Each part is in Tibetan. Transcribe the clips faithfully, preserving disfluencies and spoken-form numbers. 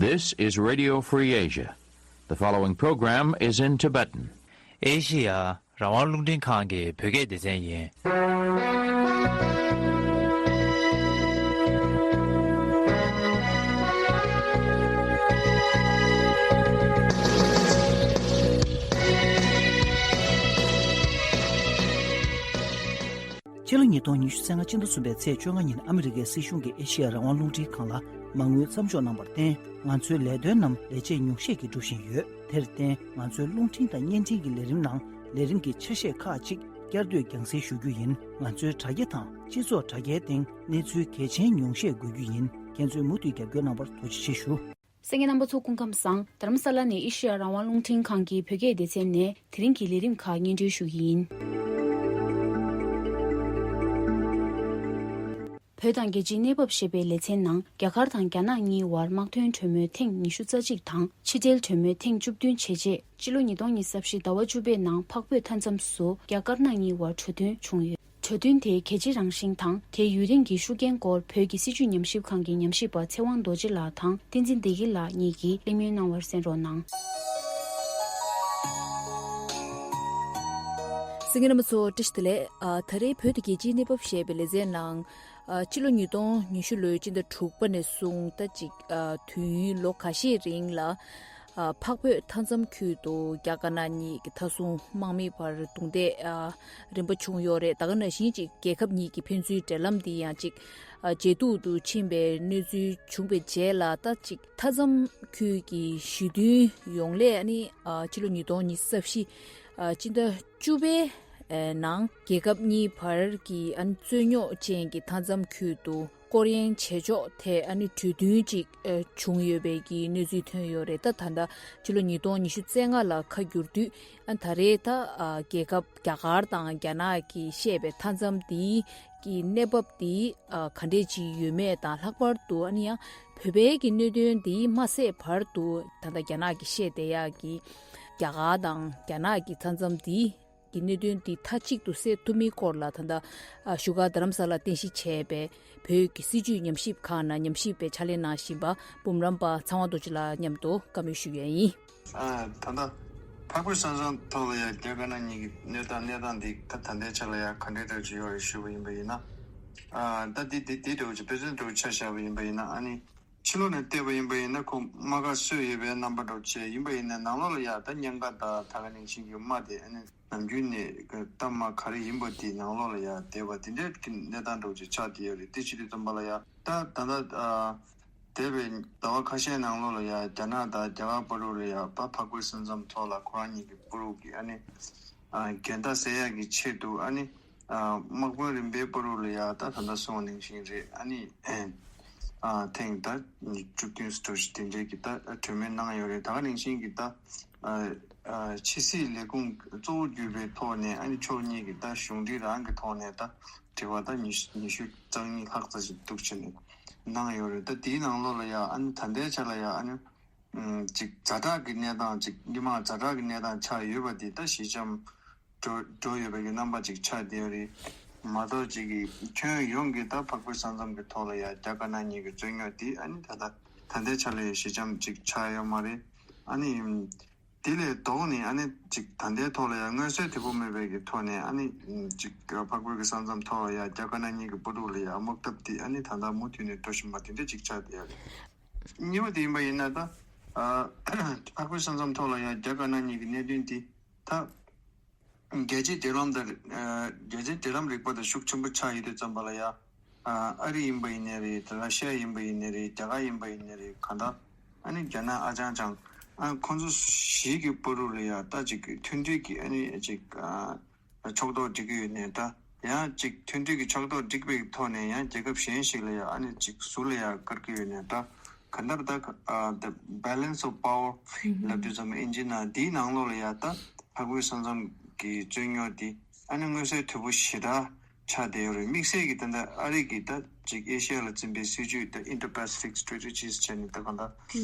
This is Radio Free Asia. The following program is in Tibetan. ཨེ་ཤི་ཡ་རང་དབང་རླུང་འཕྲིན་ཁང་གི་བོད་སྐད་སྡེ་ཚན་ཡིན། ཕྱི་ལོ་ཉིས་སྟོང་ཉི་ཤུ་རྩ་ལྔ་སྤྱི་ཟླ་གསུམ་པའི་ཚེས་བཅོ་ལྔ་ཉིན་ཨ་མི་རི་ཀའི་སྲིད་གཞུང་གིས་ཨེ་ཤེ་ཡ་རང་དབང་རླུང་འཕྲིན་ཁང་ལ་མ་དངུལ་མཚམས་འཇོག་གནང་བར་བརྟེན། ང་ཚོའི་ལས་དོན་རྣམས་ལས་བྱེད་ཉུང་ཤས་ཀྱིས་སྒྲུབ་བཞིན་ཡོད། དེར་བརྟེན། ང་ཚོའི་རླུང་འཕྲིན་དང་བརྙན་འཕྲིན་གྱི་ལས་རིམ་ནང་ལས་རིམ་གྱི་ཆ་ཤས་ཁག་ཅིག་བསྐྱར་ཟློས་རྒྱང་སྲིང་ཞུ་རྒྱུ་ཡིན། ང་ཚོའི་དྲ་རྒྱ་དང་སྤྱི་ཚོགས་དྲ་རྒྱའི་སྟེང་གནས་ཚུལ་གལ་ཆེན་ཉུང་ཤས་འགོད་རྒྱུ་ཡིན། ཁྱེད་ཚོས་མུ་མཐུད་རྒྱབ་སྐྱོར་གནང་བར་ཐུགས་རྗེ་ཆེ་ཞུ། གསན་མཁན་རྣམ་པ་ཚོ་སྐུ་ཁམས་བཟང་། རྡ་རམ་ས་ལ་ནས་ཨེ་ཤེ་ཡ་རང་དབང་རླུང་འཕྲིན་ཁང་གི་བོད་སྐད་སྡེ་ཚན་ནས་དེ་རིང་གི་ལས་རིམ་ཁག་སྙན་སྒྲོན་ཞུ་གི་ཡིན། བོད་དང་རྒྱལ་སྤྱིའི་གནས་བབ་ཞེས་པའི་ལེ་ཚན་ནང་རྒྱ་གར་དང་རྒྱ་ནག་གཉིས་བར་དམག་དོན་གྲོས་མོལ་ཐེངས་ཉི་ཤུ་རྩ་གཅིག་དང་ཕྱི་འབྲེལ་གྲོས་མོལ་ཐེངས་བཅུ་བདུན་བྱས་རྗེས་ཕྱི་ལོ་ཉིས་སྟོང་ཉི་ཤུ་རྩ་བཞི་ཟླ་བ་བཅུ་པའི་ནང་འཕགས་བོད་མཐའ་མཚམས་སུ་རྒྱ་དཀར་ནག་གཉིས་བར་གྲོས་མཐུན་བྱུང་ཡོད། གྲོས་མཐུན་དེ་གལ་ཆེ་རང་བཞིན་དང་དེའི་ཡུན་རིང་གི་ཤུགས་རྐྱེན་སྐོར་བོད་ཀྱི་སྲིད་བྱུས་ཉམས་ཞིབ་ཁང་གི་ཉམས་ཞིབ་པ་ཚེ་དབང་རྡོ་རྗེ་ལགས་དང་བསྟན་འཛིན་བདེ་སྐྱིད་ལགས་གཉིས་ཀྱིས་གླེང་མོལ་གནང་བར་གསན་རོགས་གནང་། གསན་མཁན་རྣམ་པ་ཚོ་བཀྲ་ཤིས་བདེ་ལེགས། ཨ། ད་རེས་བོད་དང་རྒྱལ་སྤྱིའི་གནས་བབ་ཞེས་པའི་ལེ་ཚན་ནང་། ཨ། ཕྱི་ལོ་ཉིས་སྟོང་ཉི་ཤུ་ལོའི་སྤྱི་ཟླ་དྲུག་པ་ནས་བཟུང་ད་ཅིག་ཨ། དུས་ཡུན་ལོ་ཁ་ཤས་རིང་ལ། ཨ། འཕགས་བོད་མཐའ་མཚམས་ཁུལ་དུ་རྒྱ་དཀར་ནག་གཉིས་ཀྱི་མཐའ་སྲུང་དམག་མི་བར་རྡུང་རྡེག་ཨ། རིམ་པ་བྱུང་ཡོད་རེད། ད་ག་ནང་བཞིན་ཅིག་རྒྱལ་ཁབ་གཉིས་ཀྱི་ཕན་ཚུན་འབྲེལ་ལམ་འདི་ཡང་ཅིག་ཨ། ཇེ་སྡུག་ཏུ་ཕྱིན་པའི་གནས་ཚུལ་བྱུང་བའི་རྗེས་ལ་ད་ཅིག་མཐའ་མཚམས་ཁུལ་གྱི་ཞི་མཐུན་ཡོང་སླད་ཨ་ནི། ཨ། ཕྱི་ལོ་ཉིས་སྟོང་ཉི་ཤུ་རྩ་བཞི། ཨ། སྤྱི་ཟླ་བཅུ་པའི་ཨ། ནང་རྒྱལ་ཁབ་གཉིས་བར་གྱི་ཨ་ནི་རྩོད་རྙོག་ཅན་གྱི་མཐའ་མཚམས་ཁུལ་དུ་སྐོར་གཡེང་བྱེད་ཕྱོགས་ཐད་ཨ་ནི་གྲོས་མཐུན་ཅིག་ཨ། བྱུང་ཡོད་པའི་གི་གནས་ཚུལ་ཐོན་ཡོད་རེད། ད་ད་ལྟ་ཕྱི་ལོ་ཉིས་སྟོང་ཉི་ཤུ་རྩ་ལྔ་ལ་ཁ་བསྒྱུར་དུས་ཨ། ད་རེས་ད་ཨ། རྒྱལ་ཁབ་རྒྱ་གར་དང་རྒྱ་ནག་གིས་བཤད་པའི་མཐའ་མཚམས་འདི་གི་གནས་བབ་འདི་ཨ། ག་འདྲས་ཅིག་ཡོད་མེད་དང་། ལྷག་པར་དུ་ཨ་ནི་ཡང་བོད་པའི་གི་གནད་དོན་འདི་མ་སེལ་བར་དུ་ད་ལྟ་རྒྱ་ནག་གིས་བཤད་བསྡད་ཡག་གི་རྒྱ་གར་དང་རྒྱ་ནག་གི་མཐའ་མཚམས་འདི་གི་གནད་དོན་འདི་མཐའ་གཅིག་ཏུ་སེལ་ཐུབ་མིན་སྐོར་ལ་ད་ལྟ་ཨ། བཞུགས་སྒར་རྡ་རམ་ས་ལ་རྟེན་གཞི་བྱས་པའི་བོད་ཀྱི་སྲིད་བྱུས་ཉམས་ཞིབ་ཁང་ནང་ཉམས་ཞིབ་པའི་ཕྱག་ལས་གནང་བཞིན་པ་འབུམ་རམས་པ་ཚེ་དབང་རྡོ་རྗེ་ལགས་མཉམ་དུ་བཀའ་མོལ་ཞུ་ཡས་ཡིན། ཨ། ད་ལྟ་འཕགས་བོད་ས་མཚམས་ཐོག་ལ་ཡ་རྒྱ་དཀར་ནག་གཉིས་ཀྱི་གནས་སྟངས་གནས་སྟངས་འདི་ད་ད་ལྟའི་ཆ་ལ་ཡ་ག་འདྲའི་འདྲ་ཅིག་ཡོད་རེད་ཞུས་པ་ཡིན་པ་ཡིན་ན། ཨ། ད་འདི་འདི་འདི་འདྲ་བོ་ཅིག་དཔེ་མཚོན་འདྲ་བོ་ཆ་བཞག་པ་ཡིན་པ་ཡིན་ན་ཨ་ནི། ཕྱི་ལོགས་ནས་བལྟས་པ་ཡིན་པ་ཡིན་ན་ཁོ་དམག་སྒར་སུ་ཡོད་པའི་རྣམ་པ་འདྲ་བོ་བྱས་ཡིན་པ་ཡིན་ན་ནང་ལོགས་ལ་ཡ་ད་ཉེན་ཁ་དང་ད་ག་ནང་བཞིན་གྱི་དམག་དེ་ཨ་ནི་ནམ་རྒྱུན་ནས་གི་ད་དམག་ག་རེ་ཡིན་པ་དེ་ནང་ལོགས་ལ་ཡ་བསྡད་པ་དེ་འདྲའི་གི་གནས་སྟངས་འདྲ་བོ་ཅིག་ཆགས་བསྡད་ཡོད་རེད། དེ་བྱེད་དུས་ཙམ་པ་ལ་ཡ་ད་ད་ལྟ་ཨ། འདས་པའི་ཟླ་བ་ཁ་ཤས་ནང་ལོགས་ལ་ཡ་རྒྱ་ནག་དང་རྒྱ་གར་བར་དུ་ལ་ཡ་ད་འཕགས་བོད་ས་མཚམས་ཐོག་ལ་ཁོ་རང་གཉིས་ཀྱི་བར་དུ་གི་ཨ་ནི་ཨ། འགལ་ཟླ་སེལ་ཡག་གི་ཆེད་དུ་ཨ་ནི་ཨ། དམག་དཔོན་རིམ་པའི་བར་དུ་ལ་ཡ་ད་ད་ལྟ་སོང་ནང་བཞིན་རེད། ཨ་ནི་ཨ། ཐེངས་ད་བཅུ་བདུན་ཙམ་ཞིག་དེ་འདྲའི་གི་ད་གྲོས་མོལ་གནང་ཡོད་རེད། ད་ག་ནང་བཞིན་གི་ད་ཨ། ཨ། ཕྱི་སྲིད་ལས་ཁུངས་གཙོ་བོ་གྱུར་པའི་ཐོག་ནས་ཨ་ནི་ཕྱོགས་གཉིས་ཀྱི་ད་གཞུང་འབྲེལ་རང་གི་ཐོག་ནས་ད། དྲི་བ་ད་ཉི་ཤུ་ཉི་ཤུ་རྩ་གཉིས་ལྷག་ཙམ་ཞིག་འདུག་བྱས་ནས་གནང་ཡོད་རེད། ད་དེའི་ནང་ལོགས་ལ་ཡ་ཨ་ནི་ད་ལྟའི་ཆ་ལ་ཡ་ཨ་ནི་ཨམ། ཅིག་ཛ་དྲག་གི་གནས་སྟངས་ཅིག་མི་མང་ཛ་དྲག་གི་གནས་སྟངས་ཆགས་ཡོད་པ་དེ་ད་ཞི་འཇམ་འགྲོ་འགྲོ་ཡོད་པའི་གི་རྣམ་པ་ཅིག་ཆགས་བསྡད་ཡོད་རེད། མ་གཏོགས་ཅིག་གི་ཁྱོན་ཡོངས་ཀྱི་ད་འཕགས་བོད་ས་མཚམས་ཀྱི་ཐོག་ལ་ཡ་རྒྱ་དཀར་ནག་གཉིས་ཀྱི་རྩོད་རྙོག་དེ་ཨ་ནི་ད་ལྟ་ད་ལྟའི་ཆ་ལ་ཡ་ཞི་འཇམ་ཅིག་ཆགས་ཡོད་མ་རེད། ཨ་ནི་དེ་ལས་ལྡོག་ནས་ཨ་ནི་ཅིག་ད་ལྟའི་ཐོག་ལ་ཡང་མངོན་གསལ་དོད་པོ་མེད་པའི་གི་ཐོག་ནས་ཨ་ནི་ཅིག་འཕགས་བོད་ཀྱི་ས་མཚམས་ཐོག་ལ་ཡང་རྒྱ་དཀར་ནག་གཉིས་ཀྱི་བར་དུ་ལ་ཡང་དམག་འཐབ་དེ་ཨ་ནི་ད་ལྟ་མུ་མཐུད་ནས་འགྲོ་བཞིན་པ་དེ་འདྲ་ཅིག་ཆགས་བསྡད་ཡོད་རེད། གཉིས་པ་དེ་ཡིན་པ་ཡིན་ན་ད་ཨ་འཕགས་བོད་ས་མཚམས་ཐོག་ལ་ཡང་རྒྱ་དཀར་ནག་གཉིས་ཀྱི་གནད་དོན་དེ་ད་རྒྱལ་སྤྱིའི་འབྲེལ་ལམ་དང་ཨ་རྒྱལ་སྤྱིའི་འབྲེལ་ལམ་རིག་པ་དང་ཤུགས་ཆེན་པོ་ཆགས་ཡོད་དུས་ཙམ་པ་ལ་ཡང་ཨ་ཨ་རི་ཡིན་པ་ཡིན་ནའི་རེད། ར་ཤི་ཡ་ཡིན་པ་ཡིན་ནའི་རེད། རྒྱ་གར་ཡིན་པ་ཡིན་ནའི་རེད། གང་ལྟར་ཨ་ནི་རྒྱ་ནག་ཨ་ཅང་ཅང་ཨ་ཁོང་ཚོ་བཞི་གི་བར་དུ་ལ་ཡ་ད་ཅིག་མཐུན་སྒྲིལ་གྱི་ཨ་ནི་ཅིག་ཨ་ཕྱོགས་གཏོགས་སྒྲིག་གི་ཡོད་ནའི་ད་ཡང་ཅིག་མཐུན་སྒྲིལ་གྱི་ཕྱོགས་གཏོགས་སྒྲིག་པའི་ཐོག་ནས་ཡང་རྒྱལ་ཁབ་གཞན་ཞིག་ལ་ཡ་ཨ་ནི་ཅིག་ཟུར་ལ་ཡ་བཀར་གྱི་ཡོད་ནའི་ད་གང་ལྟར་ད་ཨ་the balance of power ལབ་དུས་ཙམ་ཨིན་ཇི་ནང་འདིའི་ནང་ལོགས་ལ་ཡ་ད་འཕགས་བོད་ས་མཚམས་ཀྱི་རྩོད་རྙོག་འདི་ཨ་ནི་མངོན་གསལ་དོད་པོ་ཞེ་དྲག་ཆགས་བསྡད་ཡོད་རེད། དམིགས་བསལ་གྱི་ད་ལྟ་ཨ་རི་གི་ད་ཅིག་ཨེ་ཤི་ཡ་ལ་འཛིན་པའི་སྲིད་ཇུས་ད་Indo-Pacific Strategies བྱས་ནས་ད་གང་ལྟར་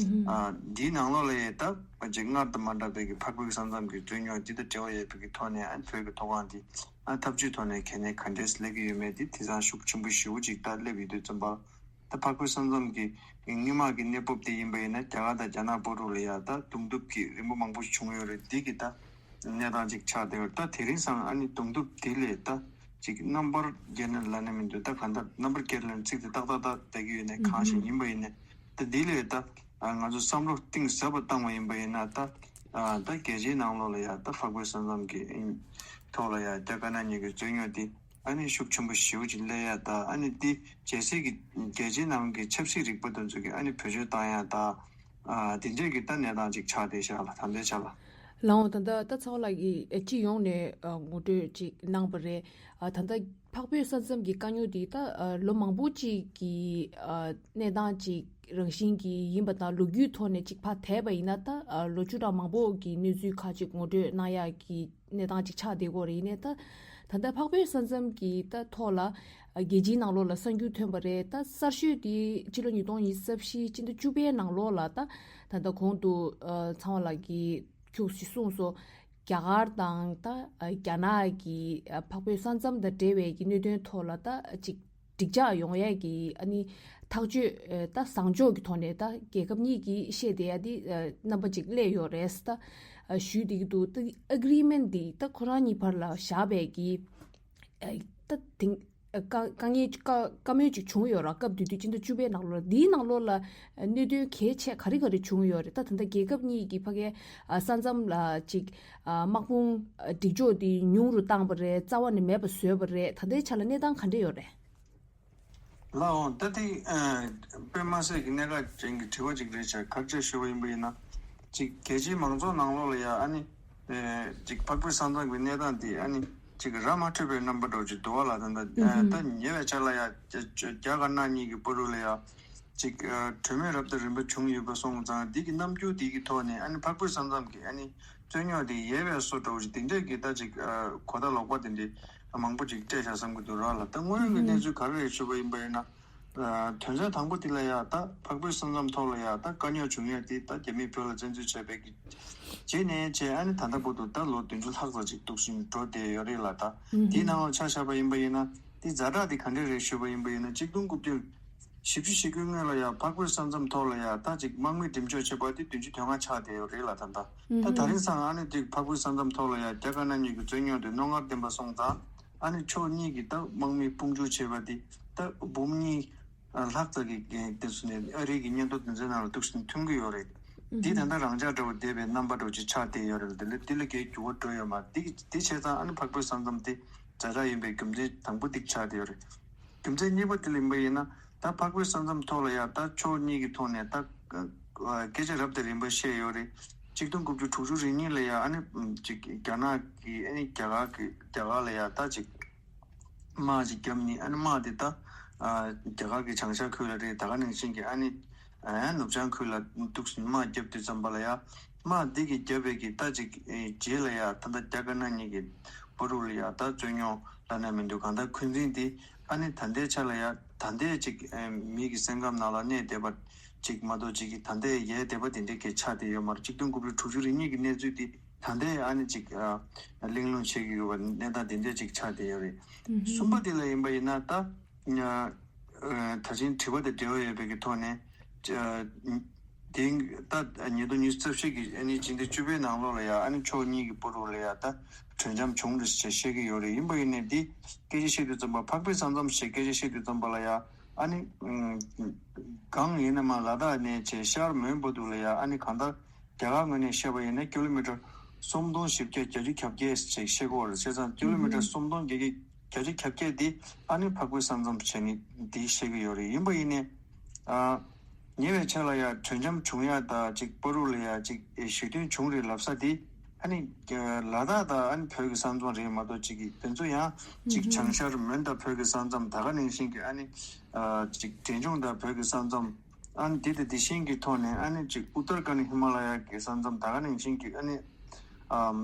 ཨ་འདིའི་ནང་ལོགས་ལ་ཡ་ད་ཅིག་སྔར་དང་མ་འདྲ་བའི་གི་འཕགས་བོད་ས་མཚམས་ཀྱི་རྩོད་རྙོག་འདི་དང་འབྲེལ་བ་ཡོད་པའི་གི་ཐོག་ནས་ཨ་བོད་ཀྱི་མཐོ་སྒང་འདི་ཨ་འཐབ་ཇུས་ཐོག་ནས་གལ་གནད་ག་འདྲས་སླེབས་ཀྱི་ཡོད་མེད་འདི་དེང་སང་ཤུགས་ཆེན་པོ་ཞེ་པོ་ཅིག་ད་སླེབས་ཡོད་དུས་ཙམ་པ། ད་འཕགས་བོད་ས་མཚམས་ཀྱི་སྔོན་མ་གི་གནས་བབ་དེ་ཡིན་པ་ཡིན་ན། རྒྱ་གར་དང་རྒྱ་ནག་བར་དུ་ལ་ཡ་ད་གདོང་ཐུག་གི་རིམ་པ་མང་པོ་ཞིག་བྱུང་ཡོད་རེད། འདི་གི་ད་གནས་སྟངས་ཅིག་ཆགས་བསྡད་ཡོད། ད་དེ་རིང་སང་ཨ་ནི་གདོང་ཐུག་དེ་ལས་ད་ཅིག་རྣམ་པར་རྒྱལ་ནས་ལབ་ནས་མི་འདུག་ད་གང་ལྟར་རྣམ་པར་རྒྱལ་ལབ་ཚིག་དེ་ཏག་ཏག་ཏག་བསྡད་ཀྱི་ཡོད་ནའི་གང་ཞིག་ཡིན་པ་ཡིན་ནའི། ད་འདི་ལས་ད་ང་ཚོ་བསམ་བློ་གཏིང་ཟབ་པ་བཏང་བ་ཡིན་པ་ཡིན་ན། ད་ད་རྒྱལ་སྤྱིའི་ནང་ལོགས་ལ་ཡ་ད་འཕགས་བོད་ས་མཚམས་ཀྱི་ཐོག་ལ་ཡ་རྒྱ་དཀར་ནག་གཉིས་ཀྱི་རྩོད་རྙོག་དེ་ཨ་ནི་ཤུགས་ཆེན་པོ་ཞེ་པོ་ཅིག་སླེབས་ཡ། ད་ཨ་ནི་འདི་རྒྱལ་སྲིད་ཀྱི་རྒྱལ་སྤྱིའི་ནང་གི་ཆབ་སྲིད་རིག་པ་དེ་ཚོ་གི་ཨ་ནི་བེད་སྤྱོད་བཏང་ཡ། ད་ཨ་དེ་འདྲས་ཀྱི་ད་གནས་སྟངས་ཅིག་ཆགས་བསྡད་ཤག་ལ། ད་ལྟའི་ཆ་ལ། ལགས་འོང་། ད་ལྟ་ད་ཚོགས་ལགས་ཀྱིས་སྤྱི་ཡོངས་ནས་ངོ་སྤྲོད་ཅིག་གནང་བ་རེད། ད་ལྟ་འཕགས་བོད་ས་མཚམས་ཀྱི་དཀའ་རྙོག་འདི་ད་ལོ་མང་པོ་ཅིག་གི་གནས་སྟངས་ཅིག་རང་བཞིན་གྱི་ཡིན་པ་དང་། ལོ་རྒྱུས་ཐོག་ནས་ཅིག་ཕར་དེད་པ་ཡིན་ན། ད་ལོ་བཅུ་ཕྲག་མང་པོ་གི་གནས་ཚུལ་ཁག་ཅིག་ངོ་སྤྲོད་གནང་ཡག་གི་གནས་སྟངས་ཅིག་ཆགས་བསྡད་ཀྱི་ཡོད་རེད། ཡིན་ནའི་ད་ད་ལྟ་འཕགས་བོད་ས་མཚམས་ཀྱི་ད་ཐོག་ལ་རྒྱལ་སྤྱིའི་ནང་ལོགས་ལ་གསར་འགྱུར་ཐོན་པ་རེད། ད་གསར་ཤོས་དེ་ཕྱི་ལོ་ཉིས་སྟོང་ཉི་ཤུ་རྩ་བཞི་སྤྱི་ཟླ་བཅུ་པའི་ནང་ལོགས་ལ། ད་ད་ལྟ་གོང་དུ་ཚང་བ་ལགས་ཀྱིས་ཁྱུག་ཅིག་གསུངས་སོང་། རྒྱ་གར་དང་ད་རྒྱ་ནག་གི་འཕགས་བོད་ས་མཚམས་དང་འབྲེལ་བའི་གི་གནད་དོན་ཐོག་ལ་ད་ཅིག་འགྲིག་འཇགས་ཡོང་ཡས་ཀྱི་ཨ་ནི་ཐག་གཅོད་ད་བཟང་ཕྱོགས་ཀྱི་ཐོག་ནས་ད་རྒྱལ་ཁབ་གཉིས་ཀྱིས་བཤད་བསྡད་ཡ་དེ་རྣམ་པ་ཅིག་སླེབས་ཡོད་རེད། ད་ཞུས་བསྡད་ཀྱི་འདུག་ད་ཨེ་གྷི་རི་མེན་ཊི་འདི་ད་ཁོ་རང་གཉིས་བར་ལ་བཞག་པའི་གི་ད་དེང་དཀའ་དཀའ་ངལ་དཀའ་དཀའ་མོལ་ཅིག་བྱུང་ཡོད་ར། སྐབས་དེ་དུས་སྤྱི་ཟླ་བཅུ་པའི་ནང་ལོགས་ལ། འདིའི་ནང་ལོགས་ལ་གནད་དོན་གལ་ཆེ་ག་རེ་ག་རེ་བྱུང་ཡོད་རེད། ད་ད་ལྟ་རྒྱལ་ཁབ་གཉིས་ཀྱི་ཕ་གའི་ས་མཚམས་ལ་ཅིག་དམག་དཔུང་སྒྲིག་ཕྱོགས་དེ་ཉུང་རུ་བཏང་པ་རེད། རྩ་བ་ནས་མེད་པ་བཟོས་པ་རེད། ད་ལྟའི་ཆ་ལ་གནས་སྟངས་ག་འདྲ་ཡོད་རེད། ལགས་འོང་། ད་དེ་དཔེ་མ་སྲིད་ཀྱི་གནད་འགག་ཅན་གྱི་དྲི་བ་ཅིག་རེད་ཤག་ག་རེ་ཞུས་པ་ཡིན་པ་ཡིན་ན། ཅིག་རྒྱལ་སྤྱིའི་མང་ཚོགས་ནང་ལོགས་ལ་ཡ་ཨ་ནི་ཅིག་འཕགས་བོད་ས་མཚམས་ཀྱི་གནས་སྟངས་དེ་ཨ་ནི་ཅིག་ར་མ་འཕྲོད་པའི་རྣམ་པ་འདྲ་བོ་ཅིག་འདུག་བ་ལ། ད་ད་ད་ཉེ་བའི་ཆར་ལ་ཡ་རྒྱ་དཀར་ནག་གཉིས་ཀྱི་བར་དུ་ལ་ཡ་ཅིག་གྲོས་མོལ་རབ་དང་རིམ་པ་བྱུང་ཡོད་པ་སོང་ཙང་། འདི་གི་རྣམ་འགྱུར་འདི་གི་ཐོག་ནས་ཨ་ནི་འཕགས་བོད་ས་མཚམས་ཀྱི་ཨ་ནི་རྩོད་རྙོག་དེ་ཡལ་བའི་བཟོ་འདྲ་བོ་ཅིག་དེ་འདྲས་ཀྱི་ད་ཅིག་གོ་བརྡ་ལོག་པ་དེ་འདྲས་མང་པོ་ཅིག་སྤྲད་བཞག་བསམ་གྱི་འདུག་ར་ལ། ད་དངོས་ཡོད་ཀྱི་གནས་ཚུལ་ག་རེ་རེད་ཞུས་པ་ཡིན་པ་ཡིན་ན། དོན་ཚན་དང་པོ་དེ་ལ་ཡ་ད་འཕགས་བོད་ས་མཚམས་ཐོག་ལ་ཡ་ད་དཀའ་རྙོག་བྱུང་ཡ་དེ་ད་རྒྱ་མིས་བོད་ལ་བཙན་འཛུལ་བྱས་པའི་གི་རྗེས་ནས་བྱས་ཨ་ནི་ད་ལྟ་བར་དུ་ད་ལོ་བདུན་ཅུ་ལྷག་ཙམ་ཅིག་འདུག་བཞིན་འགྲོ་བསྡད་ཡོད་རེད་ལ། ད་དེའི་ནང་ལ་ཆ་བཞག་པ་ཡིན་པ་ཡིན་ན། དེ་ཛ་དྲག་དེ་ག་འདྲས་རེད་ཞུས་པ་ཡིན་པ་ཡིན་ན། གཅིག་སྟོང་དགུ་བརྒྱ་བཞི་བཅུ་ཞེ་དགུའི་སྔོན་ལ་ཡ་འཕགས་བོད་ས་མཚམས་ཐོག་ལ་ཡ་ད་ཅིག་དམག་མི་འགྲེམས་འཇོག་བྱས་པ་དེ་བདུན་ཅུ་དོན་ལྔ་ཆགས་བསྡད་ཡོད་རེད་ལ། ད་ད་ད་ད་རིང་སང་ཨ་ནི་དེ་འཕགས་བོད་ས་མཚམས་ཐོག་ལ་ཡ་རྒྱ་དཀར་ནག་གཉིས་ཀྱི་རྩོད་རྙོག་དེ་རྣོ་ངར་ལྡན་པ་སོང་ཙང་། ཨ་ནི་ཕྱོགས་གཉིས་ཀྱི་ད་དམག་མི་དཔུང་འཇུག་བྱས་པ་དེ་ད་འབུམ་གཉིས་ལྷག་ཙམ་གྱི་དེ་ཚོ་ནས་ཨ་རིའི་གི་སྙན་ཐོ་དོན་ཚན་ནང་ལ་གཏུགས་ཤིང་ཐོན་གྱི་ཡོད་རེད། འདི་ད་ལྟ་རང་འཇགས་འདྲ་བོ་བསྡད་པའི་རྣམ་པ་འདྲ་བོ་ཅིག་ཆགས་བསྡད་ཡོད་རེད། འདི་ལ་འདི་ལ་གའི་འགྱུར་བ་འགྲོ་ཡོད་མ་རེད། འདི་འདི་བྱས་ཙང་ཨ་ནི་འཕགས་བོད་ས་མཚམས་དེ་ཛ་དྲག་ཡིན་པའི་རྒྱུ་མཚན་དང་པོ་འདི་ཆགས་བསྡད་ཡོད་རེད། རྒྱུ་མཚན་གཉིས་པ་དེ་ལ་ཡིན་པ་ཡིན་ན། ད་འཕགས་བོད་ས་མཚམས་ཐོག་ལ་ཡ་ད་ཕྱོགས་གཉིས་ཀྱི་ཐོག་ནས་ད་སྐད་ཆ་རབ་དང་རིམ་པ་བཤད་ཡོད་རེད། གཅིག་སྟོང་དགུ་བརྒྱ་དྲུག་ཅུ་རེ་གཉིས་ལ་ཡ་ཨ་ནི་ཅིག་རྒྱ་ནག་གི་ཨ་ནི་རྒྱ་གར་གི་རྒྱ་གར་ལ་ཡ་ད་ཅིག་དམག་ཅིག་བརྒྱབ་ནི། ཨ་ནི་དམག་དེ་ད་རྒྱ་གར་གི་བྱང་ཤར་ཁུལ་ལ་རེད། ད་ག་ནང་བཞིན་གྱི་ཨ་ནི་ནུབ་བྱང་ཁུལ་ལ་འདུག་སེ་དམག་བརྒྱབ་དུས་ཙམ་པ་ལ་ཡ། དམག་འདི་གི་བརྒྱབ་པའི་གི་ད་ཅིག་རྗེས་ལ་ཡ་ད་ལྟ་རྒྱ་དཀར་ནག་གཉིས་ཀྱི་བར་དུ་ལ་ཡ་ད་རྩོད་རྙོག་ལབ་ན་མི་འདུག་གང་ལྟར་འཁོན་འཛིན་འདི་ཨ་ནི་ད་ལྟའི་ཆ་ལ་ཡ་ད་ལྟའི་ཅིག་མི་གི་སེམས་ཁམས་ནང་ལ་གནས་བསྡད་པ་ཅིག་མ་གཏོགས་ཅིག་གི་ད་ལྟའི་ཡལ་བསྡད་པ་དེ་འདྲའི་གི་ཆགས་བསྡད་ཡོད་མ་རེད། གཅིག་སྟོང་དགུ་བརྒྱ་དྲུག་ཅུ་རེ་གཉིས་ཀྱི་གནས་ཚུལ་འདི་ད་ལྟའི་ཨ་ནི་ཅིག་གླེང་སློང་བྱེད་ཀྱི་ཡོད་པ་གནས་སྟངས་དེ་འདྲ་ཅིག་ཆགས་བསྡད་ཡོད་རེད། གསུམ་པ་དེ་ལ་ཡིན་པ་ཡིན་ན། ད་ད་ཕྱིན་དྲི་བ་དང་འབྲེལ་བ་ཡོད་པའི་གི་ཐོག་ནས། དེ་ད་ཉིས་སྟོང་ཉི་ཤུ་རྩ་བཞི་གི་ཨ་ནི་སྤྱི་ཟླ་བཅུ་པའི་ནང་ལོགས་ལ་ཡ་ཨ་ནི་ཕྱོགས་གཉིས་ཀྱི་བར་དུ་ལ་ཡ་ད་གྲོས་འཆམ་བྱུང་རེད་ཅེས་བཤད་ཀྱི་ཡོད་རེད། ཡིན་པ་ཡིན་ནའི་འདི་སྐད་ཆ་བཤད་དུས་ཙམ་པ། འཕགས་བོད་ས་མཚམས་ཞེས་སྐད་ཆ་བཤད་དུས་ཙམ་པ་ལ་ཡ་ཨ་ནི་གང་ཡིན་ན་མ་ལ་དྭགས་ནས་བྱས་ཤར་མོན་བར་དུ་ལ་ཡ་ཨ་ནི་གང་ལྟར་རྒྱ་གར་ངོས་ནས་བཤད་པ་ཡིན་ན་ཀི་ལོ་མི་ཊར་སུམ་སྟོང་བཞི་བརྒྱ་བརྒྱད་ཅུ་གྱ་བརྒྱད་ཅེས་བཤད་ཀྱི་ཡོད་རེད། བྱས་ཙང་ཀི་ལོ་མི་ཊར་སུམ་སྟོང་བརྒྱད་བརྒྱ་བརྒྱད་ཅུ་གྱ་བརྒྱད་འདི་ཨ་ནི་འཕགས་བོད་ས་མཚམས་བྱས་ནས་འདི་བཤད་ཀྱི་ཡོད་རེད། ཡིན་པ་ཡིན་ནའི་ཨ། ཉེ་བའི་ཆར་ལ་ཡ་གྲོས་འཆམ་བྱུང་ཡ་ད་ཅིག་བར་དུ་ལ་ཡ་ཅིག་ཨེ་གཞི་མཐུན་བྱུང་རེད་ལབ་ས་དེ་ཨ་ནི་ལ་དྭགས་དང་ཨ་ནི་བོད་ཀྱི་ས་མཚམས་རེད་མ་གཏོགས་ཅིག་གི་དེ་ཚོ་ཡང་ཅིག་བྱང་ཤར་མོན་དང་བོད་ཀྱི་ས་མཚམས། ད་ག་ནང་བཞིན་གྱི་ཨ་ནི་ཨ་ཅིག་འབྲས་ལྗོངས་དང་བོད་ཀྱི་ས་མཚམས། ཨ་ནི་དེ་དང་དེ་བཞིན་གྱི་ཐོག་ནས་ཨ་ནི་ཅིག་ཨུ་ཏར་ཁན་ཧི་མ་ལ་ཡ་གི་ས་མཚམས། ད་ག་ནང་བཞིན་གྱི་ཨ་ནི་ཨམ་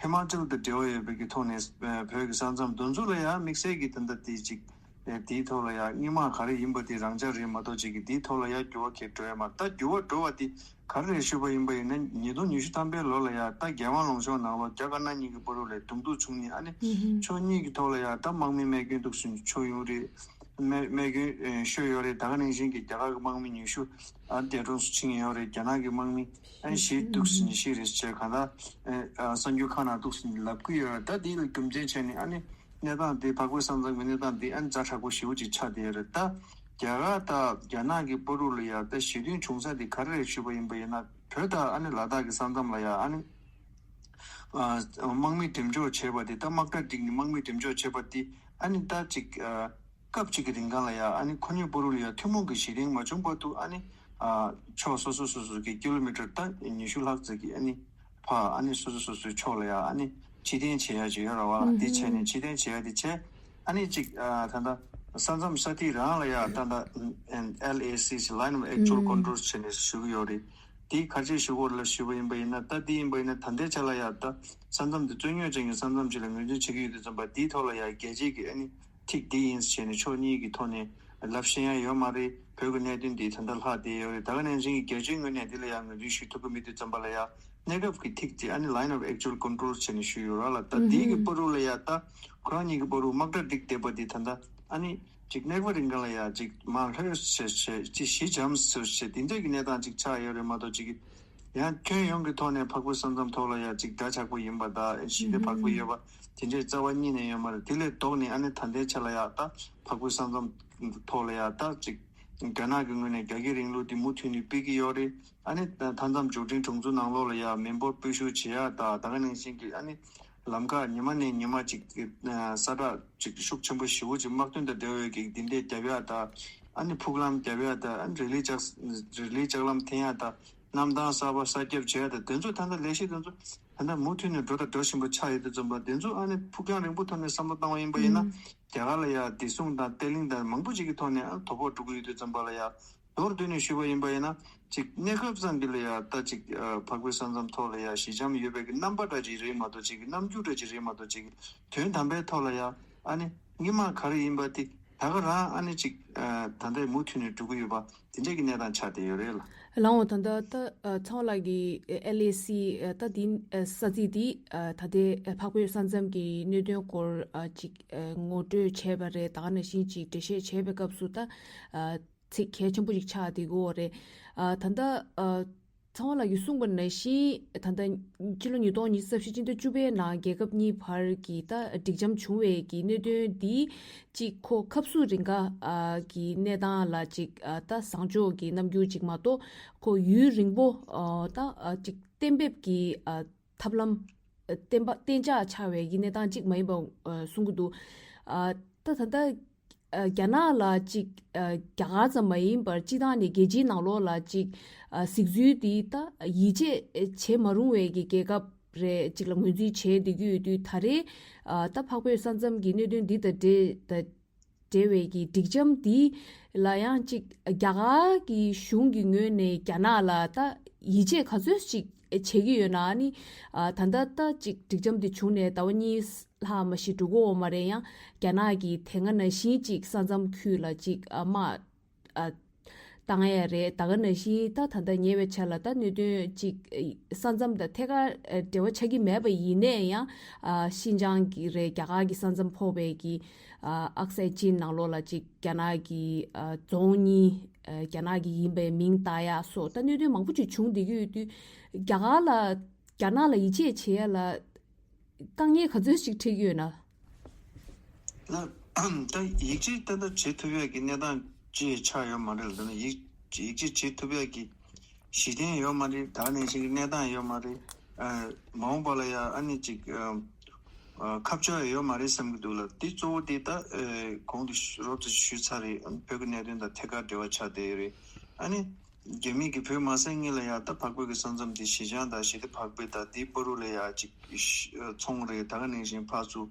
ཧི་མ་ཅལ་དང་འབྲེལ་བ་ཡོད་པའི་གི་ཐོག་ནས་ཨ་བོད་ཀྱི་ས་མཚམས་དེ་ཚོ་ལ་ཡ་དམིགས་བསལ་གྱི་ད་ལྟ་དེ་ཅིག་ཨེ་དེའི་ཐོག་ལ་ཡ་སྔོན་མ་ག་རེ་ཡིན་པ་དེ་རང་འཇགས་རེད་མ་གཏོགས་ཅིག་གི་དེའི་ཐོག་ལ་ཡ་འགྱུར་བ་གང་འགྲོ་ཡ་མ་རེད། ད་འགྱུར་བ་འགྲོ་བ་དེ་ག་རེ་རེད་ཞུས་པ་ཡིན་པ་ཡིན་ན། ཉིས་སྟོང་ཉི་ཤུ་ཐམ་པའི་ལོ་ལ་ཡ་ད་རྒྱལ་དབང་ལུང་གཤོང་ནང་ལོགས་རྒྱ་དཀར་ནག་གཉིས་ཀྱི་བར་དུ་ལ་གདོང་ཐུག་བྱུང་ནས་ཨ་ནི་ཕྱོགས་གཉིས་ཀྱི་ཐོག་ལ་ཡ་ད་དམག་མི་རྨས་སྐྱོན་འདུག་སེ་བྱུང་ཡོད་རེད། རྨས་རྨས་སྐྱོན་ཤོར་ཡོད་རེད། ད་ག་ནང་བཞིན་གྱི་རྒྱ་གར་གྱི་དམག་མི་ཉི་ཤུ་ཨ་འདས་གྲོངས་སུ་ཕྱིན་ཡོད་རེད། རྒྱ་ནག་གི་དམག་མི་ཨ་ནི་ཞེ་གཏུགས་ཟིན་ཞིག་རེད་ཟེར། གང་ལྟར་ཨ་གསར་འགྱུར་ཁག་ནང་གཏུགས་ཟིན་ལབ་ཀྱི་ཡོད་རེད། ད་དེ་ལ་རྒྱུ་མཚན་བྱས་ནས་ཨ་ནི་གནས་སྟངས་དེ་འཕགས་བོད་ས་མཚམས་ཀྱི་གནས་སྟངས་དེ་ཨ་ནི་ཛ་དྲག་པོ་ཞེ་པོ་ཅིག་ཆགས་བསྡད་ཡོད་རེད། ད་རྒྱ་གར་དང་རྒྱ་ནག་གི་བར་དུ་ལ་ཡ་ད་ཞི་མཐུན་བྱུང་ས་དེ་ག་རེ་རེད་ཞུས་པ་ཡིན་པ་ཡིན་ན། བོད་དང་ཨ་ནི་ལ་དྭགས་ཀྱི་ས་མཚམས་ལ་ཡ་ཨ་ནི་ཨ་དམག་མི་འགྲེམས་འཇོག་བྱས་པ་དེ། ད་དམག་གྲ་བསྒྲིགས་ནས་དམག་མི་འགྲེམས་འཇོག་བྱས་པ་དེ་ཨ་ནི་ད་ཅིག་ཨ་སྐབས་གཅིག་གི་རིང་གང་ལ་ཡ་ཨ་ནི་ཁོ་གཉིས་བར་དུ་ལ་ཡ་ཐུན་མོང་གི་ཞི་བདེ་མ་བྱུང་བར་དུ་ཨ་ནི་ཨ་ཕྱོགས་སོ་སོ་སོ་སོ་གི་ཀི་ལོ་མི་ཊར་ད་ཉི་ཤུ་ལྷག་ཙམ་གྱི་ཨ་ནི་ཕར་ཨ་ནི་སོ་སོ་སོ་སོའི་ཕྱོགས་ལ་ཡ་ཨ་ནི་ཕྱིར་འཐེན་བྱེད་ཡ་ཅིག་ཡོད་རེད་བ། ཨ་དེ་བྱས་ནས་ཕྱིར་འཐེན་བྱེད་ཡ་དེ་བྱས། ཨ་ནི་ཅིག་ཨ་ད་ལྟ་ས་མཚམས་ས་ཐིག་རང་ལ་ཡ་ད་ལྟ་ཨེལ་ཨེ་སི་ཟེར། Line of Actual Control བྱས་ནས་ཞུ་གི་ཡོད་རེད། དེ་ག་རེ་བྱས་ཞུ་དགོས་རེད་ལབ་ཞུས་པ་ཡིན་པ་ཡིན་ན། ད་དེ་ཡིན་པ་ཡིན་ན་ད་ལྟའི་ཆ་ལ་ཡ་ད་ས་མཚམས་དེ་རྩོད་རྙོག་ཅན་གྱི་ས་མཚམས་ཅིག་ལ་ངོས་འཛིན་བྱེད་ཀྱི་ཡོད་དུས་ཙམ་པ། དེའི་ཐོག་ལ་ཡ་རྒྱལ་སྤྱིའི་གི་ཨ་ནི་ཐིག་འདི་ཡིན་ཟེར་ནས་ཕྱོགས་གཉིས་ཀྱི་ཐོག་ནས་ལབ་ཤེས་ཡ་ཡོད་མ་རེད། བོད་ཀྱི་གནད་དོན་འདི་ད་ལྟ་ལྷག་བསྡད་ཡོད་རེད། ད་ག་ནང་བཞིན་གྱི་རྒྱལ་སྤྱིའི་ངོས་ནས་འདི་ལ་ཡང་ངོས་འཛིན་ཞུ་ཐུབ་ཀྱི་མེད་དུས་ཙམ་པ་ལ་ཡ་གནས་སྐབས་ཀྱི་ཐིག་དེ་ཨ་ནི་Line of Actual Control བྱས་ནས་ཞུས་ཡོད་ར་ལ། ད་འདི་གི་བར་དུ་ལ་ཡ་ད་ཁོ་རང་གཉིས་ཀྱི་བར་དུ་དམག་གྲ་བསྒྲིགས་བསྡད་པ་འདི་ད་ལྟ་ཨ་ནི་ཅིག་གནས་སྐབས་རིང་ག་ལ་ཡ་ཅིག་མ་ལྷོད་ཟེར་ཟེར་ཅིག་ཞི་འཇམ་ཟེར་ཟེར་འདི་འདྲ་གི་གནས་སྟངས་ཅིག་ཆགས་ཡོད་རེད་མ་གཏོགས་ཅིག་ཡང་ཁྱོན་ཡོངས་ཀྱི་ཐོག་ནས་འཕགས་བོད་ས་མཚམས་ཐོག་ལ་ཡ་ཅིག་ཛ་དྲག་པོ་ཡིན་པ་དང་ཞི་བདེ་བག་ཕེབས་ཡོད་པ་དེ་འདྲའི་རྩ་བ་ཉིད་ནས་ཡོད་མ་རེད། དེ་ལས་ལྡོག་ནས་ཨ་ནི་ད་ལྟའི་ཆ་ལ་ཡ་ད་འཕགས་བོད་ས་མཚམས་ཐོག་ལ་ཡ་ད་ཅིག་རྒྱ་ནག་གི་ངོས་ནས་རྒྱ་སྐྱེད་རིང་ལུགས་དེ་མུ་མཐུད་ནས་སྤེལ་གྱི་ཡོད་རེད། ཨ་ནི་མཐའ་མཚམས་འབྱོར་འབྲིང་གྲོང་ཚོ་ནང་ལོགས་ལ་ཡ་མི་འབོར་སྤོ་བཤུད་བྱེད་ཡ་དང་། ད་ག་ནང་བཞིན་གྱི་ཨ་ནི་ལམ་ཁ་ཉི་མ་ནས་ཉི་མ་ཅིག་གི་ས་ཁྲ་ཅིག་ཤུགས་ཆེན་པོ་ཞེ་པོ་ཅིག་དམག་དོན་དང་འབྲེལ་བའི་གི་འདི་འདྲའི་རྒྱབ་ཡ་དང་། ཨ་ནི་ཕུག་ལམ་རྒྱབ་ཡ་དང་། ཨ་ནི་རི་ལི་ལྕགས་རི་ལི་ལྕགས་ལམ་འཐེན་ཡ་དང་། གནམ་ཐང་གསར་པ་གསར་རྒྱབ་བྱས་ཡ་དང་། དེ་ཚོ་ད་ལྟ་ལས་གཞི་དེ་ཚོ་ད་ལྟ་མུ་མཐུད་ནས་འགྲོ་དང་འགྲོ་བཞིན་པ་ཆགས་ཡོད་དུས་ཙམ་པ། དེ་ཚོ་ཨ་ནི་ཕུགས་རྒྱང་རིང་པོ་ཐོག་ནས་བསམ་བློ་བཏང་བ་ཡིན་པ་ཡིན་ན། རྒྱ་གར་ལ་ཡ་བདེ་སྲུང་དང་བརྟན་ལྷིང་དང་མང་པོ་ཅིག་གི་ཐོག་ནས་ཨ་དོ་ཕོག་འགྲོ་གི་ཡོད་དུས་ཙམ་པ་ལ་ཡ། མདོར་བསྡུས་ནས་ཞུས་པ་ཡིན་པ་ཡིན་ན། ཅིག་གནས་སྐབས་ཙམ་འདི་ལ་ཡ་ད་ཅིག་ཨ་འཕགས་བོད་ས་མཚམས་ཐོག་ལ་ཡ་ཞི་འཇམ་ཡོད་པའི་གི་རྣམ་པ་འདྲ་ཅིག་རེད་མ་གཏོགས། ཅིག་གི་རྣམ་འགྱུར་འདྲ་ཅིག་རེད་མ་གཏོགས། ཅིག་གི་དོན་དམ་པའི་ཐོག་ལ་ཡ་ཨ་ནི་སྔོན་མ་ག་རེ་ཡིན་པ་དེ་ད་ག་རང་ཨ་ནི་ཅིག་ཨ་ད་ལྟའི་མུ་མཐུད་ནས་འགྲོ་གི་ཡོད་པ་དེ་འདྲའི་གི་གནས་སྟངས་ཆགས་བསྡད་ཡོད་རེད་ལ། ལགས་འོང་། ད་ལྟ་ད་ཨ་ཚེ་དབང་ལགས་ཀྱིས་ཨེལ་ཨེ་སི་ཨ་ད་འདི་ཨ་ས་ཚིགས་འདི་ཨ་ད་ལྟའི་ཨ་འཕགས་བོད་ས་མཚམས་ཀྱི་གནད་དོན་སྐོར་ཨ་ཅིག་ཨ་ངོ་སྤྲོད་བྱས་པ་རེད། ད་ག་ནང་བཞིན་ཅིག་འགྲེལ་བཤད་བྱས་པའི་སྐབས་སུ་ད་ཨ་ཚིག་གལ་ཆེན་པོ་ཞིག་ཆགས་བསྡད་ཀྱི་ཡོད་རེད། ཨ་ད་ལྟ་ཨ་ཚེ་དབང་ལགས་ཀྱིས་གསུངས་པ་ནང་བཞིན་ད་ལྟ་ཕྱི་ལོ་ཉིས་སྟོང་ཉི་ཤུ་རྩ་བཞི་སྤྱི་ཟླ་བཅུ་པའི་ནང་རྒྱལ་ཁབ་གཉིས་བར་གྱི་ད་སྒྲིག་འཇམ་བྱུང་བའི་གི་གནད་དོན་འདི་གཅིག་ཁོ་སྐབས་སུ་རིང་ག་ཨ་གི་གནས་སྟངས་ལ་གཅིག་ཨ་ད་བཟང་ཕྱོགས་ཀྱི་རྣམ་འགྱུར་གཅིག་མ་གཏོགས། ཁོ་ཡུན་རིང་པོ་ཨ་ད་ཨ་གཅིག་གཏན་འབེབས་ཀྱི་ཨ་ཐབས་ལམ་ཨ་གཏན་པ་གཏན་འཇགས་ཆགས་པའི་གི་གནས་སྟངས་གཅིག་མ་ཡིན་པ་ཨ་གསུང་གི་འདུག་ཨ་ད་ད་ལྟ་ཨ་རྒྱ་ནག་ལ་གཅིག་ཨ་རྒྱ་གར་ཙམ་མ་ཡིན་པར་སྤྱི་བཏང་ནས་རྒྱལ་སྤྱིའི་ནང་ལོགས་ལ་གཅིག་ཨ་གཟིགས་ཚུལ་འདི་ད་ཡིད་ཆེས་བྱེད་མ་རུང་བའི་གི་རྒྱལ་ཁབ་རེད་གཅིག་ལ་ངོས་འཛིན་བྱས་བསྡད་ཀྱི་ཡོད་དུས། ད་རེས་ཨ་ད་འཕགས་བོད་ས་མཚམས་ཀྱི་གནད་དོན་འདི་དང་འབྲེལ་ད་འབྲེལ་བའི་གི་སྒྲིག་འཇམ་འདི་ལ་ཡང་གཅིག་རྒྱ་གར་གྱི་གཞུང་གི་ངོས་ནས་རྒྱ་ནག་ལ་ད་ཡིད་ཆེས་ག་ཚོད་ཅིག་བྱེད་ཀྱི་ཡོད་ན། ཨ་ནི་ཨ་ད་ལྟ་ད་གཅིག་སྒྲིག་འཇམ་འདི་བྱུང་ནས་ཟླ་བ་གཉིས་ལྷག་མ་ཞིག་འགྲོ་གི་ཡོད་མ་རེད། ཡང་རྒྱ་ནག་གིས་དེ་སྔ་ནང་བཞིན་གཅིག་ས་མཚམས་ཁུལ་ལ་གཅིག་ཨ་དམག་ཨ་བཏང་ཡ་རེད། ད་ག་ནང་བཞིན་ད་ད་ལྟ་ཉེ་བའི་ཆར་ལ་ད་གནད་དོན་གཅིག་ས་མཚམས་དང་ཐད་ཀར་འབྲེལ་བ་ཆགས་ཀྱི་མེད་པ་ཡིན་ནའི་ཡང་ཨ་ཤིན་ཅང་གི་རེད། རྒྱ་གར་གྱི་ས་མཚམས་ཕོག་པའི་གི་ཨ་ཨག་སའེ་ཅིན་ནང་ལོགས་ལ་གཅིག་རྒྱ་ནག་གི་ཨ་རྫོང་གཉིས་ཨ་རྒྱ་ནག་གི་ཡིན་པའི་མིང་བཏགས་ཡ་སོགས་ད་གནད་དོན་མང་པོ་ཅིག་བྱུང་བསྡད་ཀྱི་ཡོད་དུས། རྒྱ་གར་ལ་རྒྱ་ནག་ལ་ཡིད་ཆེས་བྱེད་ཡ་ལ་དཀའ་ངལ་ག་ཚོད་ཅིག་འཕྲད་ཀྱི་ཡོད་ན། ལ་ད་ཡིད་ཆེས་ཏན་ཏན་བྱེད་ཐུབ་ཡ་གི་གནས་སྟངས་ཅིག་ཆགས་ཡོད་མ་རེད་ལ། ད་ནི་ཡིད་ཡིད་ཆེས་བྱེད་ཐུབ་ཡ་གི་གཞི་རྟེན་ཡོད་མ་རེད། ད་ག་ནང་བཞིན་གྱི་གནས་སྟངས་ཡོད་མ་རེད། ཨ་མ་འོངས་པ་ལ་ཡ་ཨ་ནི་ཅིག་ཨ་ཨ་ཁ་ཕྱོགས་ཡོད་མ་རེད་བསམ་གྱི་འདུག་ལ། དེ་གཙོ་བོ་དེ་ད་ཨ་གོང་དུ་རོབ་ཙམ་ཞུས་ཚར་རེད། ཨ་ནི་བོད་ཀྱི་གནད་དོན་དང་ཐད་ཀར་འབྲེལ་བ་ཆགས་བསྡད་ཡོད་རེད། ཨ་ནི་རྒྱ་མི་གིས་བོད་མ་ཟིན་སྔོན་ལ་ཡ་ད་འཕགས་བོད་ཀྱི་ས་མཚམས་དེ་ཞི་འཇམ་དང་ཞི་བདེ་བག་ཕེབས་དང་དེའི་བར་དུ་ལ་ཡ་ཅིག་ཨ་ཚོང་རེད། ད་ག་ནང་བཞིན་ཕར་ཚུར་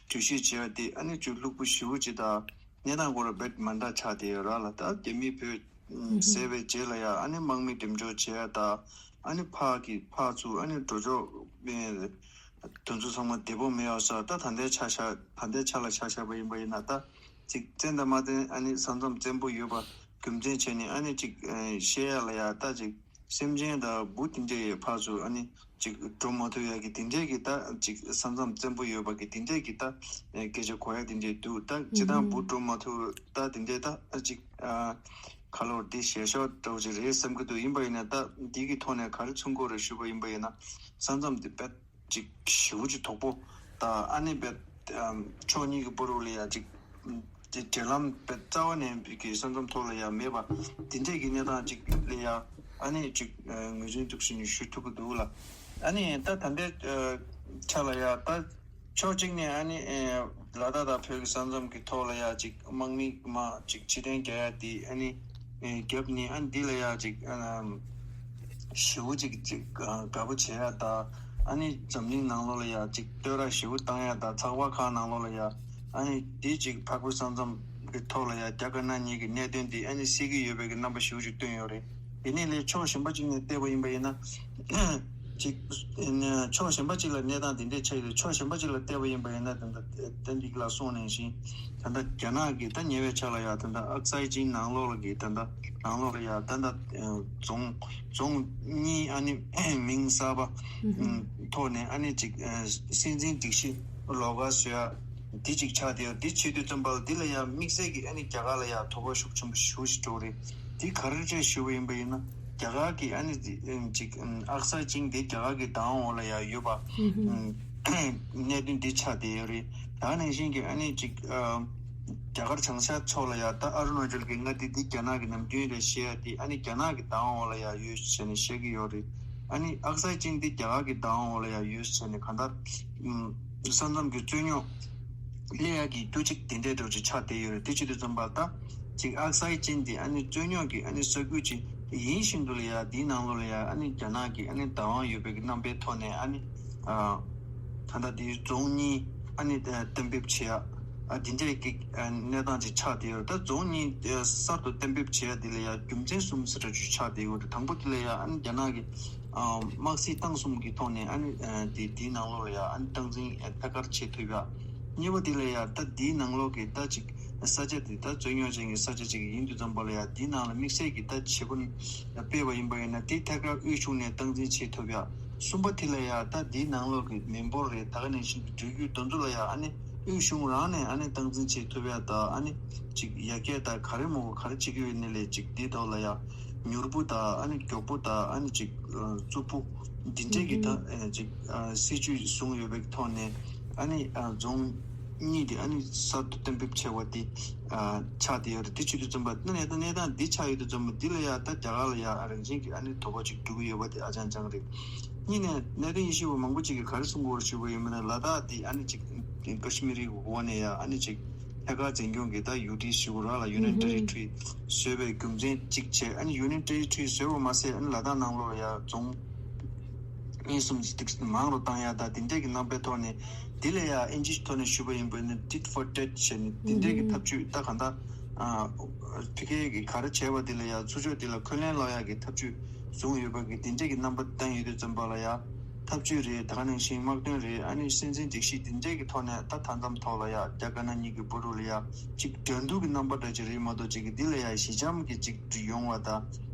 འགྲུལ་བཞུད་བྱས་པ་དེ་ཨ་ནི་ཅིག་ལྷུག་པོ་ཞེ་པོ་ཅིག་དང་གནས་སྟངས་སྐོར་རྦད་མ་འདྲ་ཆགས་བསྡད་ཡོད་ར་ལ། ད་རྒྱ་མིས་བོད་ཟས་པའི་རྗེས་ལ་ཡ་ཨ་ནི་དམག་མི་འགྲེམས་འཇོག་བྱས་ཡ་དང་། ཨ་ནི་ཕར་གྱི་ཕར་ཚུར་ཨ་ནི་འགྲོ་ཕྱོགས་ཨེ་དེ་ཚོ་ཚང་མ་བདེ་པོ་མེད་ཡོད་ས། ད་ད་ལྟའི་ཆ་བཞག་ད་ལྟའི་ཆ་ལ་ཆ་བཞག་པ་ཡིན་པ་ཡིན་ན། ད་ཅིག་བཙན་དང་མ་བཙན་ཨ་ནི་ས་མཚམས་བཙན་པོ་ཡོད་པ་རྒྱུ་མཚན་བྱས་ནས་ཨ་ནི་ཅིག་ཨེ་བཤད་ཡ་ལ་ཡ་ད་ཅིག་སེམས་ཅན་དང་འབུ་དེ་འདྲའི་ཕར་ཚུར་ཨ་ནི་ ཅིག་འགྲོ་མ་ཐུབ་ཡག་གི་དེ་འདྲས་ཀྱི་ད་ཅིག་ས་མཚམས་བཙན་པོ་ཡོད་པ་གི་དེ་འདྲས་ཀྱི་ད་སྐད་ཆ་གོ་ཡག་དེ་འདྲས་འདུག་ད་སྤྱིར་བཏང་བུ་འགྲོ་མ་ཐུབ་ད་དེ་འདྲས་ད་ཅིག་ཁ་ལོར་འདི་ཞལ་ཤོག་འདྲ་བོ་ཅིག་རེད་བསམ་གྱི་འདུག་ཡིན་པ་ཡིན་ན་ད་འདི་གི་ཐོག་ནས་ག་རེ་མཚོན་གྱི་ཡོད་རེད་ཞུས་པ་ཡིན་པ་ཡིན་ན་ས་མཚམས་འདི་དཔེ་ཅིག་ཞེ་པོ་ཅིག་དོག་པོ་ད་ཨ་ནི་དཔེ་ཕྱོགས་གཉིས་ཀྱི་བར་དུ་ལ་ཡ་ཅིག་འབྲེལ་ལམ་དཔེ་རྩ་བ་ནས་ཀྱི་ས་མཚམས་ཐོག་ལ་ཡ་མེད་པ་དེ་འདྲས་ཀྱི་གནས་སྟངས་ཅིག་ལ་ཡ་ཨ་ནི་ཅིག་ངོས་འཛིན་འདུག་ཞུ་ནས་ཞུ་ཐུབ་ཀྱི་འདུག་ལ། ཨ་ནི་ད་ད་ལྟའི་ཆ་ལ་ཡ་ད་ཕྱོགས་གཅིག་ནས་ཨ་ནི་ལ་དྭགས་དང་བོད་ཀྱི་ས་མཚམས་ཀྱི་ཐོག་ལ་ཡ་ཅིག་དམག་མི་མ་ཅིག་ཕྱིར་འཐེན་རྒྱག་ཡ་དེ་ཨ་ནི་རྒྱབ་ནས་ཨ་ནི་འདི་ལ་ཡ་ཅིག་ཞེ་པོ་ཅིག་ཅིག་དགའ་པོ་བྱེད་ཡ་ད་ཨ་ནི་འཛམ་གླིང་ནང་ལོགས་ལ་ཡ་ཅིག་བསྟོད་ར་ཞེ་པོ་བཏང་ཡ་ད་ཚགས་པར་ཁག་ནང་ལོགས་ལ་ཡ་ཨ་ནི་འདི་ཅིག་འཕགས་བོད་ས་མཚམས་ཀྱི་ཐོག་ལ་ཡ་རྒྱ་དཀར་ནག་གཉིས་ཀྱི་གནད་དོན་འདི་ཨ་ནི་སེལ་གྱི་ཡོད་པའི་གི་རྣམ་པ་ཞེ་པོ་ཅིག་བསྟན་ཡོད་རེད། དེ་ནས་ལས་ཕྱོགས་གཞན་པ་གཅིག་ནས་བལྟས་པ་ཡིན་པ་ཡིན་ན། ཅིག་ཕྱོགས་གཞན་པ་གཅིག་ལ་གནས་སྟངས་དེ་འདྲས་ཆགས་ཡོད་རེད། ཕྱོགས་གཞན་པ་གཅིག་ལ་བལྟས་པ་ཡིན་པ་ཡིན་ན་ད་ལྟ་ཏན་ཏིག་ལ་གསུངས་ནང་བཞིན་ད་ལྟ་རྒྱ་ནག་གི་ད་ཉེ་བའི་ཆར་ལ་ཡ་ད་ལྟ་ཨག་སའི་ཅིན་ནང་ལོགས་ལ་གི་ད་ལྟ་ནང་ལོགས་ལ་ཡ་ད་ལྟ་རྫོང་རྫོང་གཉིས་ཨ་ནི་མིང་གསར་པ་ཐོག་ནས་ཨ་ནི་ཅིག་སྲིད་འཛིན་སྒྲིག་གཞི་ལོགས་ཀ་བཟོ་ཡ། འདི་གཅིག་ཆགས་བསྡད་ཡོད། འདི་བྱེད་དུས་ཙམ་པ་ལ་འདི་ལ་ཡང་དམིགས་བསལ་གྱི་ཨ་ནི་རྒྱ་གར་ལ་ཡང་དོ་ཕོག་ཤུགས་ཆེན་པོ་ཞེ་པོ་ཞིག་འགྲོ་གི་རེད། འདི་ག་རེ་རེད་ཞུས་པ་ཡིན་པ་ཡིན་ན་རྒྱ་གར་གྱི་ཨ་ནི་འདི་ཨམ་ཅིག་ཨམ་ཨག་སའི་ཅིན་འདི་རྒྱ་གར་གྱི་བདག་དབང་འོག་ལ་ཡང་ཡོད་པ་ཨམ་གནད་དོན་འདི་ཆགས་བསྡད་ཡོད་རེད། ད་ནང་བཞིན་གྱི་ཨ་ནི་ཅིག་ཨམ་རྒྱ་གར་བྱང་ཤར་ཕྱོགས་ལ་ཡང་ད་ཨ་རུ་ན་ཅལ་གྱི་མངའ་སྡེ་འདི་རྒྱ་ནག་གི་ནམ་རྒྱུན་ལས་བཤད་ཡ་འདི་ཨ་ནི་རྒྱ་ནག་གི་བདག་དབང་འོག་ལ་ཡང་ཡོད་ཟེར་ནས་བཤད་ཀྱི་ཡོད་རེད། ཨ་ནི་ཨག་སའི་ཅིན་འདི་རྒྱ་གར་གྱི་བདག་དབང་འོག་ལ་ཡང་ཡོད་ཟེར་ནས་གང་ལྟར། ས་མཚམས་ཀྱི་རྩོད་རྙོག་སླེབས་ཡག་གི་རྒྱུ་གཅིག་དེ་འདྲའི་འདྲ་བོ་ཅིག་ཆགས་བསྡད་ཡོད་རེད། དེ་བྱེད་དུས་ཙམ་པ་ད་ཅིག་ཨག་སའི་ཅིན་དེ་ཨ་ནི་རྩོད་རྙོག་གི་ཨ་ནི་ས་ཁུལ་ཅིག་ཡིན་བཞིན་དུ་ལ་ཡ་དེའི་ནང་ལོགས་ལ་ཡ་ཨ་ནི་རྒྱ་ནག་གི་ཨ་ནི་བདག་དབང་ཡོད་པའི་གི་རྣམ་པའི་ཐོག་ནས་ཨ་ནི་ད་ལྟ་དེའི་རྫོང་གཉིས་ཨ་ནི་གཏན་འབེབས་བྱེད་ཡ་ཨ་དེ་འདྲའི་གི་གནས་སྟངས་ཅིག་ཆགས་བསྡད་ཡོད་རེད། ད་རྫོང་གཉིས་གསར་དུ་གཏན་འབེབས་བྱེད་ཡ་དེ་ལ་ཡ་རྒྱུ་མཚན་གསུམ་ཟེར་འདྲ་ཅིག་ཆགས་བསྡད་ཡོད་རེད། དང་པོ་དེ་ལ་ཡ་ཨ་ནི་རྒྱ་ནག་གི་དམག་སྲིད་བཏང་གསུམ་གྱི་ཐོག་ནས་ཨ་ནི་དེ་དེའི་ནང་ལོགས་ལ་ཡ་ཨ་ནི་སྟངས་འཛིན་ཐད་ཀར་བྱེད་ཐུབ་ཡ། གཉིས་པ་དེ་ལ་ཡ་ད་དེའི་ནང་ལོགས་ཀྱི་ད་ཅིག་ས་ཆ་དེ་ད་རྩོད་རྙོག་ཅན་གྱི་ས་ཆ་ཅིག་ཡིན་དུས་ཙམ་པ་ལ་ཡ་དེའི་ནང་ལ་དམིགས་བསལ་གྱི་ད་བྱེད་སྒོ་སྤེལ་བ་ཡིན་པ་ཡིན་ན་དེ་ཐད་ཀར་དབུས་གཞུང་ནས་སྟངས་འཛིན་བྱེད་ཐུབ་ཡ། གསུམ་པ་དེ་ལ་ཡ་ད་དེའི་ནང་ལོགས་ཀྱི་མི་འབོར་རེད། ད་ག་ནང་བཞིན་གྱི་འགྲུལ་བཞུད་དེ་ཚོ་ལ་ཡ་ཨ་ནི་དབུས་གཞུང་རང་ནས་ཨ་ནི་སྟངས་འཛིན་བྱེད་ཐུབ་ཡ་ད་ཨ་ནི་ཅིག་ཡར་རྒྱས་ད་ག་རེ་མོ་ག་རེ་བྱེད་ཀྱི་ཡོད་ནི་ལས་ཅིག་དེའི་ཐོག་ལ་ཡ། མྱུར་པོ་དང་ཨ་ནི་མགྱོགས་པོ་དང་ཨ་ནི་ཅིག་རྩུབ་པོ་འདི་འདྲས་ཀྱི་ད་ཨ་ཅིག་སྲིད་ཇུས་བཟུང་ཡོད་པའི་ཐོག་ནས་ཨ་ནི་རྫོང་གཉིས་དེ་ཨ་ནི་གསར་དུ་གཏན་འབེབས་བྱས་པ་དེ་ཆགས་བསྡད་ཡོད་རེད། དེ་བྱེད་དུས་ཙམ་པ་ད་གནས་སྟངས་གནས་སྟངས་འདི་ཆགས་ཡོད་དུས་ཙམ་པ་འདི་ལ་ཡ་ད་རྒྱ་གར་ལ་ཡ་རང་བཞིན་གྱི་ཨ་ནི་དོ་ཕོག་ཅིག་འགྲོ་གི་ཡོད་པ་དེ་ཨ་ཅང་ཅང་རེད། གཉིས་ནས་གནད་དོན་དབྱེ་ཞིབ་པ་མང་པོ་ཅིག་གིས་ག་རེ་གསུང་གི་ཡོད་རེད་ཞུས་པ་ཡིན་ན་ལ་དྭགས་འདི་ཨ་ནི་ཅིག་ཀ་ཤི་མིར་གྱི་འོག་ནས་ཡ་ཨ་ནི་ཅིག་ཐད་ཀར་འཛིན་སྐྱོང་གི་ད་ཡུ་ཊི་ཞུ་དགོས་ར་ལ་Union Territory བཟོས་པའི་རྒྱུ་མཚན་གཅིག་བྱས་ཨ་ནི་Union Territory བཟོས་པ་མ་ཟད་ཨ་ནི་ལ་དྭགས་ནང་ལོགས་ལ་ཡ་རྫོང་གཉིས་གསུམ་ཅིག་མང་རུ་བཏང་ཡ་ད་དེ་འདྲས་ཀྱི་རྣམ་པའི་ཐོག་ནས་འདི་ལ་ཡ་ཨིན་ཇིའི་ཐོག་ནས་ཞུས་པ་ཡིན་པ་ནི་Tit for Tat བྱས་ནས་དེ་འདྲས་ཀྱི་ཐབས་ཇུས་ད་གང་ལྟར་ཕ་གི་གི་ག་རེ་བྱས་པ་དེ་ལ་ཡ་ཚུར་ཕྱོགས་དེ་ལ་འཁོན་ལན་སློག་ཡ་གི་ཐབས་ཇུས་བཟུང་ཡོད་པ་གི་དེ་འདྲས་ཀྱི་རྣམ་པ་བསྟན་ཡོད་དུས་ཙམ་པ་ལ་ཡ། ཐབས་ཇུས་རེད། ད་ག་ནང་བཞིན་དམག་དོན་རེད། ཨ་ནི་སྲིད་འཛིན་སྒྲིག་གཞི་འདི་འདྲས་ཀྱི་ཐོག་ནས་ད་མཐའ་མཚམས་ཐོག་ལ་ཡ་རྒྱ་དཀར་ནག་གཉིས་ཀྱི་བར་དུ་ལ་ཡ་གཅིག་འགྲན་བསྡུར་གྱི་རྣམ་པ་འདྲ་ཅིག་རེད་མ་གཏོགས་གཅིག་གི་འདི་ལ་ཡ་ཞི་འཇམ་གྱི་གཅིག་ཡོང་བ་ད་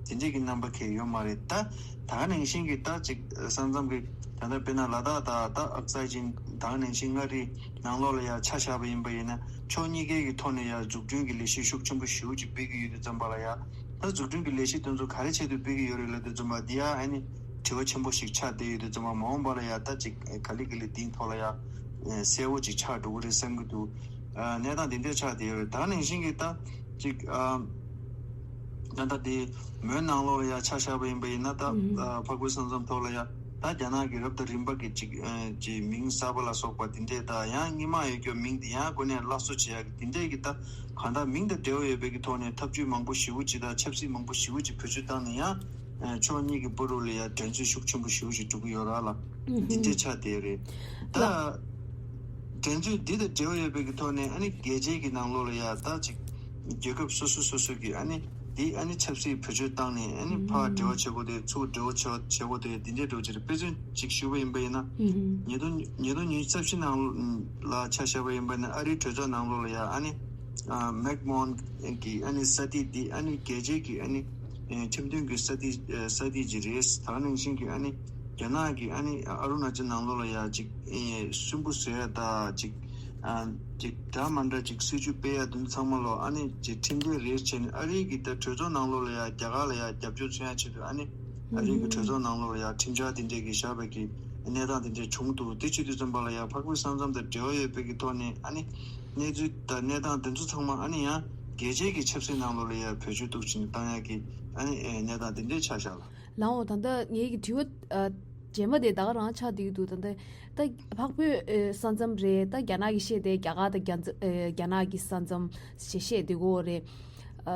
དེ་འདྲས་ཀྱི་རྣམ་པ་གང་ཡང་ཡོད་མ་རེད། ད་ད་ག་ནང་བཞིན་གྱི་ད་གཅིག་ས་མཚམས་ཀྱི་ད་ལྟ་དཔེར་ན་ལ་དྭགས་ད་ད་ཨག་སའི་ཅིན་ད་ག་ནང་བཞིན་མངའ་རིས་ནང་ལོགས་ལ་ཡ་ཆ་བཞག་པ་ཡིན་པ་ཡིན་ན་ཕྱོགས་གཉིས་ཀའི་གི་ཐོག་ནས་ཡ་འཛུགས་སྐྲུན་གྱི་ལས་གཞི་ཤུགས་ཆེན་པོ་ཞེ་པོ་ཅིག་སྤེལ་གྱི་ཡོད་དུས་ཙམ་པ་ལ་ཡ། ད་འཛུགས་སྐྲུན་གྱི་ལས་གཞི་དེ་ཚོ་ག་རེ་ཆེད་དུ་སྤེལ་གྱི་ཡོད་རེད་ལབ་དུས་ཙམ་པ་འདི་ཡང་ཨ་ནི་དྲི་བ་ཆེན་པོ་ཞིག་ཆགས་བསྡད་ཡོད་དུས་ཙམ་པ་མ་འོངས་པ་ལ་ཡང་ད་ཅིག་ག་ལེ་ག་ལེ་འདིའི་ཐོག་ལ་ཡང་གསལ་བོ་ཅིག་ཆགས་འགྲོ་གི་རེད་བསམ་གྱི་འདུག་གནས་སྟངས་འདི་འདྲ་ཆགས་བསྡད་ཡོད་རེད། ད་ནང་བཞིན་གྱི་ད་ཅིག་ད་ལྟ་དེ་མོན་ནང་ལོགས་ལ་ཡང་ཆ་བཞག་པ་ཡིན་པ་ཡིན་ན་ད་འཕགས་བོད་ས་མཚམས་ཐོག་ལ་ཡང་ད་རྒྱ་ནག་གི་རབ་དང་རིམ་པ་གི་ཅིག་ཅིག་མིང་གསར་པ་ལ་སོགས་པ་འདི་འདྲས་ད་ཡང་སྔོན་མ་ཡོད་རྒྱུ་མིང་འདི་ཡང་སྒོ་ནས་སླར་གསོ་བྱེད་ཡག་གི་འདི་འདྲས་ཀྱི་ད། གང་ལྟར་མིང་དང་འབྲེལ་བ་ཡོད་པའི་གི་ཐོག་ནས་ཐབས་ཇུས་མང་པོ་ཞེ་པོ་ཅིག་དང་ཆབ་སྲིད་མང་པོ་ཞེ་པོ་ཅིག་བེད་སྤྱོད་བཏང་ནས་ཡང་ཕྱོགས་གཉིས་ཀྱི་བར་དུ་ལ་ཡང་འགྲན་རྩོད་ཤུགས་ཆེན་པོ་ཞེ་པོ་ཅིག་འགྲོ་གི་ཡོད་ར་ལ་འདི་འདྲས་ཆགས་བསྡད་རེད་ད། འགྲན་རྩོད་འདི་དང་འབྲེལ་བ་ཡོད་པའི་གི་ཐོག་ནས་ཨ་ནི་རྒྱལ་སྤྱིའི་གི་ནང་ལོགས་ལ་ཡང་ད་ཅིག་རྒྱལ་ཁབ་སོ་སོ་སོ་སོ་གི་ཨ་ནི་འདི་ཨ་ནི་ཆབ་སྲིད་བེད་སྤྱོད་བཏང་ནས་ཨ་ནི་ཕར་འབྲེལ་བ་བྱེད་དགོས་དེ་ཚུར་འབྲེལ་བ་བྱེད་བྱེད་དགོས་དེ་འདི་འདྲས་འགྲོ་གི་རེད། དཔེ་མཚོན་ཅིག་ཞུ་བ་ཡིན་པ་ཡིན་ན་ཉིས་སྟོང་ཉིས་སྟོང་ཉི་ཤུ་རྩ་བཞི་ནང་ལ་ཆ་བཞག་པ་ཡིན་པ་ན་ཨ་རིའི་གྲོས་ཚོགས་ནང་ལོགས་ལ་ཡ་ཨ་ནི་མེག་མོན་གྱི་ཨ་ནི་ས་ཐིག་འདི་ཨ་ནི་རྒྱལ་སྤྱིའི་གི་ཨ་ནི་ཁྲིམས་མཐུན་གྱི་ས་ཐིག་ས་ཐིག་ཅིག་རེད། ད་ག་ནང་བཞིན་གྱི་ཨ་ནི་ རྒྱ་ནག་གི་ཨ་ནི་ཨ་རུ་ན་ཅལ་ནང་ལོགས་ལ་ཡ་ཅིག་ཨེ་སུན་པོ་བཟོ་ཡ་ད་ཅིག་ཨ་ཅིག་འདྲ་མ་འདྲ་ཅིག་སྲིད་ཇུས་སྤེལ་ཡ་དེ་ཚང་མ་ལོ་ཨ་ནི་ཅིག་ཁྲིམས་འགལ་རེད་བྱས་ནས་ཨ་རི་གི་ད་གྲོས་ཚོགས་ནང་ལོགས་ལ་ཡ་རྒྱ་གར་ལ་ཡ་རྒྱབ་སྐྱོར་མཚོན་ཡ་ཆེད་དུ་ཨ་ནི་ཨ་རི་གི་གྲོས་ཚོགས་ནང་ལོགས་ལ་ཡ་ཁྲིམས་འཆར་དེ་འདྲས་ཀྱི་བཞག་པའི་གི་གནས་སྟངས་དེ་འདྲས་བྱུང་འདུག་དེ་བྱེད་དུས་ཙམ་པ་ལ་ཡ་འཕགས་བོད་ས་མཚམས་དང་འབྲེལ་བ་ཡོད་པའི་གི་ཐོག་ནས་ཨ་ནི་གནས་ཚུལ་དང་གནས་སྟངས་དེ་ཚོ་ཚང་མ་ཨ་ནི་ཡང་རྒྱལ་སྤྱིའི་གི་ཆབ་སྲིད་ནང་ལོགས་ལ་ཡ་བེད་སྤྱོད་འདུག་ཅིང་བཏང་ཡ་གི་ཨ་ནི་གནས་སྟངས་དེ་འདྲས་ཆགས་བཞག་ལ། ལའོ། ད་ལྟ་ངེད་ཀྱི་དྲི་བ་ཨ་རྗེས་མ་དེ་ད་ག་རང་ཆགས་བསྡད་ཀྱི་འདུག་ད་ལྟ་ད་འཕགས་བོད་ཨ་ས་མཚམས་རེད། ད་རྒྱ་ནག་གིས་བཤད་དེ་རྒྱ་གར་དང་རྒྱ་མཚམས་ཨ་རྒྱ་ནག་གི་ས་མཚམས་ཞེས་བཤད་བསྡད་ཀྱི་ཡོད་རེད། ཨ་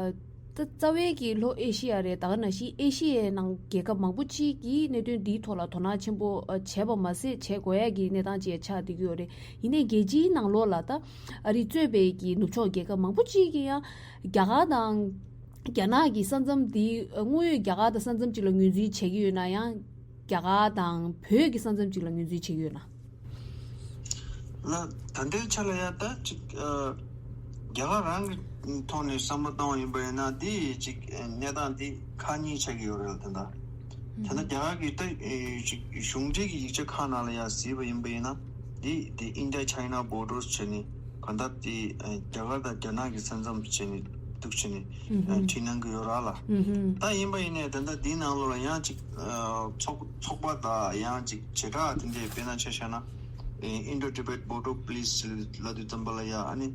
ད་རྩ་བའི་གི་ལྷོ་ཨེ་ཤི་ཡ་རེད། ད་ག་ནང་བཞིན་ཨེ་ཤི་ཡའི་ནང་རྒྱལ་ཁབ་མང་པོ་ཅིག་གིས་གནད་དོན་འདིའི་ཐོག་ལ་དོ་སྣང་ཆེན་པོ་ཨ་བྱས་པ་མ་ཟད་བྱེད་དགོས་ཡ་གི་གནས་སྟངས་ཅིག་ཆགས་བསྡད་ཀྱི་ཡོད་རེད། ཡིན་ནའི་རྒྱལ་སྤྱིའི་ནང་ལོགས་ལ་ད་ཨ་རི་གཙོས་པའི་གི་ནུབ་ཕྱོགས་རྒྱལ་ཁབ་མང་པོ་ཅིག་གིས་ཡང་རྒྱ་གར་དང་རྒྱ་ནག་གི་ས་མཚམས་འདི་དངོས་ཡོད་རྒྱ་གར་དང་ས་མཚམས་གཅིག་ལ་ངོས་འཛིན་བྱེད་ཀྱི་ཡོད་ན་ཡང་རྒྱ་གར་དང་བོད་ཀྱི་ས་མཚམས་གཅིག་ལ་ངོས་འཛིན་བྱེད་ཀྱི་ཡོད་ན། ལ་ད་ལྟའི་ཆ་ལ་ཡ་ད་ཅིག་ཨ་རྒྱ་གར་རང་གི་ཐོག་ནས་བསམ་བློ་བཏང་བ་ཡིན་པ་ཡིན་ན་འདི་ཅིག་གནས་སྟངས་འདི་ཁག་གཉིས་ཆགས་ཀྱི་ཡོད་རེད་ད་ལྟ། ད་ལྟ་རྒྱ་གར་གྱི་ད་ཅིག་གཞུང་འབྲེལ་གྱི་ཡིག་ཆ་ཁག་ནང་ལ་ཡ་གཟིགས་པ་ཡིན་པ་ཡིན་ན་འདི་འདི་India China Borders བྱས་ནས་གང་ལྟར་དེ་རྒྱ་གར་དང་རྒྱ་ནག་གི་ས་མཚམས་བྱས་ནས་འདུག་བྱས་ནས་ཨ་ཧུམ་ཧུམ། བྲིས་གནང་གི་ཡོད་ར་ལ། ཨུ་ཧུམ། ད་ཡིན་པ་ཡིན་ནའི་ད་ལྟ་འདིའི་ནང་ལོགས་ལ་ཡང་ཅིག་ཨ་ཚོགས་ཚོགས་པ་དང་ཡང་ཅིག་བྱེ་བྲག་དེ་འདྲའི་དཔེར་ན་ཆ་བཞག་ན་ཨེ་Indo-Tibet Border Police ལབ་དུས་ཙམ་པ་ལ་ཡ་ཨ་ནི་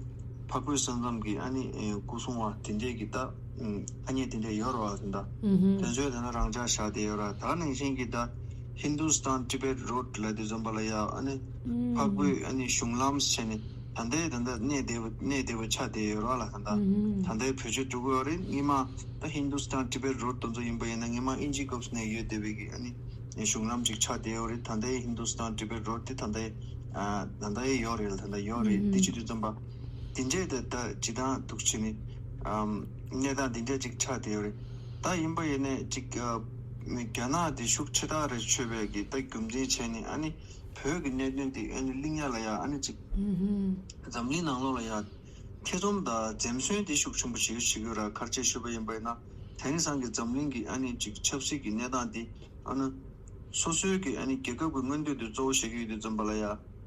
འཕགས་བོད་ས་མཚམས་ཀྱི་ཨ་ནི་ཨེ་སྐུ་སྲུང་བ་དེ་འདྲས་ཀྱི་ད་ཨ་མྱེས་དེ་འདྲས་ཡོད་ར་བ་དེ་འདྲ། ཨུ་ཧུམ། དེ་ཚོའི་དེ་ན་རང་འཇགས་བཞག་བསྡད་ཡོད་ར། ད་ནང་བཞིན་གྱི་ད་Hindustan Tibet Road ལབ་དུས་ཙམ་པ་ལ་ཡ་ཨ་ནི་ཨུམ། འཕགས་བོད་ཨ་ནི་གཞུང་ལམ་བྱས་ནས་ད་ལྟའི་ད་ལྟ་གནས་བདེ་བ་གནས་བདེ་བ་ཆགས་བསྡད་ཡོད་ར་ལ། ད་ལྟ་ཨུམ། ད་ལྟའི་བེད་སྤྱོད་འགྲོ་གི་ཡོད་རེད། སྔོན་མ་ད་Hindustan Tibet Road དེ་ཚོ་ཡིན་པ་ཡིན་ན་སྔོན་མ་ཨིན་ཇི་སྐབས་སུ་ནས་ཡོད་བསྡད་པའི་གི་ཨ་ནི་གཞུང་ལམ་ཅིག་ཆགས་བསྡད་ཡོད་རེད། ད་ལྟའི་Hindustan Tibet Road དེ་ད་ལྟའི་ཨ་ད་ལྟའི་ཡོད་རེད། ད་ལྟ་ཡོད་རེད། ཨུམ། དེ་བྱེད་དུས་ཙམ་པ་དེ་འདྲས་ད་ད་ཇི་ལྟར་འདུག་བྱས་ནས་ཨམ་གནས་སྟངས་དེ་འདྲས་ཅིག་ཆགས་བསྡད་ཡོད་རེད། ད་ཡིན་པ་ཡིན་ནས་ཅིག་ཨ་རྒྱ་ནག་དེ་ཤུགས་ཆེ་དྲགས་རེ་ཆོད་པའི་གི་ད་རྒྱུ་མཚན་བྱས་ནས་ཨ་ནི་བོད་ཀྱི་གནད་དོན་དེ་ཨ་ནི་གླེང་ཡ་ལ་ཡ་ཨ་ནི་ཅིག་ཨུམ་ཧུམ། འཛམ་གླིང་ནང་ལོགས་ལ་ཡ་ཐེ་ཚོམ་དང་འཛེམ་ཟོན་དེ་ཤུགས་ཆེན་པོ་བྱེད་ཀྱི་བྱེད་ཀྱི་ཡོད་ར། ག་རེ་བྱས་ཞུས་པ་ཡིན་པ་ཡིན་ན་དེང་སང་གི་འཛམ་གླིང་གི་ཨ་ནི་ཅིག་ཆབ་སྲིད་ཀྱི་གནས་སྟངས་དེ་ཨ་ནི་སོ་སོའི་གི་ཨ་ནི་རྒྱལ་ཁབ་ཀྱི་མངོན་འདོད་དེ་གཙོ་བོ་བྱེད་ཀྱི་ཡོད་དུས་ཙམ་པ་ལ་ཡ་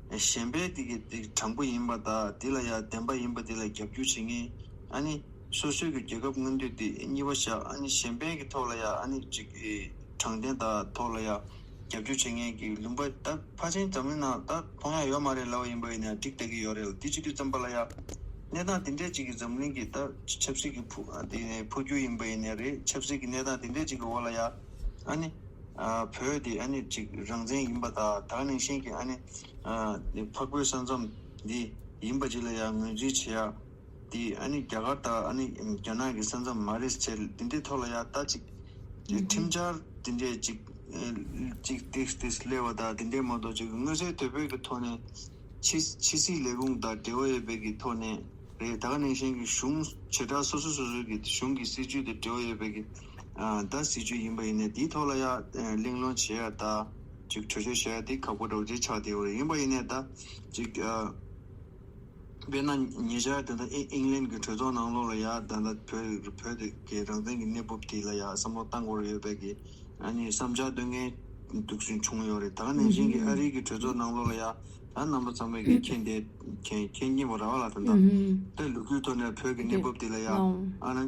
གཞན་པའི་དེ་གི་དེ་དྲང་པོ་ཡིན་པ་དང་དེ་ལ་ཡ་བདེན་པ་ཡིན་པ་དེ་ལ་རྒྱབ་སྐྱོར་བྱེད་མཁན་ཨ་ནི་སོ་སོའི་གི་རྒྱལ་ཁབ་མངོན་འདོད་དེ་གཉིས་པ་བཞག་ཨ་ནི་གཞན་པའི་གི་ཐོག་ལ་ཡ་ཨ་ནི་ཅིག་དྲང་བདེན་དང་ཐོག་ལ་ཡ་རྒྱབ་སྐྱོར་བྱེད་མཁན་གྱི་ལུང་པ་ད་ཕལ་ཆེར་འཛམ་གླིང་ནང་ད་མཐོང་ཡ་ཡོད་མ་རེད་ལབ་པ་ཡིན་པ་ཡིན་ན་འགྲིག་བསྡད་ཀྱི་ཡོད་རེད་ལ། དེ་བྱེད་དུས་ཙམ་པ་ལ་ཡ་གནས་སྟངས་དེ་འདྲས་ཅིག་གི་འཛམ་གླིང་གི་ད་ཆབ་སྲིད་ཀྱི་འཕོ་དེ་འཕོ་འགྱུར་ཡིན་པ་ཡིན་ནའི་རེད། ཆབ་སྲིད་ཀྱི་གནས་སྟངས་དེ་འདྲས་ཅིག་གི་འོག་ལ་ཡ་ཨ་ནི་ཨ་བོད་དེ་ཨ་ནི་ཅིག་རང་བཙན་ཡིན་པ་དང་ད་ག་ནང་བཞིན་གྱི་ཨ་ནི་ཨ་འཕགས་བོད་ས་མཚམས་འདི་ཡིན་པ་ཅིག་ལ་ཡ་ངོས་འཛིན་བྱེད་ཡ། དེ་ཨ་ནི་རྒྱ་གར་དང་ཨ་ནི་རྒྱ་ནག་གི་ས་མཚམས་མ་རེད་ཟེར་དེ་འདྲའི་ཐོག་ལ་ཡ་ད་ཅིག་དེ་ཁྲིམས་འཆར་དེ་འདྲས་ཅིག་ཅིག་ཏིག་ཏིག་སླེབས་པ་དང་དེ་འདྲས་མ་གཏོགས་ཅིག་མངོན་གསལ་དོད་པོའི་གི་ཐོག་ནས་ཕྱི་ཕྱི་སྲིད་ལས་ཁུངས་དང་འབྲེལ་བ་ཡོད་པའི་གི་ཐོག་ནས་རེད། ད་ག་ནང་བཞིན་གྱི་གཞུང་བྱེ་བྲག་སོ་སོ་སོ་སོའི་གི་གཞུང་གི་སྲིད་ཇུས་དང་འབྲེལ་བ་ཡོད་པའི་གི་ད་སྲིད་ཇུས་ཡིན་པ་ཡིན་ནའི་དེའི་ཐོག་ལ་ཡ་གླེང་སློང་བྱེད་ཡ་ད་ཅིག་གྲོས་ཆོད་བྱེད་ཡ་དེ་ཁག་པོ་འདྲ་བོ་ཅིག་ཆགས་བསྡད་ཡོད་རེད། ཡིན་པ་ཡིན་ནའི་ད་ཅིག་དཔེར་ན་ཉེ་ཆར་དེ་འདྲ་ཨི་ཨིང་ལན་གྱི་གྲོས་ཚོགས་ནང་ལོགས་ལ་ཡ་ད་ལྟ་བོད་བོད་ཀྱི་རང་བཙན་གྱི་གནས་བབ་དེ་ལ་ཡ་བསམ་བློ་བཏང་དགོས་ཡོད་པའི་གི་ཨ་ནི་བསམ་འཆར་འདོན་མཁན་འདུག་སེ་བྱུང་ཡོད་རེད། ད་ག་ནང་བཞིན་གྱི་ཨ་རིའི་གི་གྲོས་ཚོགས་ནང་ལོགས་ལ་ཡ་ད་རྣམ་པ་ཚང་མས་གི་མཁྱེན་བསྡད་མཁྱེན་མཁྱེན་མཁྱེན་པ་ར་བ་ལ་ད་ལྟ་དེ་ལོ་རྒྱུས་ཐོག་ནས་བོད་ཀྱི་གནས་བབ་དེ་ལ་ཡ་ཨ་ནི་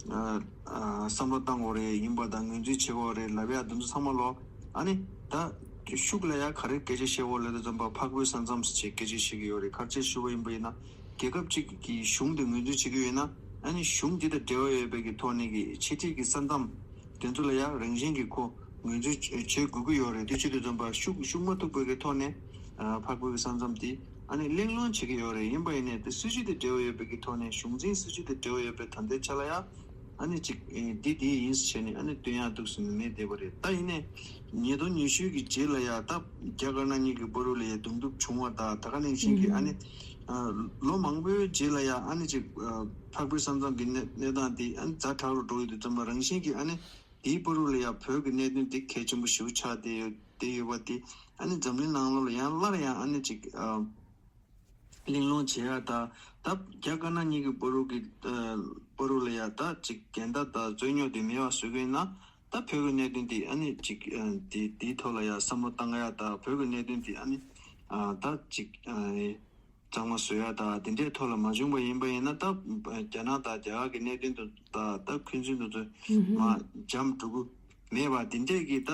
བསམ་བློ་བཏང་དགོས་རེད། ཡིན་པ་དང་ངོས་འཛིན་བྱེད་དགོས་རེད་ལབ་ཡ་དེ་ཚོ་ཚང་མ་ལོ། ཨ་ནི་ད་ཤུགས་ལ་ཡ་ག་རེ་སྐད་ཆ་བཤད་འོ་ལབ་དུས་ཙམ་པ་འཕགས་བོད་ས་མཚམས་ཟེར་སྐད་ཆ་བཤད་ཀྱི་ཡོད་རེད། ག་རེ་བྱས་ཞུ་བ་ཡིན་པ་ཡིན་ན་རྒྱལ་ཁབ་གཅིག་གི་གཞུང་དེ་ངོས་འཛིན་བྱེད་ཀྱི་ཡོད་ན་ཨ་ནི་གཞུང་དེ་དང་འབྲེལ་བ་ཡོད་པའི་གི་ཐོག་ནས་ཀྱི་ཕྱི་འཐེན་གྱི་ས་མཚམས་དེ་ཚོ་ལ་ཡ་རང་བཞིན་གྱི་ཁོ་ངོས་འཛིན་བྱེད་དགོས་ཀྱི་ཡོད་རེད། དེ་བྱེད་དུས་ཙམ་པ་ཤུགས་ཤུགས་མ་ཐུག་པའི་གི་ཐོག་ནས་འཕགས་བོད་ཀྱི་ས་མཚམས་དེ་ཨ་ནི་གླེང་སློང་བྱེད་ཀྱི་ཡོད་རེད། ཡིན་པ་ཡིན་ནའི་དེ་སྲིད་ཇུས་དང་འབྲེལ་བ་ཡོད་པའི་གི་ཐོག་ནས་གཞུང་འཛིན་སྲིད་ཇུས་དང་འབྲེལ་བ་ཡོད་པའི་ད་ལྟའི་ཆ་ལ་ཡ། ཨ་ནི་ཅིག་ཨེ་འདི་འདི་ཡིན་ཟེར་ནས་ཨ་ནི་སྟོན་ཡག་འདུག་ཟེར་ནས་མེད་བསྡད་པ་རེད། ད་ཡིན་ནའི་ཉིས་སྟོང་ཉི་ཤུ་གི་རྗེས་ལ་ཡ་ད་རྒྱ་དཀར་ནག་གཉིས་ཀྱི་བར་དུ་ལ་ཡ་གདོང་ཐུག་བྱུང་བ་དང་ད་ག་ནང་བཞིན་གྱི་ཨ་ནི་ལོ་མང་པོའི་རྗེས་ལ་ཡ་ཨ་ནི་ཅིག་འཕགས་བོད་ས་མཚམས་ཀྱི་གནས་གནས་སྟངས་འདི་ཨ་ནི་ཛ་དྲག་རུ་འགྲོ་ཡོད་དུས་ཙམ་པ་རང་བཞིན་གྱི་ཨ་ནི་དེའི་བར་དུ་ལ་ཡ་བོད་ཀྱི་གནད་དོན་འདི་གལ་ཆེན་པོ་ཞེ་པོ་ཆགས་བསྡད་ཡོད་བསྡད་ཡོད་པ་དེ་ཨ་ནི་འཛམ་གླིང་ནང་ལོགས་ལ་ཡང་སླར་ཡང་ཨ་ནི་ཅིག་གླེང་སློང་བྱེད་ཡ་ད་ད་རྒྱ་དཀར་ནག་གཉིས་ཀྱི་བར་དུ་གི་བར་དུ་ལ་ཡ་ད་ཅིག་འགལ་ཟླ་དང་རྩོད་རྙོག་དེ་མེད་པ་བཟོ་གི་ཡིན་ན་ ད་བོད་ཀྱི་གནད་དོན་དེ་ཨ་ནི་ཅིག་ཨ་དེ་དེའི་ཐོག་ལ་ཡ་བསམ་བློ་བཏང་ཡ་ད་བོད་ཀྱི་གནད་དོན་དེ་ཨ་ནི་ཨ་ད་ཅིག་ཨ་གཙང་མ་བཟོ་ཡ་ད་དེ་འདྲའི་ཐོག་ལ་མ་བྱུང་བ་ཡིན་པ་ཡིན་ན་ད་རྒྱ་ནག་དང་རྒྱ་གར་གྱི་གནད་དོན་དུ་ད་ད་འཁོན་འཛིན་དུ་ཚོད་མ་འཇམ་འགྲོ་གི་མེད་པ་དེ་འདྲས་ཀྱི་ད་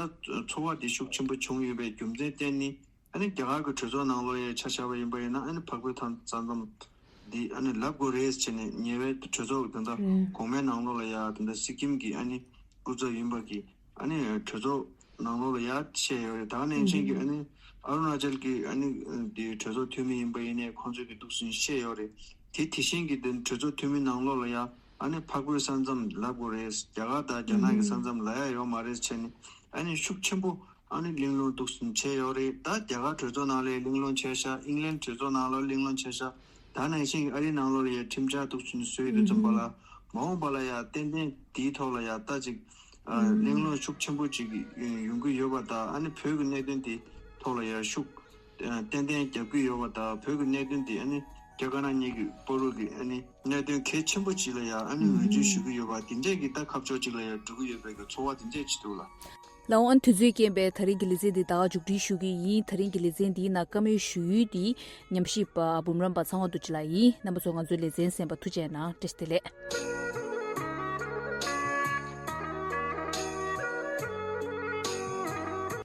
ཚོར་བ་དེ་ཤུགས་ཆེན་པོ་བྱུང་ཡོད་པའི་རྒྱུ་མཚན་བརྟེན་ནི། ཨ་ནི་རྒྱ་གར་གྱི་གྲོས་ཚོགས་ནང་ལོགས་ཡ་ཆ་བཞག་པ་ཡིན་པ་ཡིན་ན་ཨ་ནི་འཕགས་བོད་ཐང་ས་མཚམས་འདི་ཨ་ནི་ལབ་དགོས་རེད་ཟེར་ནས་ཉེ་བའི་གྲོས་ཚོགས་ཀྱི་ད་ལྟ་གོང་མའི་ནང་ལོགས་ལ་ཡ་ད་ལྟ་སི་ཀིམ་གྱི་ཨ་ནི་སྐུ་ཚབ་ཡིན་པ་གི་ཨ་ནི་གྲོས་ཚོགས་ནང་ལོགས་ལ་ཡ་བཤད་ཡོད་རེད། ད་ནང་བཞིན་གྱི་ཨ་ནི་ཨ་རུ་ན་ཅལ་གྱི་ཨ་ནི་འདི་གྲོས་ཚོགས་འཐུས་མི་ཡིན་པ་ཡིན་ནའི་ཁོང་ཚོས་ཀྱི་འདུག་ཟིན་བཤད་ཡོད་རེད། དེ་དེ་བཞིན་གྱི་འདི་གྲོས་ཚོགས་འཐུས་མི་ནང་ལོགས་ལ་ཡ་ཨ་ནི་འཕགས་བོད་ས་མཚམས་ལབ་དགོས་རེད། རྒྱ་གར་དང་རྒྱ་ནག་གི་ས་མཚམས་ལབ་ཡ་ཡོད་མ་རེད་ཟེར་ནས་ཨ་ནི་ཤུགས་ཆེན་པོ། ཨ་ནི་གླེང་སློང་འདུག་སེ་བྱས་ཡོད་རེད། ད་རྒྱ་གར་གྲོས་ཚོགས་ནང་ལ་གླེང་སློང་བྱས་ཤག་ཨིང་ལན་གྲོས་ཚོགས་ནང་ལ་གླེང་སློང་བྱས་ཤག་ད་ནང་བཞིན་ཨ་རིའི་ནང་ལོགས་ལ་ཡང་ཁྲིམས་འཆར་འདུག་སེ་བཟོས་ཡོད་དུས་ཙམ་པ་ལ་མ་འོངས་པ་ལ་ཡང་ཏན་ཏན་དེའི་ཐོག་ལ་ཡང་ད་ཅིག་ཨ་གླེང་སློང་ཤུགས་ཆེན་པོ་ཅིག་ཡོང་གི་ཡོད་པ་དང་ཨ་ནི་བོད་ཀྱི་གནད་དོན་དེ་ཐོག་ལ་ཡང་ཤུགས་ཏན་ཏན་རྒྱབ་ཀྱི་ཡོད་པ་དང་བོད་ཀྱི་གནད་དོན་དེ་ཨ་ནི་རྒྱ་དཀར་ནག་གཉིས་ཀྱི་བར་དུ་གི་ཨ་ནི་གནད་དོན་གལ་ཆེན་པོ་ཅིག་ལ་ཡང་ཨ་ནི་འོས་བསྡུ་ཞུ་གི་ཡོད་པ་དེ་འདྲས་ཀྱི་ད་ཁ་ཕྱོགས་ཅིག་ལ་ཡང་འགྲོ་གི་ཡོད་པའི་གི་ཚོར་བ་དེ་འདྲས་ཅིག་འདུག་ལ། ལགས་འོང་། དུས་ཚོད་རྐྱེན་པས་ད་རིང་གི་ལེ་ཚན་འདི་ད་ག་མཇུག་སྒྲིལ་ཞུ་གི་ཡིན། ད་རིང་གི་ལེ་ཚན་འདིའི་ནང་བཀའ་མོལ་ཞུ་ཡུལ་འདི་ཉམས་ཞིབ་པ་འབུམ་རམས་པ་ཚེ་དབང་རྡོ་རྗེ་ལགས་ཡིན། རྣམ་པ་ཚོ་ང་ཚོའི་ལེ་ཚན་གསན་པར་ཐུགས་རྗེ་གནང་། བཀྲ་ཤིས་བདེ་ལེགས།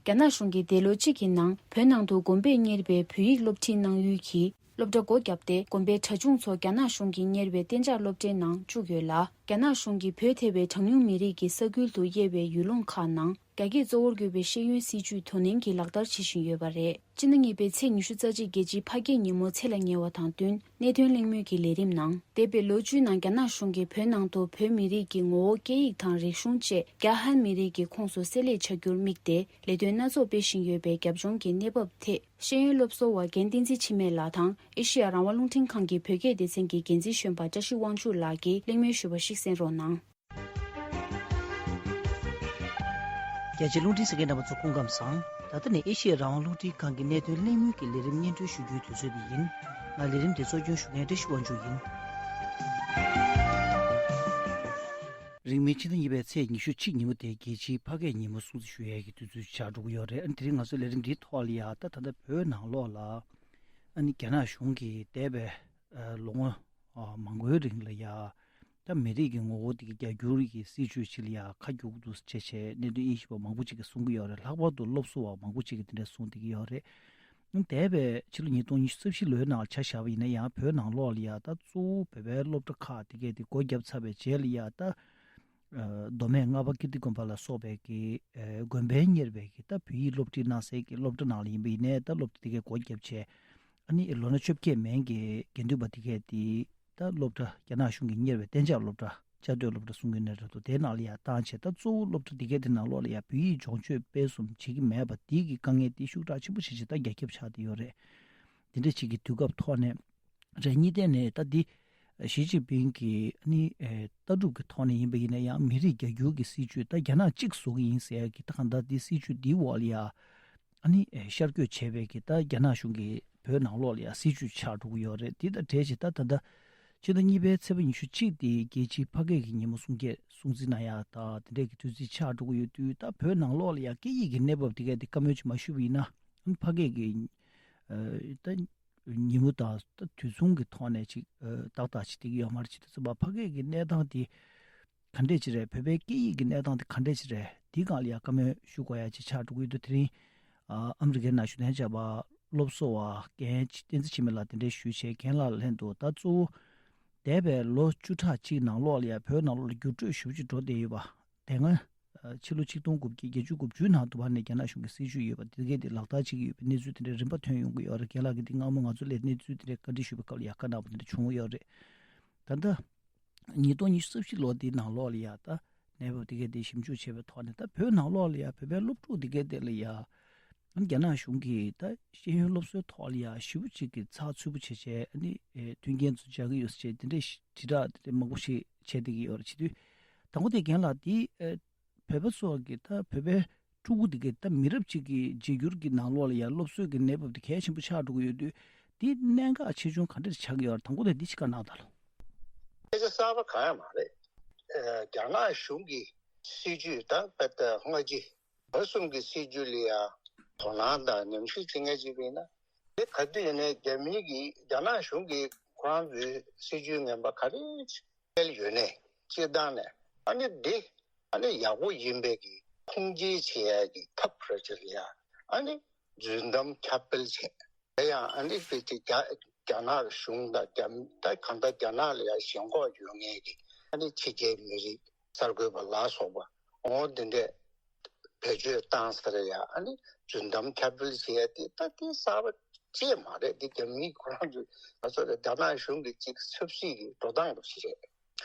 རྒྱ་ནག་གཞུང་གིས་འདས་ལོ་གཅིག་གི་ནང་བོད་ནང་དུ་དགོན་པས་གཉེར་བའི་བོད་ཡིག་སློབ་ཁྲིད་གནང་ཡུལ་གྱི་སློབ་གྲྭ་སྒོ་བརྒྱབ་སྟེ། དགོན་པའི་གྲྭ་ཆུང་ཚོ་རྒྱ་ནག་གཞུང་གིས་གཉེར་བའི་གཏན་འཇགས་སློབ་གྲྭའི་ནང་བཅུག་ཡོད་ལ། རྒྱ་ནག་གཞུང་གིས་བོད་ཐེ་བའི་གྲངས་ཉུང་མི་རིགས་ཀྱི་ས་ཁུལ་དུ་དབྱེ་བའི་ཡུལ་ལུང་ཁག་ནང་རྒྱ་སྐད་གཙོ་བོར་གྱུར་པའི་ཤེས་ཡོན་སྲིད་བྱུས་དོ་ནན་གྱིས་ལག་བསྟར་བྱེད་བཞིན་ཡོད་པ་རེད། སྤྱི་ཟླ་གཉིས་པའི་ཚེས་ཉི་ཤུ་རྩ་གཅིག་རྒྱལ་སྤྱིའི་ཕ་སྐད་ཉིན་མོ་ཚེས་ལ་ཉེ་བ་དང་བསྟུན་གནད་དོན་གླེང་མོལ་གྱི་ལས་རིམ་ནང་། འདས་པའི་ལོ་བཅུའི་ནང་རྒྱ་ནག་གཞུང་གིས་བོད་ནང་དུ་བོད་མི་རིགས་ཀྱི་ངོ་བོ་སྐད་ཡིག་དང་རིག་གཞུང་བཅས་རྒྱ་ཧན་མི་རིགས་ཀྱི་ཁོངས་སུ་བསྲེ་ལྷད་བྱ་རྒྱུར་དམིགས་ཏེ་ལས་དོན་སྣ་ཚོགས་སྤེལ་བཞིན་ཡོད་པའི་རྒྱབ་ལྗོངས་ཀྱི་གནས་བབ་ཐད། ཤེས་ཡོན་སློབ་གསོ་བ་རྒན་བསྟན་འཛིན་འཆི་མེད་ལགས་དང་ཨེ་ཤེ་ཡ་རང་དབང་རླུང་འཕྲིན་ཁང་གི་བོད་སྐད་སྡེ་ཚན་གྱི་འགན་འཛིན་གཞོན་པ་བཀྲ་ཤིས་དབང་ཕྱུག་ལགས་ཀྱིས་གླེང་མོལ་ཞུས་པ་ཞིག་གསན་རོགས་གནང་། རྒྱ་ཆེའི་རླུང་འཕྲིན་གསན་མཁན་རྣམ་པ་ཚོ་སྐུ་ཁམས་བཟང་། ད་ལྟ་ནས་ཨེ་ཤེ་ཡ་རང་དབང་རླུང་འཕྲིན་ཁང་གི་གནད་དོན་གླེང་མོལ་གྱི་ལས་རིམ་སྙན་སྒྲོན་ཞུ་རྒྱུའི་དུས་ཚོད་འདི་ཡིན། ང་ལས་རིམ་འདི་གཙོ་སྐྱོང་ཞུ་མཁན་བཀྲ་ཤིས་དབང་ཕྱུག་ཡིན། རིང་མིན་ཕྱི་ཟླ་གཉིས་པའི་ཚེས་ཉི་ཤུ་གཅིག་ཉིན་མོ་དེ་རྒྱལ་སྤྱིའི་ཕ་སྐད་ཉིན་མོ་སྲུང་བརྩི་ཞུ་ཡས་ཀྱི་དུས་ཚོད་ཆགས་འགྲོ་གི་ཡོད་རེད། ཨ་ནི་དེ་རིང་ང་ཚོའི་ལས་རིམ་འདིའི་ཐོག་ལ་ཡ་ད་ད་ལྟ་བོད་ནང་ལོགས་ལ་ཨ་ནི་རྒྱ་ནག་གཞུང་གིས་འདས་པའི་ལོ་ངོ་མང་པོའི་རིང་ལ་ཡ་ད་མི་རིགས་ཀྱི་ངོ་བོ་དེ་གི་རྒྱ་སྒྱུར་གྱི་སྲིད་བྱུས་ཅིག་ལ་ཡ་ཁ་རྒྱུག་འདུག་ཅེས་བྱས་གནད་དོན་དབྱེ་ཞིབ་པ་མང་པོ་ཅིག་གིས་གསུང་གི་ཡོད་རེད། ལྷག་པར་དུ་སློབ་གསོ་བ་མང་པོ་ཅིག་གིས་དེ་འདྲ་གསུང་བསྡད་ཀྱི་ཡོད་རེད། འདས་པའི་ཕྱི་ལོ་ཉིས་སྟོང་ཉི་ཤུ་རྩ་བཞི་ལོའི་ནང་ཆ་བཞག་པ་ཡིན་ན་ཡང་བོད་ནང་ལོགས་ལ་ཡ་ད་གཙོ་བོ་བོད་པའི་སློབ་གྲྭ་ཁག་དེ་གས་དེ་སྒོ་བརྒྱབ་ཚར་བའི་རྗེས་ལ་ཡ་ད་མདོ་སྨད་རྔ་པ་ཀིརྟི་དགོན་པ་ལ་སོགས་པའི་གི་དགོན་པས་གཉེར་བའི་གི་ད་བོད་ཡིག་སློབ་ཁྲིད་གནང་སའི་གི་སློབ་གྲྭ་ནང་ལ་ཡིན་པ་ཡིན་ནའི་ད་སློབ་གྲྭ་དེ་གས་སྒོ་བརྒྱབ་བྱས། ཨ་ནི་ལོ་ན་བཅོ་བརྒྱད་མན་གྱི་དགེ་འདུན་པ་དེ་གས་དེ་ད་སློབ་གྲྭ་རྒྱ་ནག་གཞུང་གིས་གཉེར་བའི་གཏན་འཇགས་སློབ་གྲྭ་བཅའ་སྡོད་སློབ་གྲྭ་གསུང་གི་ཡོད་ན་འདྲ་འདུག་དེའི་ནང་ལ་ཡར་བཏང་བྱས་ད་གཙོ་བོ་སློབ་གྲྭ་དེ་གས་དེ་ནང་ལོགས་ལ་ཡར་བོད་ཡིག་སྦྱོང་སྤྱོད་སྤེལ་གསུམ་བྱེད་ཀྱི་མེད་པ་དེ་གི་དཀའ་ངལ་དེ་ཤུགས་དྲག་ཆེན་པོ་ཞེ་ཅིག་ད་རྒྱ་ཁྱབ་ཆགས་བསྡད་ཡོད་རེད། དེ་འདྲ་ཅིག་གི་དུས་སྐབས་ཐོག་ནས་རེད། གཉིས་ལྡན་ནས་ད་འདི་ཞི་ཅིན་ཕིང་གི་ནི་ལྟ་གྲུབ་ཀྱི་ཐོག་ནས་ཡིན་པ་ཡིན་ན་ཡང་མི་རིགས་རྒྱ་སྒྱུར་གྱི་སྲིད་བྱུས་ད་རྒྱ་ནག་གཅིག་བཟོ་གི་ཡིན་ཟེར་ཡ་གི་ད་གང་ལྟར་འདི་སྲིད་བྱུས་འདིའི་འོག་ལ་ཡ། ཨ་ནི་ཤར་བསྐྱོད་བྱས་པའི་གི་ད་རྒྱ་ནག་གཞུང་གིས་བོད་ནང་ལོགས་ལ་ཡང་སྲིད་བྱུས་ཆགས་འགྲོ་གི་ཡོད་རེད། དེ་དང་འབྲེལ་བྱས་ད་ད་ལྟ་ཕྱི་ཟླ་གཉིས་པའི་ཚེས་པ་ཉི་ཤུ་གཅིག་དེ་རྒྱལ་སྤྱིའི་ཕ་སྐད་ཀྱི་ཉིན་མོ་སྲུང་བརྩི་སྲུང་བརྩི་གནང་ཡ་ད་དེ་འདྲས་ཀྱི་དུས་ཚིགས་ཆགས་འགྲོ་གི་ཡོད་དུས་ད་བོད་ནང་ལོགས་ལ་ཡང་སྐད་ཡིག་གི་གནས་བབ་དེ་གས་དེ་བཀའ་མོལ་ཅིག་མ་ཞུས་པ་ཡིན་ན་ཨ་ནི་ཕ་སྐད་ཀྱི་ད་ཉིན་མོ་དང་ད་དུས་མཚུངས་ཀྱི་ཐོག་ནས་ཅིག་ཏག་ཏག་ཅིག་བསྡད་ཀྱི་ཡོད་མ་རེད། ཅིག་ད་ཚོད་པ་ཕ་སྐད་ཀྱི་གནས་སྟངས་དེ། ག་འདྲས་ཅིག་རེད། བོད་པའི་སྐད་ཡིག་གི་གནས་སྟངས་དེ་ག་འདྲས་ཅིག་རེད། དེའི་སྒང་ལ་ཡང་བཀའ་མོལ་ཞུ་དགོས་ཡ་ཅིག་ཆགས་འགྲོ་གི་འདུག་དེ་རིང་ཨ་ཨ་མི་རི་ཀའི་ནང་བཞུགས་གནས་བཅར་བ་སློབ་གསོ་བ་རྒན་བསྟན་འཛིན་འཆི་མེད་ལགས་དེ་འདྲས་ཞུས་བྱས་རྒན་ལགས་ལ་ལྷན་དུ་ད་གཙོ་བོ་འདས་པའི་ལོ་བཅུ་ཕྲག་གཅིག་ནང་ལོགས་ལ་ཡང་བོད་ནང་ལོགས་ལ་འགྱུར་འགྲོས་ཞེ་པོ་ཅིག་འགྲོ་བསྡད་ཡོད་པ། དེ་སྔ་ཕྱི་ལོ་ཆིག་སྟོང་དགུ་བརྒྱ་བརྒྱད་ཅུ་གྱ་དགུ་ནང་དུ་བར་ནས་རྒྱ་ནག་གཞུང་གི་སྲིད་བྱུས་ཡོད་པ་དེ་གས་དེ་ལག་བསྟར་བྱེད་ཀྱི་ཡོད་པའི་གནས་ཚུལ་དེ་འདྲས་རིམ་པ་ཐོན་ཡོང་གི་ཡོད་རེད། རྒན་ལགས་ཀྱིས་དེ་སྔ་མོ་ང་ཚོ་ལ་གནས་ཚུལ་དེ་འདྲས་བཀའ་འདྲི་ཞུས་པའི་སྐབས་ལ་ཡང་བཀའ་གནང་བ་དེ་འདྲས་བྱུང་ཡོད་རེད། ད་ལྟ། ཉིས་སྟོང་ཉི་ཤུ་རྩ་བཞི་ལོ་འདིའི་ནང་ལོགས་ལ་ཡ་ད་གནས་བབ་དེ་གས་དེ་ཞིབ་འཇུག་བྱས་པའི་ཐོག་ནས་ད་བོད་ནང་ལོགས་ལ་ཡ་བོད་པའི་སློབ་ཕྲུག་དེ་གས་དེ་ལ་ཡ་རྒྱ་ནག་གཞུང་གིས་ད་ཤེས་ཡོན་སློབ་གསོའི་ཐོག་ལ་ཡ་ཞེ་པོ་ཅིག་གི་ཚགས་ཚུད་པོ་བྱས་བྱས་ཨ་ནི་མཐུན་རྐྱེན་ཚོ་སྦྱར་གི་ཡོད་ཟེར་བྱས་དེ་འདྲའི་དྲིལ་བསྒྲགས་དེ་འདྲའི་མང་པོ་ཞིག་བྱས་བསྡད་ཀྱི་ཡོད་རེད། བྱེད་དུས་དང་པོ་དེ་རྒན་ལགས་དེ། བོད་པ་ཚོ་གི་ད་བོད་པའི་ཕྲུ་གུ་དེ་གའི་ད་མི་རབས་གཅིག་གི་བརྗེ་སྒྱུར་གྱི་ནང་ལོགས་ལ་ཡང་སློབ་གསོའི་གི་གནས་བབ་དེ་གལ་ཆེན་པོ་ཆགས་འགྲོ་གི་ཡོད་དུས་དེ་གནད་འགག་ཆེ་ཆུང་ག་འདྲ་ཆགས་ཀྱི་ཡོད་རེད། དང་པོ་དེ་འདི་ཅིག་བཀའ་གནང་དང་། སྐད་ཆ་གསར་པ་གང་ཡང་མ་རེད། ཨ་རྒྱ་ནག་གཞུང་གིས་ སྲིད་ཇུས་དང་དཔེ་ལྟ་སྔ་ཕྱི་བར་གསུམ་གྱི་སྲིད་ཇུས་ལ་ཡང་དོ་སྣང་དང་ཉམས་ཞིབ་བྱེད་མཁན་ཅིག་ཡིན་ན། དེ་ག་དུས་ཡིན་ནའི་རྒྱ་མིའི་གི་རྒྱ་ནག་གཞུང་གིས་ཁོ་རང་ཚོའི་སྲིད་ཇུས་ངན་པ་ག་རེ་སྤེལ་ཡོད་ནའི་སྤྱིར་བཏང་ནས་ཨ་ནི་འདི་ཨ་ནི་ཡག་པོ་ཡིན་པའི་གི་ཁུངས་སྐྱེལ་བྱེད་ཡ་གི་ཐབས་རེ་ཅིག་ལ་ཡ་ཨ་ནི་རྫུན་གཏམ་ཁྱབ་སྤེལ་བྱས། དེ་ཡང་ཨ་ནི་དཔེ་ཅིག་རྒྱ་རྒྱ་ནག་གཞུང་དང་རྒྱ་ད་གང་ལྟར་རྒྱ་ནག་ལ་ཡང་ཞེན་ཁོག་ཡོད་མཁན་གྱི་ཨ་ནི་ཕྱི་རྒྱལ་མི་རིགས་གསར་འགོད་པ་ལ་སོགས་པ་འོ་དེ་འདྲས་བེད་སྤྱོད་བཏང་ས་རེད་ཡ། ཨ་ནི་རྫུན་གཏམ་ཁྱབ་སྤེལ་བྱེད་ཡ་དེ་ད་དེ་གསར་པ་ཅིག་མ་རེད། དེ་རྒྱ་མིའི་ཁོ་རང་ཚོའི་ང་ཚོ་ལ་རྒྱ་ནག་གཞུང་གི་ཅིག་ཆབ་སྲིད་ཀྱི་འགྲོ་སྟངས་རུ་ཞིག་རེད།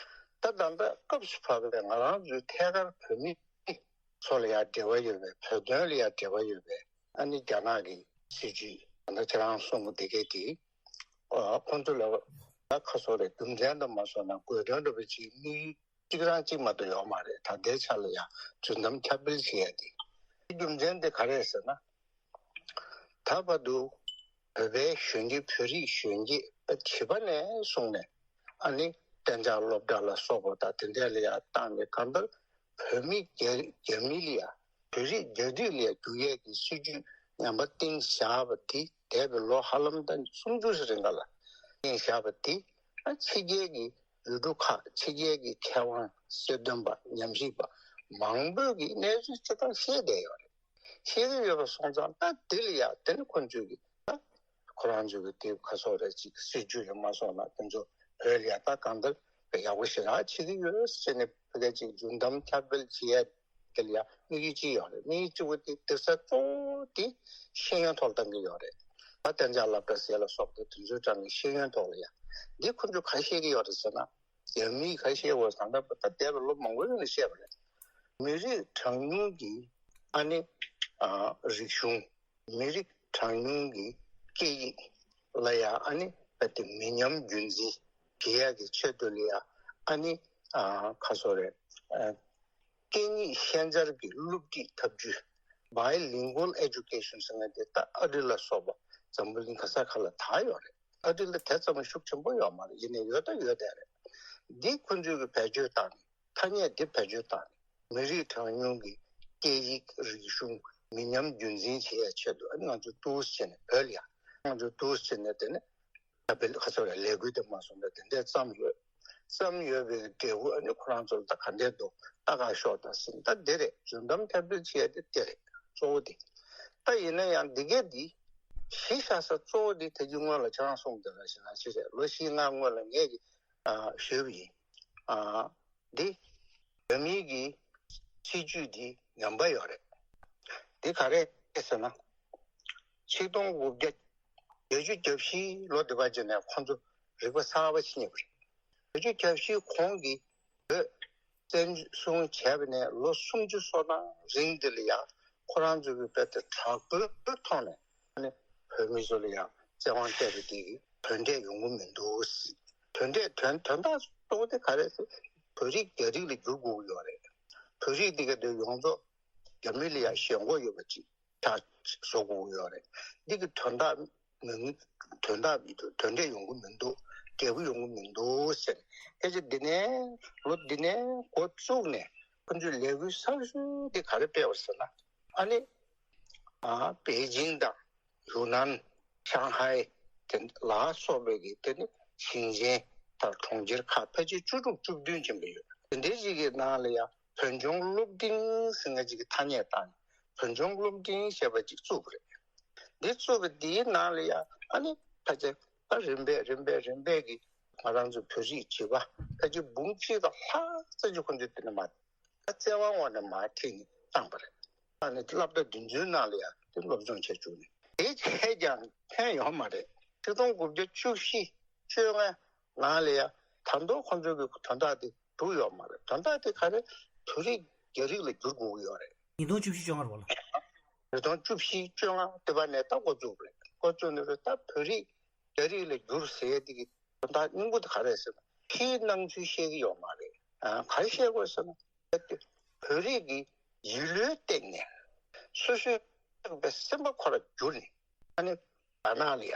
ད་ད་ལྟ་སྐབས་སུ་བབས་པའི་ང་རང་ཚོའི་ཐད་ཀར་བོད་མི་ཚོ་ལ་ཡང་འབྲེལ་བ་ཡོད་པའི་བོད་དོན་ལ་ཡང་འབྲེལ་བ་ཡོད་པའི་ཨ་ནི་རྒྱ་ནག་གི་སྲིད་ཇུས་ད་ལྟ་ཁྱེད་རང་གསུངས་པ་དེ་གས་དེ་ཨ་ཁོང་ཚོ་ལ་ད་ཁ་སོ་རེ་རྒྱུ་མཚན་དུ་མ་སོང་ན་དགོས་དོན་འདྲ་པོ་ཅིག་དམིགས་ཡུལ་གཅིག་རང་གཅིག་མ་གཏོགས་ཡོད་མ་རེད། ད་ལྟའི་ཆ་ལ་ཡང་རྫུན་གཏམ་ཁྱབ་སྤེལ་བྱེད་ཡ་དེ་རྒྱུ་མཚན་དེ་ག་རེ་ཟེར་ན། ད་བར་དུ་བོད་པའི་གཞོན་སྐྱེས་བོད་རིགས་གཞོན་སྐྱེས་བྱིས་པ་ནས་བཟུང་ནས་ཨ་ནི་གཏན་འཇགས་སློབ་གྲྭ་ལ་སོགས་པ་དང་དེ་འདྲ་ལ་ཡང་བཏང་ནས་གང་ལྟར་བོད་མི་རྒྱ་རྒྱ་མི་ལ་ཡང་བོད་རིགས་རྒྱ་རིགས་ལ་ཡང་བསྒྱུར་ཡས་ཀྱི་སྲིད་ཇུས་ངན་པ་བཏིང་བཞག་པ་དེ་འདས་པའི་ལོ་ཧ་ལམ་ད་སུམ་ཅུ་ཙམ་རིང་ག་ལ་བཏིང་བཞག་པ་དེ་ཨ་ཕྱི་རྒྱལ་གྱི་ཡུལ་གྲུ་ཁག་ཕྱི་རྒྱལ་གྱི་མཁས་དབང་སྲིད་དོན་པ་ཉམས་ཞིབ་པ་མང་པོས་ཀྱིས་གནས་ཚུལ་ཇི་ལྟར་བཤད་བསྡད་ཡོད་རེད། ཤེས་ཀྱི་ཡོད་པ་སོང་ཙང་ད་དེ་ལ་ཡ་དེ་ནི་ཁོ་ཚོས་ཀྱི་ད་ཁོ་རང་ཚོས་ཀྱི་དེ་ཁ་སོག་རེ་ཅིག་སྲིད་ཇུས་རེ་མ་སོང་ན་དེ་ཚོ་བོད་ལ་ཡ་ད་གང་ལྟར་ཡག་པོ་ཞེ་དྲག་བྱེད་ཀྱི་ཡོད་ཟེར་ནས་ཕ་གི་ཅིག་རྫུན་གཏམ་ཁྱབ་སྤེལ་བྱེད་ཡ་དེ་ལ་ཡ་དམིགས་ཡུལ་ཅིག་ཡོད་རེད། དམིགས་ཡུལ་གཅིག་པོ་དེ་སྡུག་ས་གཙོ་བོ་དེ་ཤེས་ཡོན་ཐོག་ལ་བཏང་གི་ཡོད་རེད། ད་གཏན་འཇགས་སློབ་གྲྭ་ཟེར་ལ་སོགས་པ་དེ་དེ་ཚོའི་གྲས་ནས་ཤེས་ཡོན་ཐོག་ལ་ཡ་འདི་ཁོ་ཚོས་ག་བཤད་ཀྱི་ཡོད་རེད་ཟེར་ན། རྒྱ་མིས་ག་བཤད་དགོས་ཟེར་ན་ད་འདས་པའི་ལོ་མང་པོའི་རིང་ལ་བཤད་པ་རེད། མི་རིགས་གྲངས་ཉུང་གི་ཨ་ནི་ཨ་རིག་གཞུང་། མི་རིགས་གྲངས་ཉུང་གི་སྐད་ཡིག་ལ་ཡང་ཨ་ནི་རྦད་དེ་མི་ཉམས་རྒྱུན་འཛིན་བྱེད་ཡག་གི་ཆེད་དུ་ལ་ཡང་ཨ་ནི་ཨ་ཁ་སོ་རེད། ཨ་སྐད་གཉིས་ཤན་སྦྱར་གྱི་སློབ་ཁྲིད་ཐབས་ཇུས། Bilingual Education ཟེར་མཁན་དེ་ད་ཨ་རི་ལ་སོགས་པ་འཛམ་བུ་གླིང་ག་ས་ག་ལ་དར་ཡོད་རེད། ཨ་རི་ལ་དེ་ཙམ་ཤུགས་ཆེན་པོ་ཡོད་མ་རེད། ཡིན་ནའི་ཡོད་ད་ཡོད་བསྡད་རེད། འདི་ཁོ་ཚོས་ཀྱི་བེད་སྤྱོད་བཏང་ནས་ཐ་སྙད་འདི་བེད་སྤྱོད་བཏང་ནས་མི་རིགས་གྲངས་ཉུང་གི་སྐད་ཡིག་རིག་གཞུང་མི་ཉམས་རྒྱུན་འཛིན་བྱེད་ཡ་ཆེད་དུ་ཨ་ནི་ང་ཚོ་འདུག་སེ་བྱས་ནས་བོད་ལ་ཡ་ང་ཚོ་འདུག་སེ་བྱས་ནས་དེ་ནས་ད་བེད་ཁ་སོ་ར་ལས་འགུལ་དེ་མ་སོང་ན་དེ་འདྲས་བརྩམས་ཡོད། བརྩམས་ཡོད་པའི་འབྲས་བུ་ཨ་ནི་ཁོ་རང་ཚོ་ལ་ད་ག་འདྲས་འདུག་ལྟ་ག་ཤོག་དང་ཟིན་ད་འདི་རེད། རྫུན་གཏམ་ཁྱབ་སྤེལ་བྱེད་ཡ་དེ་དེ་རེད། གཙོ་བོ་དེ། ད་ཡིན་ན་ཡང་འདི་གས་འདི་གཞི་བཞག་ས་གཙོ་བོ་འདི་ད་གིན་སྔོན་ལ་ཁྱེད་རང་གསུངས་དེ་ལ་ཞེ་ན་ཞེ་རེད། ལོ་བཞི་ལྔ་སྔོན་ལ་ངས་ཀྱི་ཨ་ཞུས་པ་ཡིན། ཨ་འདི་བོད་མིའི་གི་སྲིད་ཇུས་འདི་ངན་པ་ཡོད་རེད། འདི་ག་རེ་ཟེར་ན། ཆིག་སྟོང་དགུ་བརྒྱ་བརྒྱད་ཅུ་གྱ་བཞི་ལོ་འདི་བར་བྱས་ནས་ཁོང་ཚོ་རིག་པ་གསར་པ་ཕྱིན་ཡོད་པ་རེད། བརྒྱད་ཅུ་གྱ་བཞི་གོང་གི་བོད་བཙན་བཟུང་བྱས་པ་ནས་ལོ་སུམ་ཅུ་སོ་ལྔ་རིང་འདི་ལ་ཡང་ཁོ་རང་ཚོ་གི་དཔེ་དེ་དྲག་པོའི་ཐོག་ནས་ཨ་ནི་བོད་མི་ཚོ་ལ་ཡང་བཙན་དབང་སྤྲད་པ་དེ་གི་དོན་འབྲས་ཡོང་གི་མི་འདུག་དོན་འབྲས་དོན་དོན་དག་གཙོ་བོ་དེ་ག་རེ་ཟེར། བོད་རིགས་རྒྱ་རིགས་ལ་བསྒྱུར་དགོས་ཀྱི་ཡོད་རེད། བོད་རིགས་དེ་ག་དེ་ཡོངས་རྫོགས་རྒྱ་མི་ལ་ཡང་ཞེན་ཁོག་ཡོད་པ་ཅིག་ཆགས་བཟོ་དགོས་ཀྱི་ཡོད་རེད། འདི་གི་དོན་དག་མི་དོན་དག་མི་འདུག་དོན་འབྲས་ཡོང་གི་མི་འདུག་འབྲས་བུ་ཡོང་གི་མི་འདུག་ཟེར། ཕལ་ཆེར་འདི་ནས་ལོ་འདི་ནས་འགོ་བཙུགས་ནས་ཁོ་ཚོས་ལས་འགུལ་གསར་ཤོས་འདི་ག་རེ་སྤེལ་བ་ཟེར་ན། ཨ་ནི་ཨ་པེ་ཅིང་དང་ཡུན་ནན། ཤང་ཧའེ་དེ་ལ་སོགས་པའི་གི་དེ་ནི་ཞིང་ཆེན་དང་གྲོང་ཁྱེར་ཁག་ཕལ་ཆེར་བཅུ་དྲུག་བཅུ་བདུན་ཅན་པ་ཡོད། དེ་འདྲའི་ཞིག་གི་ནང་ལ་ཡང་བོད་ལྗོངས་སློབ་འབྲིང་ཟེར་མཁན་ཅིག་གི་ཐ་སྙད་བཏགས་ནས་བོད་ལྗོངས་སློབ་འབྲིང་ཞེས་པ་ཅིག་བཙུགས་པ་རེད། འདི་བཙུགས་པ་འདིའི་ནང་ལ་ཡང་ཨ་ནི་ཕལ་ཆེར་ཨ་རིམ་པས་རིམ་པས་རིམ་པས་ཀྱི་ང་རང་ཚོ་བོད་རིགས་བྱིས་པ་ཕལ་ཆེར་འབུམ་གཅིག་དང་ལྷག་ཙམ་ཅིག་ཁོང་ཚོས་དེ་ནས་མ་བཙན་དབང་འོག་ནས་མར་ཁྲིད་ནས་བཏང་པ་རེད། ཨ་ནི་སློབ་གྲྭ་འདི་ཚོའི་ནང་ལ་ཡང་དེ་སློབ་སྦྱོང་བྱེད་བཅུག་ནས་དེ་བྱས་ཀྱང་ཕན་ཡོད་མ་རེད། ཆིག་སྟོང་དགུ་བརྒྱ་བཅུ་བཞི་བཅོ་ལྔ་ནང་ལ་ཡང་ད་དུང་ཁོང་ཚོའི་གི་དོན་དག་དེ་འགྲུབ་ཡོད་མ་རེད། དོན་དག་དེ་ག་རེ་བོད་རིགས་རྒྱ་རིགས་ལ་བསྒྱུར་དགོས་ཀྱི་ཡོད་རེད། ཉིས་སྟོང་བཅུ་བཞི་བཅོ་ལྔ་རེད་པ་ལགས། ཉིས་སྟོང་བཅུ་བཞི་བཅོ་ལྔ་དེ་བ་ནས་ད་འགོ་བཙུགས་རེད། འགོ་བཙུགས་ནས་རེད་ད་བོད་རིགས་རྒྱ་རིགས་ལ་བསྒྱུར་ཟེར་ཡས་དེ་གི་དོན་དག་སྙིང་པོ་དེ་ག་རེད་ཟེར་ན་ཕྱིའི་སྣང་ཚུལ་བཤད་ཀྱི་ཡོད་མ་རེད། ཨ་ག་རེ་བཤད་དགོས་ཟེར་ན། བོད་རིགས་ཀྱི་ཡིད་བློའི་སྟེང་ནས་སོ་སོའི་སེམས་པ་ཁོ་ར་བསྒྱུར་ནས་ཨ་ནི་རྒྱ་ནག་ལ་ཡ་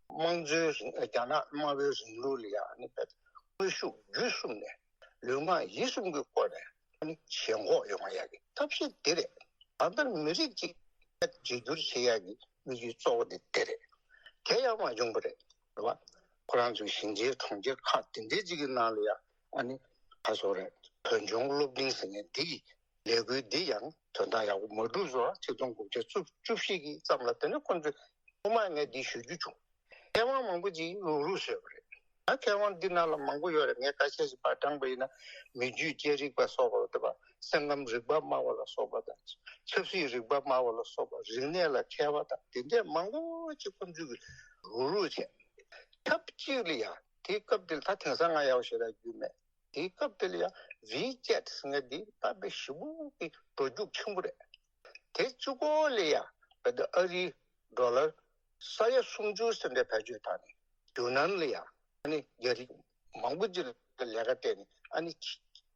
དམངས་གཙོའི་རིང་རྒྱ་ནག་དམར་པོའི་རིང་ལུགས་ལ་ཡ་ཨ་ནི་དཔེ་དངོས་ཤུགས་བརྒྱུད་གསུམ་ནས་ལུས་ངག་ཡིད་གསུམ་གྱི་སྒོ་ནས་ ནི་ཞེན་ཁོག་ཡོང་ཡག་གི་ཐབས་ཤེས་དེ་རེད། ད་ལྟ་མི་རིགས་གཅིག་བརྗེ་བསྒྱུར་བྱེད་ཡག་གི་དམིགས་ཡུལ་གཙོ་བོ་དེ་དེ་རེད། དེ་ཡང་མ་བྱུང་བ་རེད། རེད་བ། ཁོ་རང་ཚོའི་ཞིང་ཆེན་གྲོང་ཁྱེར་ཁག་དེ་འདྲའི་གཅིག་གི་ནང་ལ་ཡང་ཨ་ནི་ཁ་སོ་རེད། བོད་ལྗོངས་སློབ་འབྲིང་ཟེར་མཁན་འདི་ཡི་ལས་འགུལ་འདི་ཡང་དོན་དག་ཡག་པོ་མ་བསྒྲུབས་སོང་། ཆིག་སྟོང་དགུ་བརྒྱ་བཅུ་བཞི་གི་ཙམ་ལ་དེ་ནས་ཁོ་ཚོས་ཐོག་མར་ངས་འདི་ཞུ་རྒྱུ་བྱུང་། མཁས་དབང་མང་པོ་ཅིག་རུག་རུག་བཟོས་པ་རེད། ད་མཁས་དབང་འདི་ནང་ལ་མང་པོ་ཡོད་རེད། ངས་ཁ་ཤས་ཤིག་ཕར་དྲངས་པ་ཡིན་ན། མི་རྒྱུད་བཅད་རིག་པ་སོགས་པ་དང་། སེམས་ཁམས་རིག་པ་སྨྲ་བ་ལ་སོགས་པ་དང་། ཆབ་སྲིད་རིག་པ་སྨྲ་བ་ལ་སོགས་པ། རིག་གནས་ལ་མཁས་པ་དང་། དེ་འདྲས་མང་པོ་ཅིག་ཁོང་ཚོས་ཀྱིས་རུག་རུག་བྱས། ཆབས་ཅིག་ལ་ཡང་དེའི་སྐབས་དེ་ལ། ད་དེང་སང་ང་ཡག་པོ་ཞེ་དྲག་རྒྱུས་མེད། དེའི་སྐབས་དེ་ལ་ཡང་ཝི་ཅེཊ་ཟེར་མཁན་འདི་ད་དཔེ་ཞེ་པོ་གི་འགྲོ་རྒྱུག་ཆེན་པོ་རེད། དེ་གཅིག་པོ་ལ་ཡང་བོད་ཨ་རིའི་ཌོ་ལར་ས་ཡ་སུམ་ཅུ་ཟིན་བྲིས་བེད་སྤྱོད་བཏང་ནས། ཡུན་ནན་ལ་ཡང་ཨ་ནི་རྒྱ་རིགས་མང་པོ་ཅིག་ལ་ལས་ཀ་སྤྲད་ནས། ཨ་ནི་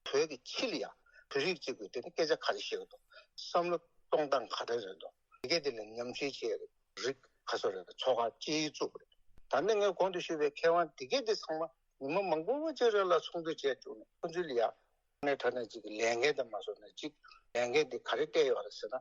ཕྱི་བོད་ཀྱི་ཕྱི་ལ་ཡང་བོད་རིགས་གཅིག་པུས་དེ་ནི་སྐད་ཆ་ག་རེ་བཤད་ཀྱི་འདུག་བསམ་བློ་གཏོང་སྟངས་ག་རེ་རེད་འདུག་དེ་གས་དེ་ལ་ཉམས་ཞིབ་བྱས། རིགས་ག་ཚོད་རེད། ཚོགས་ཁག་ཅིག་བཙུགས་པ་རེད། ད་ནི་ངས་གོང་དུ་ཞུས་པའི་མཁས་དབང་དེ་གས་དེ་ཚང་མ་ཉི་མ་མང་པོ་ཅིག་རིང་ལ་ཚོགས་འདུ་བྱས་བཅུག་ནས། ཁོ་ཚོ་ལ་ཡང་ནས་དྲ་ནས་ཅིག་ལས་འགན་དེ་མ་བཟོ་ནས། ཅིག་ལས་འགན་དེ་ག་རེ་སྤྲད་ཡོད་རེད་ཟེར་ན།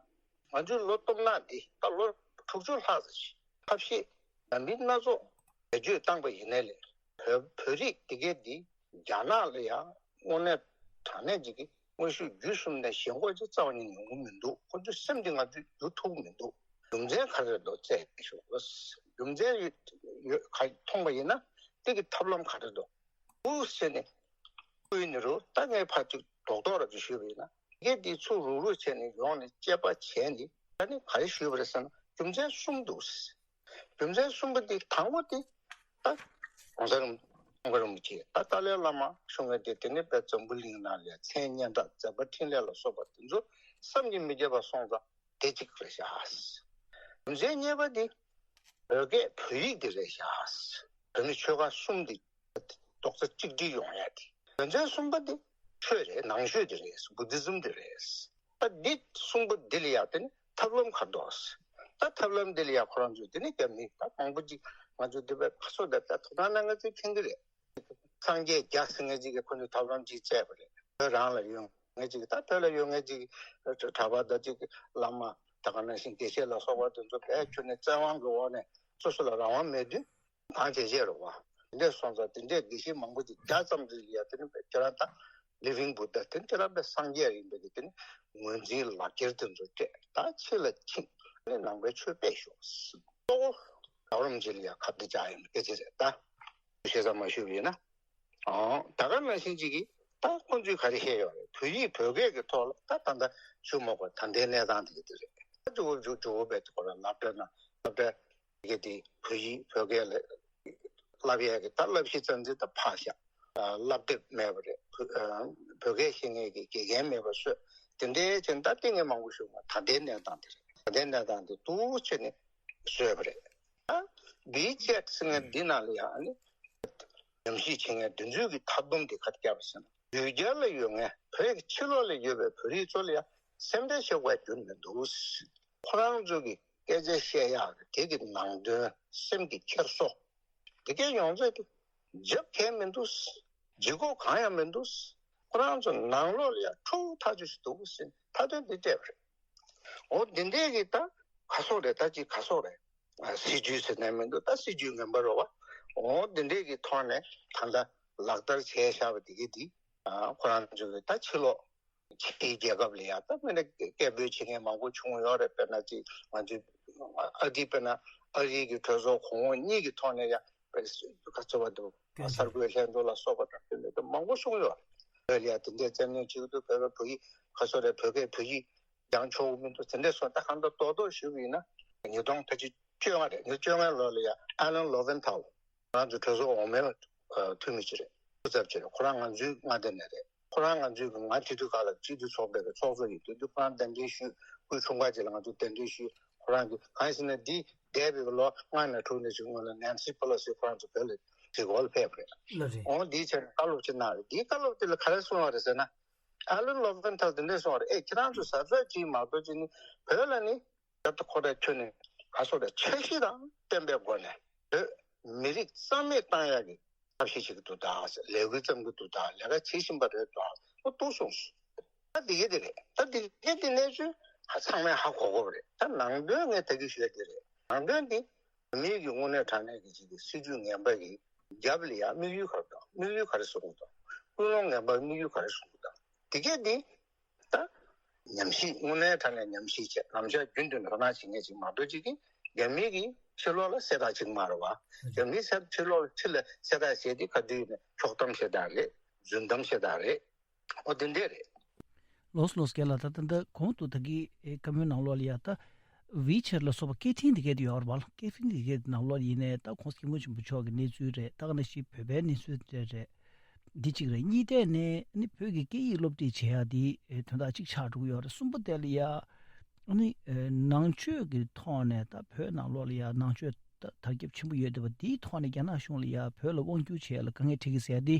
ང་ཚོའི་ལོ་སྟོབས་ན་འདི་ད་ལོ་དྲུག་ཅུ་ལྷག་ཙམ་ཞིག་ཐབས་ཤེས་འདྲ་མིན་སྣ་ཚོགས་བེད་སྤྱོད་བཏང་པ་ཡིན་ནའི་ལས། བོད་བོད་རིགས་དེ་གས་འདི་རྒྱ་ནག་ལ་ཡང་དངོས་གནས་དྲང་གནས་ཅིག་གི་དངོས་ཤུགས་བརྒྱུད་གསུམ་ནས་ཞེན་ཁོག་ཅིག་རྩ་བ་ཉིད་ནས་ཡོང་གི་མི་འདུག་ཁོ་ཚོའི་སེམས་འདི་ང་ཚོས་བསྒྱུར་ཐུབ་ཀྱི་མི་འདུག་རྒྱུ་མཚན་ག་རེ་རེད་འདུག་བཙལ་ཤོག་རྒྱུ་མཚན་ཡོད་ཡོད་ག་མཐོང་པ་ཡིན་ན། དེ་གི་ཐབས་ལམ་ག་རེ་འདུག་འུ་ཟེར་ནས་བསྐུལ་ནི་རུ། ད་ངས་ཕར་ཅིག་རྡོག་རྡོག་ར་ཅིག་ཞུས་པ་ཡིན་ན། དེ་གས་འདི་ཚུར་རུག་རུག་བྱས་ནས་ཡོང་ནས་དཔྱད་པ་བྱས་ནས། ད་ནི་ག་རེ་ཞུས་པ་རེད་ཟེར་ན། རྒྱུ་མཚན་གསུམ་འདུག་རྒྱུ་མཚན་གསུམ་པ་འདི། དང་པོ་དེ་ད་༸གོང་ས་རིན་ཙང་ག་རིན་པོ་ཆེ། ད་ཏཱ་ལའི་བླ་མ་ཞུ་མཁན་དེ། དེ་ནས་དཔེ་འཛམ་བུ་གླིང་ནང་ལ་མཚན་སྙན་གྲགས་མཛད་པ་འཕྲིན་ལས་ལ་སོགས་པ་དེ་ཚོ་བསམ་གྱིས་མི་ཁྱབ་པ་སོང་ཙང་། དེ་གཅིག་རེད་ཤག་རྒྱུ་མཚན་གཉིས་པ་དེ་བོད་སྐད་བོད་ཡིག་དེ་རེད་ཤག་བོད་མི་ཆོལ་ཁ་གསུམ་དེ་རྡོག་རྩ་གཅིག་སྒྲིལ་ཡོང་ཡ་དེ། རྒྱུ་མཚན་གསུམ་པ་དེ་ཆོས་རེད། ནང་ཆོས་དེ་རེད། བུ་དྷི་ཛིམ་དེ་རེད། ད་འདི་གསུམ་པོ་འདི་ལ་ཡང་དེ་ནི་ཐབས་ལམ་ག་རེ་འདུག་ད་ཐབས་ལམ་འདི་ལ་ཡང་ཁོ་རང་ཚོས་དེ་ནི་རྒྱ་མི་ད་མང་པོ་ཅིག་ང་ཚོ་འདི་བས་ཁ་སོ་ད་ད་དོ་སྣང་གནང་མཁན་ཚོས་མཁྱེན་གྱི་རེད། སངས་རྒྱས་བརྒྱ་ཟེར་མཁན་ཅིག་གིས་ཁོ་ཚོས་ཐབས་ལམ་ཅིག་བཙལ་བ་རེད། བོད་རང་ལ་ཡོད་མཁན་ཅིག་ད་བོད་ལ་ཡོད་མཁན་ཅིག་གྲྭ་པ་དང་ཅིག་བླ་མ། ད་ག་ནང་བཞིན་དགེ་བཤེས་ལ་སོགས་པ་དེ་ཚོ་བས་ཁྱོན་ནས་བཙན་དབང་གི་འོག་ནས་སོ་སོ་ལ་རང་དབང་མེད་དུས། གང་བྱེད་བྱེད་རོགས་པ། དེ་འདྲས་སོང་ཙང་དེ་འདྲས་དགེ་བཤེས་མང་པོ་ཅིག་བརྒྱ་ཙམ་ཅིག་ཡ་དེ་ནི་ཁྱེད་རང་ད་ལི་ཝིང་བུ་དྷ། དེ་ནི་ཁྱེད་རང་པའི་སངས་རྒྱས་ཡིན་པའི་གི་དེ་ནི་ངོས་འཛིན་ལག་འཁྱེར་དེ་ཚོ་སྤྲད། ད་ཕྱི་ལ་ཕྱིན་ནས་ནང་པའི་ཆོས་སྤེལ་ཤོག་གཙོ་བོ་རྒྱལ་བ་རིན་པོ་ཆེ་ལ་ཡ་ཁ་གཏད་བཅག་ཡ་ཡིན་པའི་སྐད་ཆ་རེད། ད་ཞེ་ས་མ་ཞུས་པ་ཡིན་ན། ཨང་། ད་ག་ནང་བཞིན་ཅིག་གིས་ད་ཁོང་ཚོས་ག་རེ་བཤད་ཡོད་རེད། བོད་ཡིག་བོད་སྐད་ཀྱི་ཐོག་ལ་ད་ད་ལྟ་ཞུ་མ་དགོས། ད་ལྟའི་གནས་སྟངས་དེ་ག་དེ་རེད། ད་ཇོ་བོ་ཇོ་ཇོ་བོ་པའི་ཐོག་ལ་སློབ་གྲྭ་ན་སློབ་གྲྭ། དེ་ག་དེ་བོད་ཡིག་བོད་སྐད་ལ་བསླབ་ཡས་ཀྱི་ད་བསླབ་གཞི་རྩ་འཛིན་ད་ཕར་བཞག་བསླབ་དེབ་མེད་པ་རེད། བོད་བོད་སྐད་ཤེས་མཁན་གྱི་དགེ་རྒན་མེད་པ་བཟོས། དེ་འདྲའི་ཆེད་ད་ལྟ་ངས་མང་པོ་ཞུ་མ། ད་ལྟའི་གནས་སྟངས་དེ་རེད། ད་ལྟའི་གནས་སྟངས་དེ་འདུག་བྱས་ནས་བཟོས་པ་རེད། ཨ། ཝི་ཅེཊ་ཟེར་མཁན་འདི་ནང་ལ་ཡང་ཨ་ནི་ཉམས་ཞིབ་བྱེད་མཁན་དེ་ཚོའི་གི་མཐའ་སྡོམ་དེ་ག་རེ་བརྒྱབ་པ་ཟེར་ན། ཡུལ་གྱར་ལ་ཡོད་མཁན། བོད་ཀྱི་ཕྱི་ལོགས་ལ་ཡོད་པའི་བོད་རིགས་ཚོ་ལ་ཡང་སེམས་ཁྲལ་བྱེད་དགོས་རྒྱུ་མི་འདུག་ཁོ་རང་ཚོ་གི་སྐད་ཆ་བཤད་ཡག་གི་དེ་གི་ནང་དོན། སེམས་ཀྱི་འཁྱེར་སོ། དེ་གའི་ཡོངས་རྫོགས་དེ་རྒྱབ་གས་མི་འདུག་ལྗིད་ཁོག་གང་ཡང་མི་འདུག་ཁོ་རང་ཚོ་ནང་ལོགས་ལ་ཡང་ཁྲོ་བོ་ཐག་ཆོད་ཞིག་འདུག་ཟེར་མཐའ་དོན་འདི་སྤྲད་པ་རེད། འོ་འདི་འདྲས་ཀྱི་ད་ག་སོག་རེད། ད་ཅིག་ག་སོག་རེད། ཨ། སྲིད་ཇུས་ཟེར་ནས་མི་འདུག་ད་སྲིད་ཇུས་ངན་པ་རེད་བ། འོ་འདི་འདྲས་ཀྱི་ཐོག་ནས་ད་ལྟ་ལག་བསྟར་བྱས་བཞག་པ་འདི་གི་འདི། ཨ། ཁོ་རང་ཚོ་གི་ད་ཕྱི་ལོགས་ཕྱིའི་རྒྱལ་ཁབ་ལ་ཡང་ད་དཔེར་ན་སྐད་འབོད་བྱེད་མཁན་མང་པོ་བྱུང་ཡོད་རེད། དཔེར་ན་ཅིག་ང་ཚོའི་ཨ་རི། དཔེར་ན་ཨ་རི་གི་གྲོས་ཚོགས་གོང་འོག་གཉིས་ཀྱི་ཐོག་ནས་ཡང་ག་ཚོད་བ་འདུག་གསར་འགོད་ལྷན་ཚོགས་ལ་སོགས་པ་དང་དེ་འདྲ་མང་པོ་བྱུང་ཡོད་རེད། བོད་ལ་ཡང་དེ་འདྲའི་བཙན་གནོན་བྱེད་ཀྱི་འདུག་བོད་པ་བོད་ཡིག་ག་ཚོད་རེད། བོད་སྐད་བོད་ཡིག་སྦྱང་ཆོག་གི་མི་འདུག་དེ་འདྲ་སོང་ད་གང་ལྟར་རྡོག་རྡོག་ཞུས་པ་ཡིན་ན། ཉིས་སྟོང་ཕལ་ཆེར་བཅོ་ལྔ་རེད། ཉིས་སྟོང་བཅོ་ལྔ་ལོ་ལ་ཡང་ཨ་ལན་ལོ་ཝན་ཐལ། ང་ཚོ་གྲོས་ཚོགས་འོག་མའི་འཐུས་མི་ཅིག་རེད། སྐུ་ཚབ་ཅིག་རེད། ཁོ་རང་ང་ཚོའི་མངའ་སྡེ་ནས་རེད། ཁོ་རང་ང་ཚོའི་མངའ་སྡེ་དུས་སྐབས་ལ་སྤྱི་འཐུས་ཚོགས་པའི་གི་ཚོགས་གཙོ་ཡིན་དུས། དུས་ཁོ་རང་གདན་འདྲེན་ཞུས། སྐུའི་འཁྲུངས་སྐར་ཅིག་ལ་ང་ཚོ་གདན་འདྲེན་ཞུས། ཁོ་རང་གིས་གང་ཡིན་ཟེར་ན། འདི་འདས་པའི་ལོ་ལྔ་ནས་དྲུག་ནས་ཅིག་སྔོན་ལ་ནེན་སི་པེ་ལོ་སི་ཁོ་རང་ཚོ་བོད་ལ་གཟིགས་སྐོར་ལ་ཕེབས་པ་རེད། ལགས་རེད། འོང་འདིའི་ཆེད་ནས་བཀའ་སློབ་ཅིག་གནང་རེད། འདིའི་བཀའ་སློབ་དེ་ལ་ག་རེ་གསུངས་པ་རེད་ཟེར་ན། ཨ་ལན་ལོ་ཝན་ཐལ་དེ་འདྲས་གསུངས་པ་རེད། ཨེ། ཁྱེད་རང་ཚོ་གཟབ་གཟབ་བྱེད་མ་གཏོགས་ཅིག་ནི་བོད་ལ་ནི། ད་ལྟ་ཁོ་ར་ཁྱོད་ནི་ག་སོགས་རེད། འཆར་གཞི་དང་ལྡན་པའི་སྒོ་ནས་བོད་མི་རིགས་རྩ་མེད་བཏང་ཡག་གི་ཐབས་ཤེས་བྱེད་ཀྱི་འདུག་ད། ལས་འགུལ་བརྩམས་ཀྱི་འདུག་ད། ལས་ཀ་བྱེད་བཞིན་པ་རེད་ད། ཨོ་ཏོ་གསུངས་སོང་། ད་འདི་ག་དེ་རེད། ད་འདི་ག་དེ་གནས་ཚུལ་ཧ་ཚང་མས་ཧ་གོ་གོ་རེད། ད་ནང་དོན་ངས་ད་གི་ཞུ་ཡ་དེ་རེད། ནང་དོན་འདི་མིའི་གི་དངོས་གནས་དྲང་གནས་ཀྱི་ཅིག་གི་སྲིད་ཇུས་ངན་པ་གི་རྒྱབ་ལ་ཡ་དམིགས་ཡུལ་ག་རེ་དང་དམིགས་ཡུལ་ག་རེ་བཟུང་གི་དང་ཀུན་སློང་ངན་པ་དམིགས་ཡུལ་ག་རེ་བཟུང་གི་དང་འདི་ག་འདི། ད་ཉམས་ཞིབ་དངོས་གནས་དྲང་གནས་ཉམས་ཞིབ་བྱས་ལམ་ཕྱོགས་རྒྱུན་དུ་དོ་སྣང་བྱེད་མཁན་ཅིག་མ་གཏོགས་ཅིག་གིས་རྒྱ་མི་གི་ཕྱི་ལོགས་ལ་གསལ་བསྒྲགས་ཅིག་མ་རེད་བ། རྒྱ་མིའི་ཕྱི་ལོགས་ཕྱི་ལ་གསལ་བསྒྲགས་བྱས་ཏེ་ག་དུས་ནས་ཕྱོགས་གཏམ་ཞེ་དྲག་རེད། རྫུན་གཏམ་ཞེ་དྲག་རེད། ཨོ་དེ་འདྲས་རེད། ལོས་ལོས་རྒན་ལགས། ད་ད་ད་གོང་དུ་ད་གི་ཨེ་བཀའ་མོལ་ནང་ལོགས་ལ་ཡ་ད་ཝི་ཆེར་ལ་སོགས་པ་སྐད་འཕྲིན་འདི་གས་དེ་ཡོད་རེད་བ། སྐད་འཕྲིན་འདི་གས་ནང་ལོགས་ཡིན་ནའི་ད་ཁོང་སྐྱབས་མགོན་ཆེན་པོ་མཆོག་གི་གནས་ཚུལ་རེད། ད་ག་ནང་བཞིན་བོད་པའི་གནས་ཚུལ་དེ་རེད། འདི་གཅིག་རེད། གཉིས་ཐད་ནས་ནི་བོད་ཀྱི་སྐད་ཡིག་སློབ་ཁྲིད་བྱེད་ཡ་འདི་ཨེ་དོན་དག་གཅིག་ཆགས་འགྲོ་གི་ཡོད་རེད། གསུམ་པ་དེ་ལ་ཡ་ནི་ཨེ་ནང་ཆོས་ཀྱི་ཐོག་ནས་ད་བོད་ནང་ལོགས་ལ་ཡ་ནང་ཆོས་ད་དར་ཁྱབ་ཆེན་པོ་ཡོད་བསྡད་པ་འདིའི་ཐོག་ནས་རྒྱ་ནག་གཞུང་ལ་ཡ་བོད་ལ་དབང་བསྒྱུར་བྱེད་ཡ་ལ་དཀའ་ངལ་འཕྲད་ཀྱི་ཟེར་ཡ་འདི་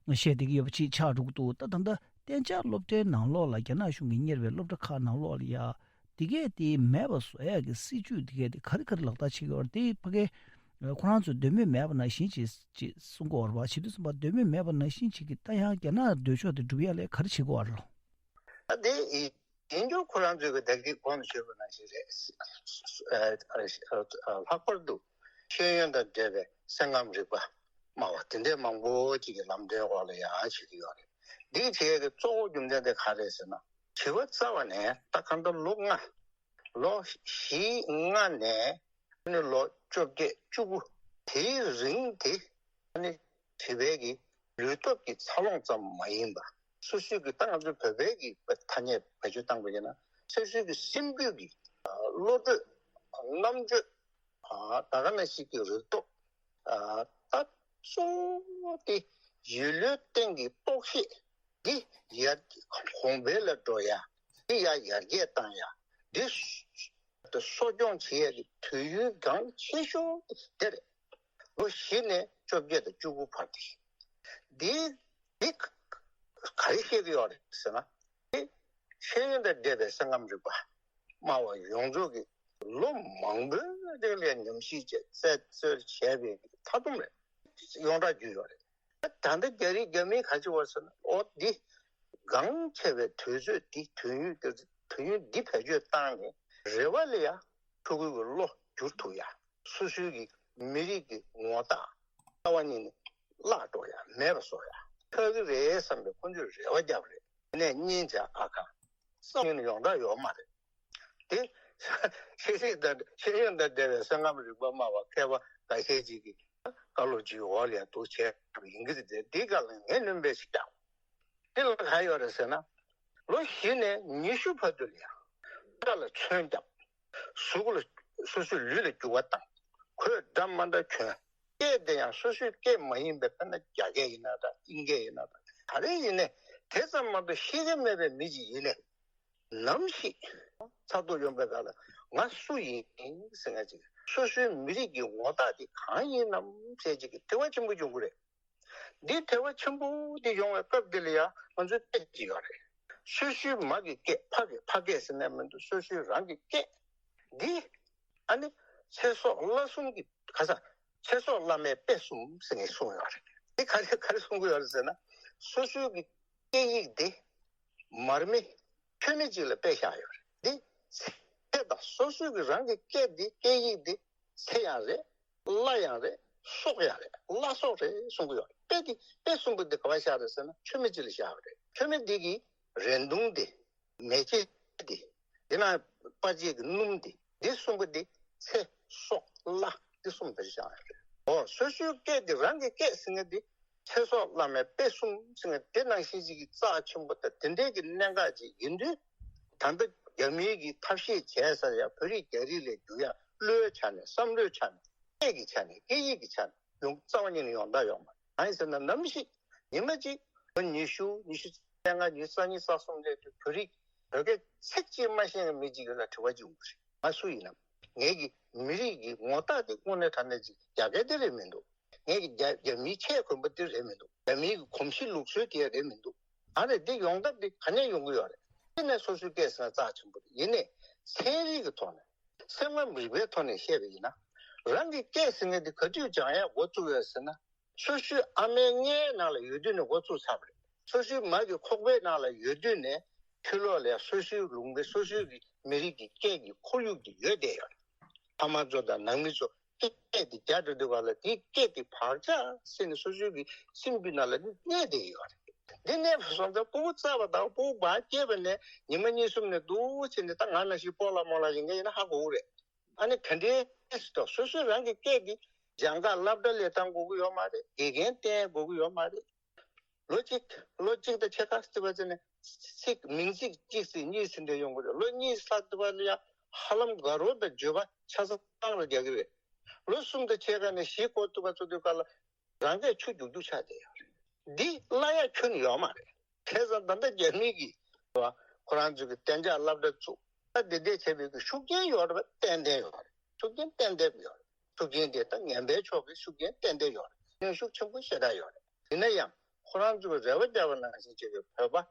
བཤད་བསྡད་ཀྱི་ཡོད་པ་ཅིག་ཆགས་འགྲོ་གི་འདུག་ད་ད་ལྟ་གཏན་འཇགས་སློབ་གྲྭའི་ནང་ལོགས་ལ་རྒྱ་ནག་གཞུང་གིས་གཉེར་བའི་སློབ་གྲྭ་ཁག་ནང་ལོགས་ལ་ཡ་འདི་གས་དེ་མེད་པ་བཟོ་ཡ་གི་སྲིད་ཇུས་འདི་གས་དེ་ག་རེ་ག་རེ་ལག་བསྟར་བྱེད་ཀྱི་ཡོད་རེད། དེ་ཕ་གི་ཁོ་རང་ཚོས་འདོད་མོས་མེད་པ་ནང་བཞིན་ཅིག་ཅིག་གསུང་གི་ཡོད་རེད་བ། བྱེད་དུས་ཙམ་པ་འདོད་མོས་མེད་པ་ནང་བཞིན་ཅིག་གིས་ད་ཡང་རྒྱ་ནག་འདོད་ཕྱོགས་དེ་སྒྲུབ་ཡ་ལ་ག་རེ་བྱེད་ཀྱི་ཡོད་རེད་ལོ། ད་དེ་ཡིན་རྒྱུ་ཁོ་རང་ཚོས་ཀྱི་ད་གིན་གོང་དུ་ཞུས་པ་ནང་བཞིན་རེད། ལྷག་པར་དུ་ཤེས་ཡོན་དང་འབྲེལ་བའི་སེམས་ཁམས་རིག་པ་སྨྲ་བ་དེ་འདྲའི་མང་པོ་ཅིག་གི་ལམ་སྟོན་འོག་ལ་ཡང་བྱེད་ཀྱི་ཡོད་རེད། འདི་བྱེད་ཡས་ཀྱི་གཙོ་བོ་རྒྱུ་མཚན་དེ་ག་རེད་ཟེར་ན། བྱིས་པ་རྩ་བ་ནས་ད་གང་ལྟར་ལོ་ལྔ། ལོ་བཞི་ལྔ་ནས་ནི་ལོ་བཅོ་བརྒྱད་བཅུ་དགུ་དེའི་རིང་དེ་ནི་བྱིས་པའི་གི་ལུས་སྟོབས་ཀྱི་འཚར་ལོངས་ཙམ་མ་ཡིན་པ། སོ་སོའི་གི་ད་ང་ཚོའི་བོད་པའི་གི་ཐ་སྙད་བེད་སྤྱོད་བཏང་པ་ཡིན་ན་སོ་སོའི་གི་སེམས་རྒྱུད་ཀྱི་བློ་གྲོས་རྣམ་དཔྱོད་ད་ག་ནང་བཞིན་གྱི་རིག་སྟོབས་ད་གཙོ་བོ་དེ་ཡུལ་ལུས་སྟེང་གི་རྟོག་ཤེས་འདི་ཡར་གོང་འཕེལ་ལ་འགྲོ་ཡ། འདི་ཡར་ཡར་རྒྱས་བཏང་ཡ། འདི་གསོ་སྐྱོང་བྱེད་ཡ་གི་དུས་ཡུན་འགངས་ཆེ་ཤོས་དེ་རེད། ལོ་བཞི་ནས་བཅོ་བརྒྱད་དང་བཅུ་དགུ་བར་དེ། འདི་འདི་ག་རེ་བཤད་ཀྱི་ཡོད་རེད་ཟེར་ན། འདི་ཤེས་ཡོན་དང་འབྲེལ་བའི་སེམས་ཁམས་རིག་པ་སྨྲ་བ་ཡོངས་རྫོགས་ཀྱི་ལོ་མང་པོའི་རིང་ལ་ཉམས་ཞིབ་བྱས་རྩད་གཅོད་བྱས་པའི་མཐའ་སྡོམ་རེད། ཡོངས་གྲགས་བརྒྱུད་ཡོད་རེད། ད་ལྟ་རྒྱ་རིགས་རྒྱ་མིས་ག་ཅི་བ་ཟེར་ན། ཨོ་འདི་འགངས་ཆེ་བའི་དུས་ཚོད་འདི་དུས་ཡུན་དུས་ཡུན་འདི་བེད་སྤྱོད་བཏང་ནས་རེ་བ་ལ་ཡ་ཕྲུ་གུ་གི་བློ་བསྒྱུར་ཐུབ་ཡ། སོ་སོའི་གི་མི་རིགས་ཀྱི་ངོ་རྟགས་རྩ་བ་ཉིད་ནས་བརླག་འགྲོ་ཡ་མེད་པ་བཟོ་ཡ་ཆགས་ཀྱི་རེད་བསམ་པའི་ཁོང་ཚོས་རེ་བ་བརྒྱབ་རེད། དེ་ནས་གཉིས་བྱ་ཨ་ཁ་རྩ་བ་ཉིད་ནས་ཡོངས་གྲགས་ཡོད་མ་རེད། དེ་ཤེས་རིག་དང་ཤེས་ཡོན་དང་འབྲེལ་བའི་སེམས་ཁམས་རིག་པ་སྨྲ་བ་མཁས་པ་འགའ་ཤས་ཅིག་གིས་བཀའ་སློབ་ཅིག་འོག་ལ་ཡང་འདུག་བྱས་ཡིན་གྱི་རེད། དེ་འདི་ག་ལ་ངས་སྣོན་པ་ཞིག་བརྒྱབ། དེ་ལ་ག་ཡོད་རེད་ཟེར་ན། ལོ་བཞི་ནས་ཉི་ཤུ་བར་དུ་ལ་ཡང་ཁ་ལ་ཚོན་བརྒྱབ། གཟུགས་ལ་སོ་སོའི་ལུས་ལ་འགྱུར་བ་བཏང་། གོས་འདྲ་མ་འདྲ་གྱོན། སྐད་དེ་ཡང་སོ་སོའི་སྐད་མ་ཡིན་པའི་དཔེར་ན་རྒྱ་སྐད་ཡིན་ན་འདྲ་དབྱིན་སྐད་ཡིན་ན་འདྲ་ག་རེ་ཡིན་ནའི་དེ་ཙམ་མ་གཏོགས་ཤེས་ཀྱི་མེད་པའི་མི་ཅིག་ཡིན་ནའི། ནམ་ཞིག་ཚ་གདུག་ཡོང་པའི་སྐབས་ལ་ང་སུ་ཡིན་ཟེར་མཁན་ཅིག་སོ་སོའི་མི་རིགས་ཀྱི་ངོ་རྟགས་དེ་གང་ཡིན་ནམ་ཟེར་ཅིག་གི་དྲི་བ་ཆེན་པོ་ཡོང་གི་རེད། འདི་དྲི་བ་ཆེན་པོ་འདི་ཡོང་བའི་སྐབས་འདི་ལ་ཡང་ང་ཚོའི་སྐད་ཅིག་ཡོད་རེད། སོ་སོའི་མ་གི་སྐད་ཕ་གི་ཕ་སྐད་ཟེར་ནས་མི་འདུག་སོ་སོའི་རང་གི་སྐད་འདི་ཨ་ནི་ཚེ་སྲོག་བླ་གསུམ་གྱི་ག་ས་ཚེ་སྲོག་བླ་མའི་དཔེ་གསུམ་ཟེར་ནས་གསུངས་ཡོད་རེད། འདི་ག་རེ་ག་རེ་གསུང་གི་ཡོད་རེད་ཟེར་ན། སོ་སོའི་གི་སྐད་ཡིག་དེ་མར་མེ་ཁྱོན་མེད་ཅིག་ལ་དཔེ་བཞག་ཡོད་རེད། འདི་ཚེ་དང་སོ་སོའི་གི་རང་གི་སྐད་འདི་སྐད་ཡིག་འདི་ཚེ་ཡང་རེད། བླ་ཡང་རེད། སྲོག་ཡང་རེད། བླ་སྲོག་རེད་གསུང་གི་ཡོད་རེད། དཔེ་འདི་དཔེ་གསུམ་པོ་འདི་ག་པར་བཞག་རེད་ཟེར་ན་ཁྱོན་མེད་ཅིག་ལ་བཞག་ཡོད་རེད། ཁྱོན་མེད་འདི་གི་རེ་མདུང་འདི་མེ་ལྕེ་འདི་འདི་ན་དཔའ་རྗེས་ཀྱི་སྣུམ་འདི་འདི་གསུམ་པོ་འདི་ཚེ་སྲོག་བླ་འདི་གསུམ་དེར་བཞག་ཡོད་རེད། འོ་སོ་སོའི་སྐད་འདི་རང་གི་སྐད་ཟེར་མཁན་འདི་ཚེ་སྲོག་བླ་མའི་དཔེ་གསུམ་ཟེར་མཁན་དེ་ནང་བཞིན་ཅིག་གི་རྩ་ཆེན་པོ་དང་དེ་འདྲའི་གི་གནད་འགག་ཅིག་ཡིན་དུས། ད་ལྟ་རྒྱ་མིའི་གི་ཐབས་ཤེས་བྱས་ས་ཡ་བོད་རིགས་རྒྱ་རིགས་ལ་བསྒྱུར་ཡ་བློའི་ཆ་ནས་བསམ་བློའི་ཆ་ནས་སྐད་ཀྱི་ཆ་ནས་སྐད་ཡིག་གི་ཆ་ནས་ཡོང་རྩ་བ་ཉིད་ནས་ཡོང་ད་ཡོང་མ་རེད། གང་ཡིན་ཟེར་ན་ནམ་ཞིག་ཉི་མ་གཅིག་ལོ་ཉི་ཤུ་ཉི་ཤུ་རྩ་ལྔ་ཉི་ཤུ་རྩ་གཉིས་རྩ་གསུམ་སླེབས་དུས་བོད་རིགས་བོད་སྐད་ཚིག་གཅིག་མ་ཤེས་མཁན་མི་གཅིག་ཡོད་ལ་དྲི་བ་གཅིག་ཡོང་གི་རེད། ང་སུ་ཡིན་ནམ། ངེད་ཀྱི་མི་རིགས་ཀྱི་ངོ་རྟགས་དེ་དངོས་གནས་དྲང་གནས་ཅིག་རྒྱ་སྐད་དེ་རེད་མི་འདུག་ངེད་ཀྱི་རྒྱ་རྒྱ་མིའི་ཆས་གོན་པ་དེ་རེད་མི་འདུག་རྒྱ་མིའི་གོམས་གཤིས་ལུགས་སྲོལ་དེ་རེད་མི་འདུག་ཨ་རེ་འདི་ཡོང་ཐབས་དེ་ག་ནས་ཡོང་གི་ཡོད་རེད། དེ་ནས་སོ་སོའི་སྐད་ཟེར་ན་རྩ་ཆེན་པོ་རེད། ཡིན་ནའི་ཚན་རིག་གི་ཐོག་ནས་སེམས་ཁམས་རིག་པའི་ཐོག་ནས་བཤད་པ་ཡིན་ན། རང་གི་སྐད་ཟེར་མཁན་དེ་ག་དུས་སྦྱང་ཡ་འགོ་བཙུགས་ཡོད་ཟེར་ན། སོ་སོའི་ཨ་མའི་མངལ་ནང་ལ་ཡོད་དུས་ནས་འགོ་བཙུགས་ཚར་བ་རེད། སོ་སོའི་མ་གི་ཁོག་པའི་ནང་ལ་ཡོད་དུས་ནས་ ཕྱི་ལོགས་ལ་ཡང་སོ་སོའི་ལུང་པའི་སོ་སོའི་གི་མི་རིགས་ཀྱི་སྐད་ཀྱི་ཁོར་ཡུག་དེ་ཡོད་བསྡད་ཡོད་རེད། ཕ་མ་ཚོ་དང་ནང་མི་ཚོ་སྐད་དེ་རྒྱག་འགྲོ་དུས་ག་ལ་དེའི་སྐད་དེ་བག་ཆགས་སེ་ནས་སོ་སོའི་གི་སེམས་རྒྱུད་ནང་ལ་གནས་བསྡད་ཡོད་རེད། འདི་གནས་པ་སོང་ཙང་སྤུ་གུ་བཙའ་བ་དང་སྤུ་གུ་བ་སྐྱེས་པ་ནས་ཉི་མ་གཉིས་གསུམ་ནས་འདུག་ཟེར་ནས་ད་ང་ནང་བཞིན་སྤོ་ལགས་རྨོ་ལགས་ཡིན་མཁན་ཡིན་ན་ཧ་གོ་གི་རེད། ཨ་ནི་ག་འདྲའི་སྐད་ཞིག་ཏོག་སོ་སོའི་རང་གི་སྐད་འདི་སྦྱང་ག་སློབ་གྲྭ་ལ་བཏང་དགོས་ཀྱི་ཡོད་མ་རེད། དགེ་རྒན་བསྟེན་དགོས་ཀྱི་ཡོད་མ་རེད། ལོ་གཅིག་ལོ་གཅིག་དང་ཕྱེད་ཀ་ཙམ་པ་ཙམ་ནས་ཚིག་མིང་ཚིག་གཅིག་ཟེར་གཉིས་ཟེར་འདྲ་ཡོང་གི་རེད། ལོ་གཉིས་ལྷག་ཙམ་པ་ལ་ཡང་ཧ་ལམ་དགའ་རོགས་དང་བརྗོད་པ་ཆ་ཚང་རུ་རྒྱག་གི་རེད། ལོ་གསུམ་དང་ཕྱེད་ཀ་ནས་བཞི་སྐོར་ཙམ་པ་ཚོ་དུས་སྐབས་ལ་རང་སྐད་ཆུ་རྒྱུག་རྒྱུག་ཆགས་བསྡད་ཡོད་རེད། འདི་བརླག་ཡ་ཁྱོན་ནས་ཡོད་མ་རེད། བྱས་ཙང་ད་ལྟ་རྒྱ་མི་གིས་ཁོ་རང་ཚོ་གི་གཏན་འཇགས་སློབ་གྲྭ་བཙུགས། ད་འདི་འདྲས་བྱས་པའི་གི་ཤུགས་རྐྱེན་ཡོད་རེད་པ། ཏན་ཏན་ཡོད་རེད། ཤུགས་རྐྱེན་ཏན་ཏན་ཡོད་རེད། ཤུགས་རྐྱེན་དེ་ད་ངན་པའི་ཕྱོགས་ཀྱི་ཤུགས་རྐྱེན་ཏན་ཏན་ཡོད་རེད། གནོན་ཤུགས་ཆེན་པོ་ཞེ་དྲག་ཡོད་རེད། ཡིན་ན་ཡང་ཁོ་རང་ཚོ་གི་རེ་བ་བརྒྱབ་པ་ནང་བཞིན་བྱས་པའི་བོད་པ་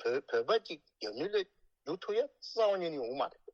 བོད་བོད་པ་གཅིག་རྒྱ་མི་ལ་འགྱུར་ཐུབ་ཡ་རྩ་བ་ཉིད་ནས་ཡོང་མ་རེད། དེ་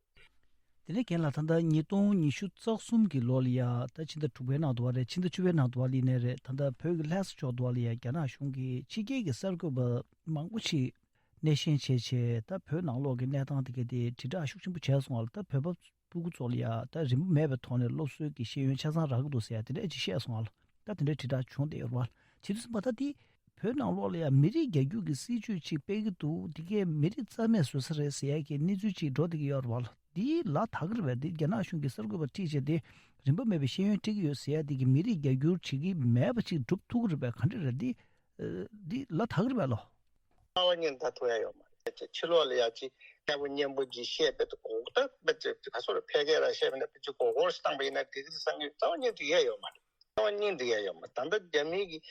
ནས་རྒན་ལགས། ད་ལྟ་ཉིས་སྟོང་ཉི་ཤུ་རྩ་གསུམ་གྱི་ལོ་ལ་ཡ། ད་ཕྱི་ཟླ་དྲུག་པའི་ནང་དུ་བ་རེད། ཕྱི་ཟླ་བཅུ་པའི་ནང་དུ་བ་ལ་ཡིན་ནའི་རེད། ད་ལྟ་བོད་ཀྱི་ལྷ་ས་ཕྱོགས་དུ་བ་ལ་ཡ་རྒྱ་ནག་གཞུང་གིས་ཕྱི་རྒྱལ་གྱི་གསར་འགོད་པ་མང་པོ་ཞིག་སྣེ་ཤན་བྱས་བྱས། ད་བོད་ནང་ལོགས་ཀྱི་གནས་སྟངས་དེ་ག་དེ་དྲིལ་བསྒྲགས་ཤུགས་ཆེན་པོ་བྱས་སོང་བ་ལ། ད་བོད་པ་སྤུ་གུ་ཚོ་ལ་ཡ་ད་རིན་པ་མེད་པའི་ཐོག་ནས་སློབ་གསོའི་གི་ཤེས་ཡོན་ཆ་ཚང་རག་གི་འདུག་ཟེར་ཡ་དེ་འདྲ་ཅིག་བཤད་སོང་བ་ལ། ད་དེ་འདྲའི་དྲིལ་བསྒྲགས་བྱུང་བསྡད་ཡོད་རེད་བ། བྱེད་དུས་ཙམ་པ་ད་དེ་བོད་ནང་ལོགས་ལ་ཡང་མི་རིགས་རྒྱ་སྒྱུར་གྱི་སྲིད་བྱུས་ཅིག་སྤེལ་གྱི་འདུག་དེ་གའི་མི་རིགས་རྩ་མེད་བཟོ་ས་རེད་ཟེར་ཡ་གི་གནས་ཚུལ་ཅིག་འགྲོ་བསྡད་ཀྱི་ཡོད་རེད་བ། འདི་ལ་དྭགས་རེད་པས། འདི་རྒྱ་ནག་གཞུང་གིས་གསར་འགོད་པ་ཁྲིད་བྱས་ཏེ་རིན་པ་མེད་པའི་ཤེས་ཡོན་སྤྲད་ཀྱི་ཡོད་ཟེར་ཡ་འདི་གི་མི་རིགས་རྒྱ་སྒྱུར་བྱེད་ཀྱི་མེད་པ་ཅིག་སྒྲུབ་ཐུབ་ཀྱི་རེད་པས། ག་འདྲ་རེད། འདི་འདི་ལ་དྭགས་རེད་པས་ལོ། རྩ་བ་ཉིད་ལྟ་ཐུབ་ཡ་ཡོད་མ་རེད། ཕྱི་ལོགས་ལ་ཡ་ཅིག་སྐྱ་བོ་སྙན་པོ་ཅིག་བཤད་པའི་གོ་སྐབས་དཔེ་ཅིག་ག་སོ་རེ་ཕལ་སྐད་ལ་བཤད་པ་ན་དཔེ་ཅིག་མགོ་སྐོར་ཞིག་བཏང་པ་ཡིན་ན་འགྲིག་གི་རེད་བསམ་གྱི་ཡོད། རྩ་བ་ཉིད་འགྲིག་ཡ་ཡོད་མ་རེད། རྩ་བ་ཉིད་འགྲིག་ཡ་ཡོད་མ་རེད། ད་ལྟ་རྒྱ་མི་གིས་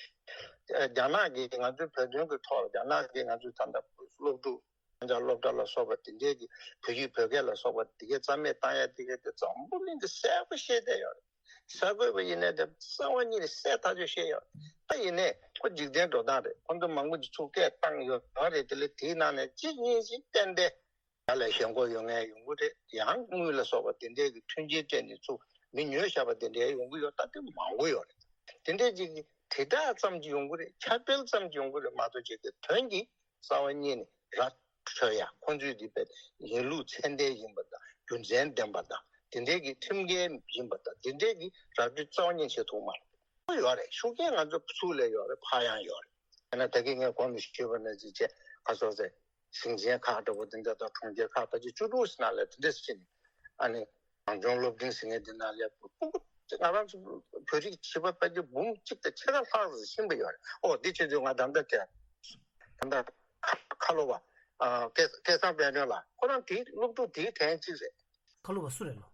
རྒྱ་ནག་གིས་ང་ཚོའི་བོད་དོན་གྱི་ཐོག་ལ་རྒྱ་ནག་གིས་ང་ཚོའི་ད་ལྟ་སློབ་ཕྲུག་ང་ཚོ་སློབ་གྲྭ་ལ་སོགས་པ་དེ་འདྲའི་གི་བོད་ཡིག་བོད་སྐད་ལ་སོགས་པ་དེ་གའི་རྩ་མེད་བཏང་ཡ་དེ་གའི་དེ་འཛམ་བུ་གླིང་གི་གསལ་པོ་ཤེས་བསྡད་ཡོད་རེད། གསར་འགོད་པ་ཡིན་ནའི་དེ་རྩ་བ་ཉིད་ནས་གསལ་ཐག་ཆོད་བཤད་ཡོད། ད་ཡིན་ནའི་ཁོ་འཇིག་རྟེན་འགྲོ་སྟངས་རེད། ཁོ་ཚོ་མང་པོ་ཅིག་ཚུར་སྐད་བཏང་ཡོད་རེད། དེ་ལས་དེའི་ནང་ནས་གཅིག་གཉིས་ཤིག་ཏན་ཏན་ཡར་ལ་ཞེན་ཁོག་ཡོད་མཁན་ཡོང་གི་རེད། ཡང་དངུལ་ལ་སོགས་པ་དེ་འདྲའི་གི་མཐུན་རྐྱེན་སྤྲད་ནས་ཚུར་མི་ཉོས་བཞག་པ་དེ་འདྲའི་ཡོང་གི་ཡོད། ད་དེ་མང་པོ་ཡོད་རེད། དེ་འདྲའི་ཅིག་གི་དྲིལ་བསྒྲགས་ཙམ་གྱིས་ཡོང་གི་རེད། ཁྱབ་སྤེལ་ཙམ་གྱིས་ཡོང་གི་རེད་མ་གཏོགས་ཅིག་གི་དོན་གྱིས་རྩ་བ་ཉིད་ནས་ར་འཕྲོད་ཡ། ཁོང་ཚོས་འདི་བས་ཡིན་ལུགས་ཚད་ལྡན་ཡིན་པ་དང་རྒྱུ་མཚན་ལྡན་པ་དང་དེ་འདྲའི་གི་ཁྲིམས་འགལ་ཡིན་པ་དང་དེ་འདྲའི་གི་ར་སྤྲོད་རྩ་བ་ཉིད་བྱེད་ཐུབ་མ་རེད། ཡོད་རེད། ཤུགས་རྐྱེན་ང་ཚོ་ཚུར་ལ་ཡོད་རེད། ཕར་ཡང་ཡོད་རེད། ཡང་ན་ད་གིན་ངས་གོང་དུ་ཞུས་པ་ནང་བཞིན་བྱས་ག་སོགས་ཟེར། ཞིང་ཆེན་ཁག་འདྲ་པོ་དེ་འདྲ་དང་གྲོང་ཁྱེར་ཁག་ཕལ་ཆེར་བཅུ་དྲུག་ཟེར་ན་ལས་དེ་འདྲས་ཕྱིན་ནས་ཨ་ནི་གངས་ལྗོངས་སློབ་འབྲིང་ཟེར་མཁན་དེ་ནང་ལས་སྤུ་གུ་ང་རང་ཚོ་བོད་རིགས་བྱིས་པ་ཕལ་ཆེར་འབུམ་གཅིག་དང་ཕྱེད་ཀ་ལྷག་ཙམ་ཕྱིན་པ་ཡོད་རེད། ཨོ་འདི་ཁྱེད་ཚོས་ང་ད་ལྟ་དེ་ད་ལྟ་ཁ་ཁ་ལོ་བ་ཨ་སྐལ་སྐལ་བཟང་དཔལ་སྒྲོན་ལགས་ཁོ་རང་དེའི་སློབ་ཕྲུག་དེའི་གྲས་གཅིག་རེད། ཁ་ལོ་བ་སུ་རེད་ལོ།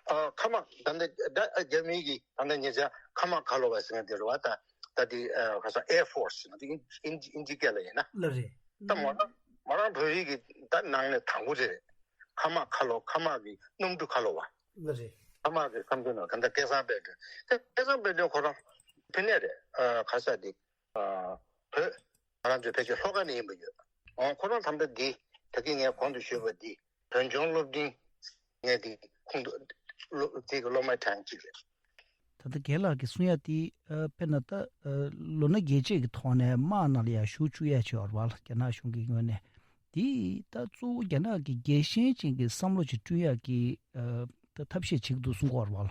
ཨ་ཁ་མ་ད་ལྟ་ད་རྒྱ་མིའི་གི་ད་ལྟ་ཉེ་ཆར་ཁ་མ་ཁ་ལོ་བ་ཟེར་མཁན་དེ་རེད་བ། ད་ད་དེ་ཨ་ཁ་སང་Air Force ཟེར་ན་དེ་ཨིན་ཨིན་ཨིན་ཇི་སྐད་ལ་ཡིན་ན། ལ་རེད། ད་མོ་རང་མོ་རང་བོད་རིགས་ཀྱི་ད་ནང་ནས་དང་པོ་དེ་རེད། ཁ་མ་ཁ་ལོ་ཁ་མ་གི་གནམ་གྲུ་ཁ་ལོ་བ། ལ་རེད། ཁ་མ་གི་ཁམས་དོན་ནང་ག་འདྲ་སྐལ་བཟང་དཔལ་སྒྲོན་ད་སྐལ་བཟང་དཔལ་སྒྲོན་ཁོ་རང་ཕི་ནས་རེད། ཨ་ཁ་ས་དེ་ཨ་བོད་ང་རང་ཚོའི་ཕལ་ཆེར་ལྷོ་ཁ་ནས་ཡིན་པ་ཡོད། ཨོ་ཁོ་རང་ད་ལྟ་འདི་ད་གིན་ངས་གོང་དུ་ཞུས་པ་འདི་བོད་ལྗོངས་སློབ་འབྲིང་ངས་འདི་ཁོང་དུ་སློབ་དེ་གི་སློབ་མའི་གྲངས་གཅིག་རེད། ད་ལྟ་རྒན་ལགས་ཀྱིས་གསུང་ཡ་དེ་ཨ་དཔེར་ན་ད་ཨ་ལོ་ན་རྒས་ཆེ་གི་ཐོག་ནས་དམག་ནང་ལ་ཡང་ཞུགས་བཅུག་ཡ་ཆེ་བ་རེད་བ་ལ། རྒྱ་ནག་གཞུང་གི་ངོས་ནས་དེ་ད་གཙོ་བོ་རྒྱ་ནག་གི་རྒྱལ་ཞེན་ཅན་གྱི་བསམ་བློ་ཅིག་བསྐྲུན་ཡ་གི་ཨ་ད་ཐབས་ཤེས་བྱེད་ཀྱི་འདུག་གསུང་གི་ཡོད་རེད་བ་ལ།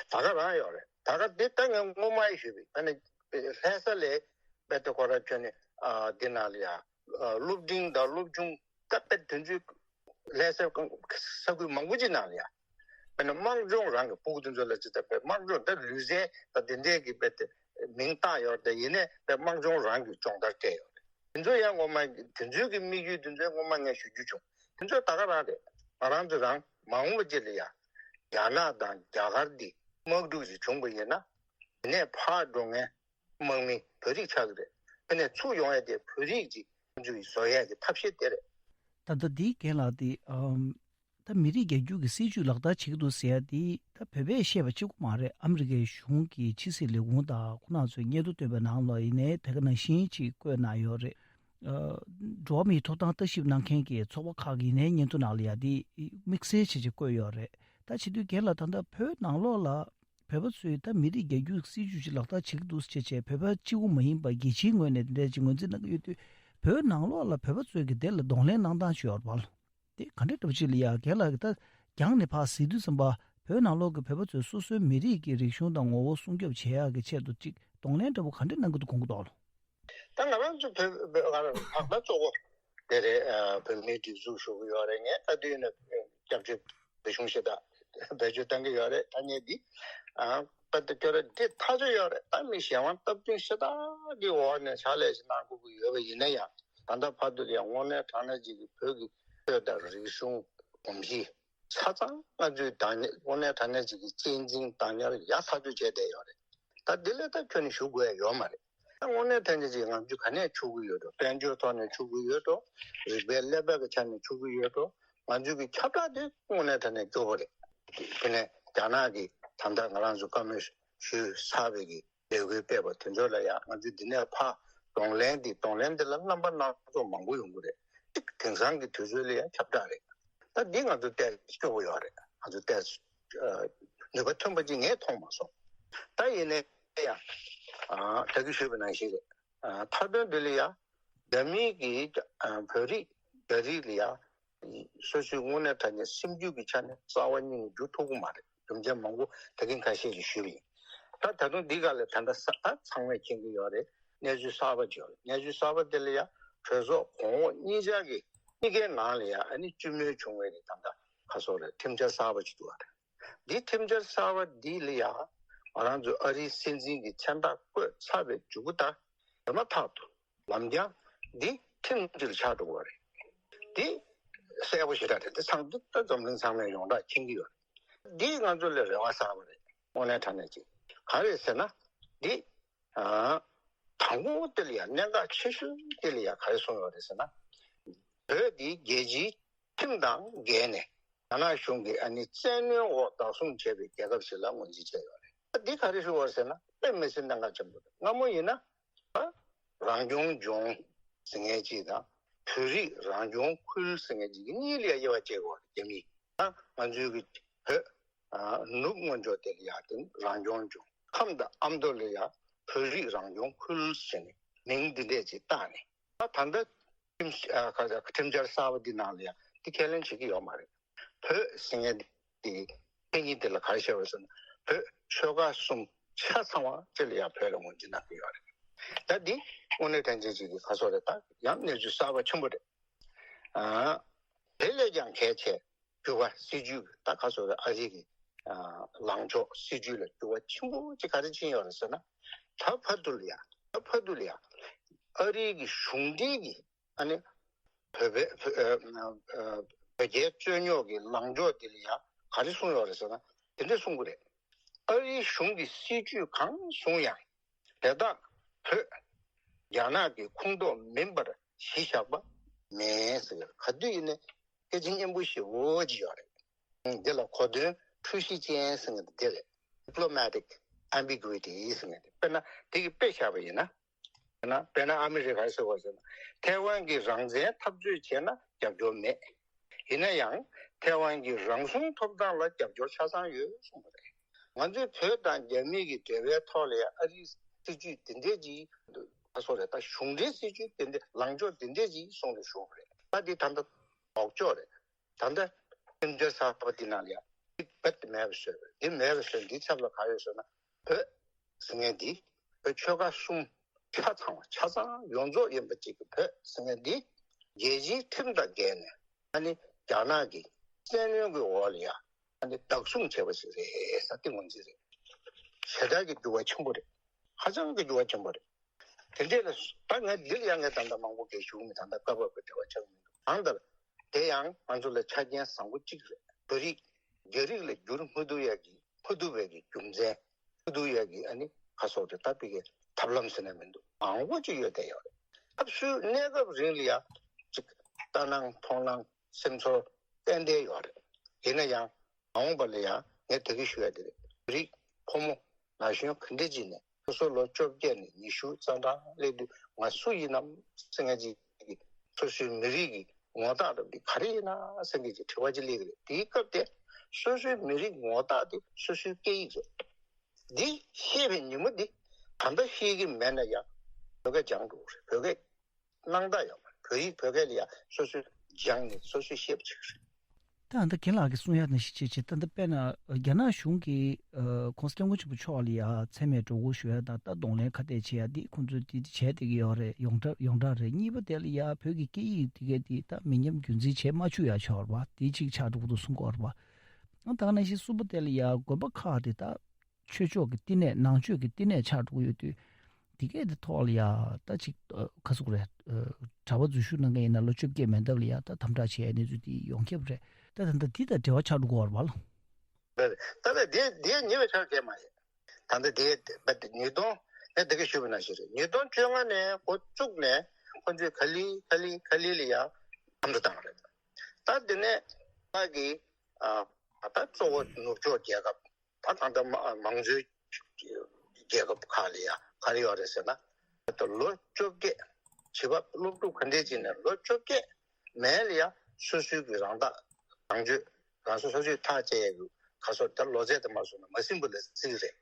ད་ག་རང་ཡོད་རེད། ད་ག་འདི་ད་ངས་སྔོན་མ་ཡི་ཞུས་པའི་ཨ་ནི་ལྷ་ས་ལས་དཔེ་དེ་ཁོ་ར་ཁྱོད་ནི་ཨ་འདི་ནང་ལ་ཡ་ཨ་སློབ་འབྲིང་དང་སློབ་ཆུང་ད་དཔེ་དེ་ཚོའི་ལྷ་ས་ས་ཁུལ་མང་པོ་ཅིག་ནང་ལ་ཡ་དཔེ་ན་དམངས་སྦྱོང་རང་གི་སྤུ་གུ་དེ་ཚོ་ལ་ཅི་ད་དཔེ་དམངས་སྦྱོང་ད་ལུས་རྩལ་ད་དེ་འདྲས་ཀྱི་དཔེ་དེ་མིང་བཏགས་ཡོད་རེད། ད་ཡིན་ནའི་དཔེ་དམངས་སྦྱོང་རང་གི་སྦྱོང་བརྡར་སྤྲད་ཡོད་རེད། དེ་ཚོ་ཡང་ངོ་མ་དེ་ཚོའི་གི་དམིགས་ཡུལ་དེ་ཚོ་ངོ་མ་ངས་ཞུ་རྒྱུ་བྱུང་། དེ་ཚོ་ད་ག་རང་རེད། ང་རང་ཚོ་རང་མ་འོངས་པ་ཅིག་ལ་ཡ་རྒྱ་ནག་དང་རྒྱ་གར་འདི་དམག་འཁྲུག་ཅིག་བྱུང་པ་ཡིན་ན་དེ་ནས་ཕར་འགྲོ་མཁན་དམག་མི་བོད་རིགས་ཆགས་ཀྱི་རེད། དེ་ནས་ཚུར་ཡོང་ཡ་དེ་བོད་རིགས་ཅིག་ཁོང་ཚོ་ཡི་བཟོ་ཡ་གི་ཐབས་ཤེས་དེ་རེད། ད་ལྟ་འདིའི་རྒན་ལགས་དེ་ཨམ། ད་མི་རིགས་རྒྱ་སྒྱུར་གྱི་སྲིད་བྱུས་ལག་བསྟར་བྱེད་ཀྱི་འདུག་ཟེར་ཡ་དེ་ད་བོད་པས་བཤད་པ་གཅིག་པུ་མ་རེད། ཨ་མི་རི་ཀའི་གཞུང་གི་ཕྱི་སྲིད་ལས་ཁུངས་དང་ཁོང་རྣམ་ཚོས་སྙན་ཐོ་བཏོན་པའི་ནང་ལ་ཡིན་ནའི་དེ་ག་ནང་བཞིན་ཅིག་བཀོད་གནང་ཡོད་རེད། ཨ་འགྲོ་བ་མིའི་ཐོབ་ཐང་ལྟ་ཞིབ་གནང་མཁན་གྱི་ཚོགས་པ་ཁག་གིས་ཡིན་ནའི་སྙན་ཐོ་ནང་ལ་ཡ་དེ་དམིགས་བསལ་བྱས་ཅིག་བཀོད་ཡོད་རེད། ད་བྱེད་དུས་རྒན་ལགས་ད་ལྟ་བོད་ནང་ལོགས་ལ་བོད་པ་ཚོས་ད་མི་རིགས་རྒྱ་སྒྱུར་སྲིད་བྱུས་ཅིག་ལག་བསྟར་བྱེད་ཀྱི་འདུག་ཟེར་བྱས་བྱས་བོད་པ་གཅིག་པུ་མ་ཡིན་པ་རྒྱལ་སྤྱིའི་ངོས་ནས་དེ་འདྲ་ཅིག་ངོས་འཛིན་གནང་གི་ཡོད་དུས་ བོད་ནང་ལོགས་ལ་བོད་པ་ཚོས་ཀྱི་དེ་ལ་གདོང་ལེན་གནང་སྟངས་ཅིག་ཡོད་རེད་པ། དེ་ག་འདྲ་འདྲ་པོ་ཅིག་ལ་ཡ་རྒན་ལགས་ཀྱིས་ད་རྒྱང་ནས་ཕར་གཟིགས་དུས་ཙམ་པ་བོད་ནང་ལོགས་ཀྱི་བོད་པ་ཚོས་སོ་སོའི་མི་རིགས་ཀྱི་རིག་གཞུང་དང་ངོ་བོ་སྲུང་སྐྱོབ་བྱེད་ཡག་གི་ཆེད་དུ་ཅིག་གདོང་ལེན་འདྲ་པོ་ག་འདྲ་གནང་གི་འདུག་དགོངས་ཀྱི་འདུག་ལགས། ད་ང་རང་ཚོ་བོད་བོད་ང་རང་ལྷག་པར་གཙོ་བོ་དེ་རེད། ཨ། བོད་མིའི་སྒྲིག་འཛུགས་ཞུ་གི་ཡོད་རེད། ངས་ད་དུས་ནས་སྐྱབས་བཅོལ་བོད་གཞུང་ཞེ་དྲག་བེད་སྤྱོད་གཏང་གི་ཡོད་རེད། ཐ་སྙད་འདི། ཨ། པ་དེ་ཁྱོད་རང་འདི་ཐག་ཆོད་ཡོད་རེད། ད་མི་གཞན་དབང་སྟབས་བསྟུན་ཞེ་དྲག་གི་འོག་ནས་ཕྱག་ལས་ཞིག་གནང་དགོས་ཀྱི་ཡོད་པ་ཡིན་ན་ཡང་། ད་ལྟ་བར་དུ་ཡང་དངོས་གནས་དྲང་གནས་ཅིག་གི་བོད་ཀྱི་ཆོས་དང་རིག་གཞུང་། གོམས་གཤིས། ཆ་ཚང་ང་ཚོས་དྲང་གནས་དངོས་གནས་དྲང་གནས་ཅིག་གི་གཅེས་འཛིན་དང་ཉར་ཡག་ཐག་གཅོད་བྱས་བསྡད་ཡོད་རེད། ད་འདི་ལས་ད་ཁྱོན་ནས་ཞུ་དགོས་ཡ་ཡོད་མ་རེད། ད་དངོས་གནས་དྲང་གནས་ཅིག་ང་ཚོས་ག་ནས་ཆུག་གི་ཡོད་འགྲོ། དཔལ་འབྱོར་ཐོག་ནས་ཆུག་གི་ཡོད་འགྲོ། རིག་པའི་ཀླད་པ་གི་ཆ་ནས་ཆུག་གི་ཡོད་འགྲོ། ང་ཚོས་ཀྱི་ཁྱབ་བསྒྲགས་དེ་དངོས་གནས་དྲང་གནས་སྐྱོ་པོ་རེད། དེ་ནས་རྒྱ་ནག་གིས་ད་ལྟ་ང་རང་ཚོ་བཀའ་མོལ་ཞུས་ཚར་བའི་གི་ལས་འགུལ་སྤེལ་བ་དེ་ཚོ་ལ་ཡང་ང་ཚོས་འདི་ནས་ཕར་གདོང་ལེན་འདི་གདོང་ལེན་འདི་ལ་རྣམ་པ་སྣ་ཚོགས་མང་པོ་ཡོང་གི་རེད། གཅིག་དེང་སང་གི་དུས་ཚོད་ལ་ཡང་ཁྱབ་བསྒྲགས་རེད། ད་འདི་ང་ཚོ་ཏོག་ཙམ་སྐྱོ་པོ་ཡོད་རེད། ང་ཚོ་ཏོག་ཙམ་ནུས་པ་ཐོན་པ་ཅིག་ངས་མཐོང་མ་སོང་། ད་ཡིན་ནའི་ཡང་ད་གིན་ཞུས་པ་ནང་བཞིན་རེད། མཐའ་དོན་འདི་ལ་ཡང་རྒྱ་མི་གིས་བོད་རིགས་རྒྱ་རིགས་ལ་ཡང་སོ་སོའི་དངོས་གནས་དྲང་གནས་སེམས་རྒྱུད་ཀྱི་ཆ་ནས་རྩ་བ་ཉིད་ནས་འགྱུར་ཐུབ་ཀྱི་མ་རེད། རྒྱུ་མཚན་མང་པོ་ད་གིན་ཁ་ཤས་ཀྱིས་ཞུས་པ་ཡིན། ད་ད་དུང་འདི་ག་ལ་ད་ལྟ་ས་ད་ཚང་མས་མཁྱེན་གྱི་ཡོད་རེད། གནས་ཚུལ་གསར་པ་ཅིག་ཡོད་རེད། གནས་ཚུལ་གསར་པ་དེ་ལ་ཡང་གྲོས་ཚོགས་གོང་འོག་གཉིས་ཆར་གྱི་གཉིས་ཀའི་ནང་ལ་ཡང་ཨ་ནི་བཅོས་མིན་བྱུང་བའི་རེད། ད་ལྟ་ག་སོག་རེད། ཁྲིམས་འཆར་གསར་པ་ཅིག་འདུག་བ་རེད། འདི་ཁྲིམས་འཆར་གསར་པ་འདི་ལ་ཡང་ང་རང་ཚོ་ཨ་རིའི་སྲིད་འཛིན་གྱི་མཚན་རྟགས་བཀོད་ཚར་བའི་མཇུག་གུ་ད་དེ་མ་ཐག་ཏུ་ལམ་རྒྱང་འདི་ཁྲིམས་ཀྱི་ཆགས་འགྲོ་གི་རེད། འདི་གསལ་པོ་ཞེ་དྲག་རེད། འདི་ཚང་འདི་ལྟ་འཛམ་གླིང་ཚང་མས་ཡོངས་གྲགས་མཁྱེན་གྱི་ཡོད་རེད། འདི་ང་ཚོ་ལ་རེ་བ་གསར་པ་རེད། དངོས་གནས་དྲང་གནས་ཅིག་ག་རེ་ཟེར་ན། འདི་ཨ་དང་པོ་དེ་ལ་ཡང་གནད་འགག་ཆེ་ཤོས་དེ་ལ་ཡང་ག་རེ་གསུངས་ཡོད་རེད་ཟེར་ན། བོད་འདི་རྒྱལ་སྤྱིའི་ཁྲིམས་དང་འགལ་ནས་རྒྱ་ནག་གཞུང་གིས་ཨ་ནི་བཙན་གནོན་འོག་བདག་བཟུང་བྱས་པའི་རྒྱལ་ཁབ་ཞིག་ལ་ངོས་འཛིན་བྱས་ཡོད་རེད། འདི་ག་རེ་ཞུ་བ་རེད་ཟེར་ན། དཔེ་མི་སྲིད་གནད་འགག་ཆེན་པོ་རེད། སྔ་མོ་ཡིན་ན། རང་སྐྱོང་ལྗོངས་ཟེར་མཁན་ཅིག་དང་། བོད་རིགས་རང་སྐྱོང་ཁུལ་ཟེར་མཁན་ཅིག་གི་གཉིས་ལ་དབྱེ་བ་བྱེད་དགོས་པ་རེད། རྒྱ་མིས། ད་ང་ཚོའི་གི་བོད་ཨ་ནུབ་སྔོན་ཕྱོགས་དེ་ལ་ཡ་དེ་རང་སྐྱོང་ལྗོངས། ཁམས་དང་ཨ་མདོ་ལ་ཡ་བོད་རིགས་རང་སྐྱོང་ཁུལ་ཟེར་ནས་མིང་འདི་འདྲས་ཅིག་བཏགས་ནས། ད་ད་ལྟ་ཁྲིམས་ཨ་ཁ་ཁྲིམས་འཆར་གསར་པ་འདི་ནང་ལ་ཡང་འདི་ཁས་ལེན་བྱེད་ཀྱི་ཡོད་མ་རེད། བོད་ཟེར་མཁན་འདི་མཚན་ཉིད་འདི་ལ་ག་རེ་བཤད་པ་ཟེར་ན། བོད་ཆོལ་ཁ་གསུམ་ཆ་ཚང་བ་སྤྱི་ལ་ཡང་བོད་ལ་ངོས་འཛིན་གནང་གི་ཡོད་རེད། ད་འདི་དངོས་གནས་དྲང་གནས་ཅིག་གི་ཁ་སོགས་རེད། ད་ཡང་གནས་ཚུལ་གསར་པ་ཆེན་པོ་རེད། ཨ་དེ་ལས་ཀྱང་གལ་ཆེ། འགྱུར་བ་སྲིད་ཇུས་ད་ག་ཚོད་རེད། ཨ་རི་གི་ཨ་ལངས་ཕྱོགས་སྲིད་ཇུས་ལ་འགྱུར་བ་ཆེན་པོ་ཅིག་ག་རེ་ཕྱིན་ཡོད་རེད་ཟེར་ན། ད་བར་དུ་ལ་ཡ་ད་བར་དུ་ལ་ཡ་ཨ་རི་གི་གཞུང་འབྲེལ་གྱི་ཨ་ནི་བོད་པའི་བོད་ཨ་ཨ་བོད་རྒྱའི་རྩོད་རྙོག་གི་ལངས་ཕྱོགས་འདི་ལ་ཡ་ག་རེ་གསུངས་ཡོད་རེད་ཟེར་ན། དེ་འདྲ་གསུང་གི་རེད། ཨ་རིའི་གཞུང་གི་སྲིད་ཇུས་གང་བཟུང་ཡང་དེ་དག་བོད་རྒྱ་ནག་གི་ཁོངས་གཏོགས་མིན་པར་གཞི་བཞག་པ་མེད་ཟེར། ག་དུས་ཡིན་ནའི་སྐད་ཆ་སྙན་པོ་ཞེ་པོ་ཅིག་ཡོད་རེད། འདི་ལ་གོ་དོན་འཁྲུལ་གཞི་ཅན་ཟེར་མཁན་དེ་རེད། Diplomatic ambiguity ཟེར་མཁན་དེ། དཔེར་ན་དེ་གི་དཔེ་བཞག་པ་ཡིན་ན། ན་དཔེར་ན་ཨ་མི་རི་ཀ་ཟེར་བ་ཟེར་ན། ཐའེ་ཝན་གྱིས་རང་བཙན་འཐབ་རྩོད་བྱས་ན་རྒྱབ་སྐྱོར་མེད། ཡིན་ན་ཡང་ཐའེ་ཝན་གྱི་རང་སྲུང་ཐོབ་ཐང་ལ་རྒྱབ་སྐྱོར་ཆ་ཚང་ཡོད་གསུངས་པ་རེད། ང་ཚོའི་བོད་དང་རྒྱ་མི་གི་འབྲེལ་བའི་ཐོག་ལ་ཡང་ཨ་རིའི་སྲིད་ཇུས་འདི་འདྲས་ཅིག་ཨ་སོ་རེད། ད་གཞུང་འབྲེལ་སྲིད་ཇུས་འདི་འདྲས་ལངས་ཕྱོགས་འདི་འདྲས་ཅིག་གསུངས་ནས་བཞུགས་པ་རེད། ད་འདི་ད་ལྟ་ལྡོག་ཕྱོགས་རེད། ད་ལྟ་ཁྲིམས་འཆར་གསར་པ་འདི་ནང་ལ་ཡང་རྦད་དེ་མེད་པ་བཟོས་པ་རེད། འདི་མེད་པ་བཟོས། འདིའི་ཚབ་ལ་ག་ཡོད་ཟེར་ན། བོད་ཟེར་མཁན་འདི་བོད་ཆོལ་ཁ་གསུམ་ཆ་ཚང་བ་ཆ་ཚང་ཡོངས་རྫོགས་ཡིན་པ་ཅིག་གི་བོད་ཟེར་མཁན་འདི་རྒྱལ་སྤྱིའི་ཁྲིམས་དང་འགལ་ནས་ཨ་ནི་རྒྱ་ནག་གི་བཙན་གནོན་གྱི་འོག་ལ་ཡང་ཨ་ནི་བདག་བཟུང་བྱས་པ་ཞིག་རེད་ཟེར། འདི་ངོས་འཛིན་རེད། ཞེ་དྲག་གི་འགྱུར་བ་ཆེན་པོ་རེད། ཧ་ཅང་གི་འགྱུར་བ་ཆེན་པོ་རེད། དེ་འདྲས་ལ་ད་ང་འདི་ལ་ཡང་ངས་ད་ལྟ་མང་པོ་སྐད་ཞུ་མི། ད་ལྟ་སྐབས་བབ་ཀྱི་འབྲེལ་བ་ཆགས་མི་འདུག། གང་ལྟར་དེ་ཡང་ང་ཚོ་ལ་ཆ་རྐྱེན་བཟང་པོ་གཅིག་རེད། བོད་རིགས་རྒྱ་རིགས་ལ་འགྱུར་མི་ཐུབ་ཡ་གི་མི་ཐུབ་པའི་གི་རྒྱུ་མཚན། མི་ཐུབ་ཡ་གི་ཨ་ནི་ཁ་སོགས་དེ་ལྟ་བུའི་གི་ཐབས་ལམ་ཟེར་ན་མི་འདུག། མང་པོ་ཅིག་ཡོད་བསྡད་ཡོད་རེད། སྐབས་སུ་གནས་སྐབས་རིང་ལ་ཡ་ཅིག་ལྟ་སྣང་མཐོང་སྣང་སེམས་ཚོར་ཏན་ཏན་ཡོད་རེད། ཡིན་ན་ཡང་མ་འོངས་པ་ལ་ཡང་ངས་དེ་གི་ཞུ་ཡ་དེ་རེད། བོད་རིགས་ཕོ་མོ་ན་གཞོན་ག་འདྲ་ཅིག་ནས་སོ་སོ་ལོ་བཅོ་བརྒྱད་ནས་ཉི་ཤུ་རྩ་གྲངས་སླེབས་དུས་ང་སུ་ཡིན་ནམ་ཟེར་མཁན་ཅིག་གི་སོ་སོའི་མི་རིགས་ཀྱི་ངོ་རྟགས་རབ་འདི་ག་རེ་ཡིན་ན་ཟེར་མཁན་ཅིག་དྲི་བ་ཅིག་སླེབས་ཀྱི་རེད། དེའི་སྐབས་དེ་སོ་སོའི་མི་རིགས་ངོ་རྟགས་དེ་སོ་སོའི་སྐད་ཡིག་རེད། འདི་ཤེས་པའི་ཉིན་མོ་འདི་ད་ལྟ་ཤེས་ཀྱི་མེད་ན་ཡང་བོད་སྐད་སྦྱང་འགྲོ་གི་རེད། བོད་སྐད་ གནང་ད་ཡོད་མ་རེད། བོད་ཡིག་བོད་སྐད་ལ་ཡ་སོ་སོས་སྦྱངས་ནས་སོ་སོས་ཤེས་པ་ཅིག་རེད། ད་ད་རྒན་ལགས་ཀྱིས་གསུང་ཡ་ནང་བཞིན་བྱས་བྱས། ད་ད་དཔེར་ན་རྒྱ་ནག་གཞུང་གིས་ཨ་༸གོང་ས་༸སྐྱབས་མགོན་ཆེན་པོ་མཆོག་ལ་ཡ་མཚན་སྨད་སྒྲོ་སྐུར་ཞུ་ཡ་དང་། ད་གདོང་ལེན་ཁ་གཏད་བྱེད་ཡ་འདི་ཁོང་ཚོས་འདི་བྱས་བསྡད་ཀྱི་ཡོད་རེད། ཡོངས་གྲགས་ཡོངས་གྲགས་རེད། གཉིས་པ་དེ་ལ་ཡ་བོད་ཀྱི་སྐད་ཡིག་དེ་གའི་དེ་ད་མི་ཉམས་རྒྱུན་འཛིན་བྱེད་མ་བཅུག་ཡ་ཆགས་པ་དེ་གཅིག་ཆགས་འགྲོ་གི་འདུག་གསུང་གི་ཡོད་རེད་པ། ཨ་ད་ག་ནང་བཞིན་གསུམ་པ་དེ་ལ་ཡ་དགོན་པ་ཁག་དེ་ད་ཆོས་ཕྱོགས་ཀྱི་བསྟི་གནས། ནང་ཆོས་ཀྱི་བསྟི་གནས་ཆགས་འགྲོ་གི་ཡོད་དུས། དེ་གས་དེ་ཐོག་ལ་ཡ་ད་ཅིག་ཨ་ག་ཟེར་དགོས་རེད། ཨ་གྲྭ་པ་འཛུལ་ཞུགས་གནང་མཁན་ཡིན་ན་ལོ་བཅོ་བརྒྱད་མན་འདབས་ལ་ཡ་ད་དམ་དྲག་བྱེད་ཡ་གནས་ཚུལ་དེ་ཡོང་ཁྱབ་རེད། ད་ད་ལྟ་འདི་དང་འབྲེལ་བ་ཆགས་འགྲོ་གི་ཡོད་རེད་པ་ལགས། ད་ལྟ་དེ་དེ་ཉེ་བའི་ཆར་བྱས་མ་རེད། ད་ལྟ་དེ་ཉིས་སྟོང་ད་དེ་ག་ཞུས་པ་ནང་བཞིན་རེད། ཉིས་སྟོང་བཅོ་ལྔ་ནས་འགོ་བཙུགས་ནས་ཁོ་ཚོས་ག་ལེ་ག་ལེ་ག་ལེ་ལ་ཡ་དམ་དུ་བཏང་རེད། ད་དེ་ནས་ཕ་གི་ཨ་ད་གཙོ་བོ་ནུབ་ཕྱོགས་རྒྱལ་ཁབ། ད་ད་ལྟ་མ་མང་གཙོའི་རྒྱལ་ཁབ་ཁག་ལ་ཡ་ག་རེ་ཡོད་རེད་ཟེར་ན། ད་ལོ་བཅོ་བརྒྱད། བྱིས་པ་སློབ་ཕྲུག་ག་འདྲས་ཅིག་ནས་ལོ་བཅོ་བརྒྱད་མལ་ལ་ཡ་སོ་སོའི་གི་རང་ཐག་རང་གཅོད། རང་སོ་སོ་སོས་ཐག་བཅད་ཡ་གི་ག་སོ་ད་ལོ་ཚད་དུ་མ་སོང་ན་མ་ཟིན་པ་ལ་རྩིས་རེད།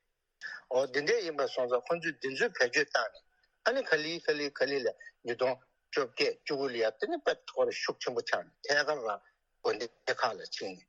འོ་འདི་འདྲས་ཡིན་པ་སོང་ཙང་ཁོ་ཚོས་འདི་ཚོའི་བེད་སྤྱོད་བཏང་ནས། ཨ་ནི་ག་ལེ་ག་ལེ་ག་ལེ་ལ་ཉིས་སྟོང་བཅོ་བརྒྱད་བཅུ་དགུ་ལ་ཡ་དེ་ནི་དཔེ་ཐོག་ལ་ཤུགས་ཆེན་པོ་ཆགས་ནས་ཐད་ཀར་རང་དགོན་སྡེ་ཁག་ལ་ཕྱིན་ནས།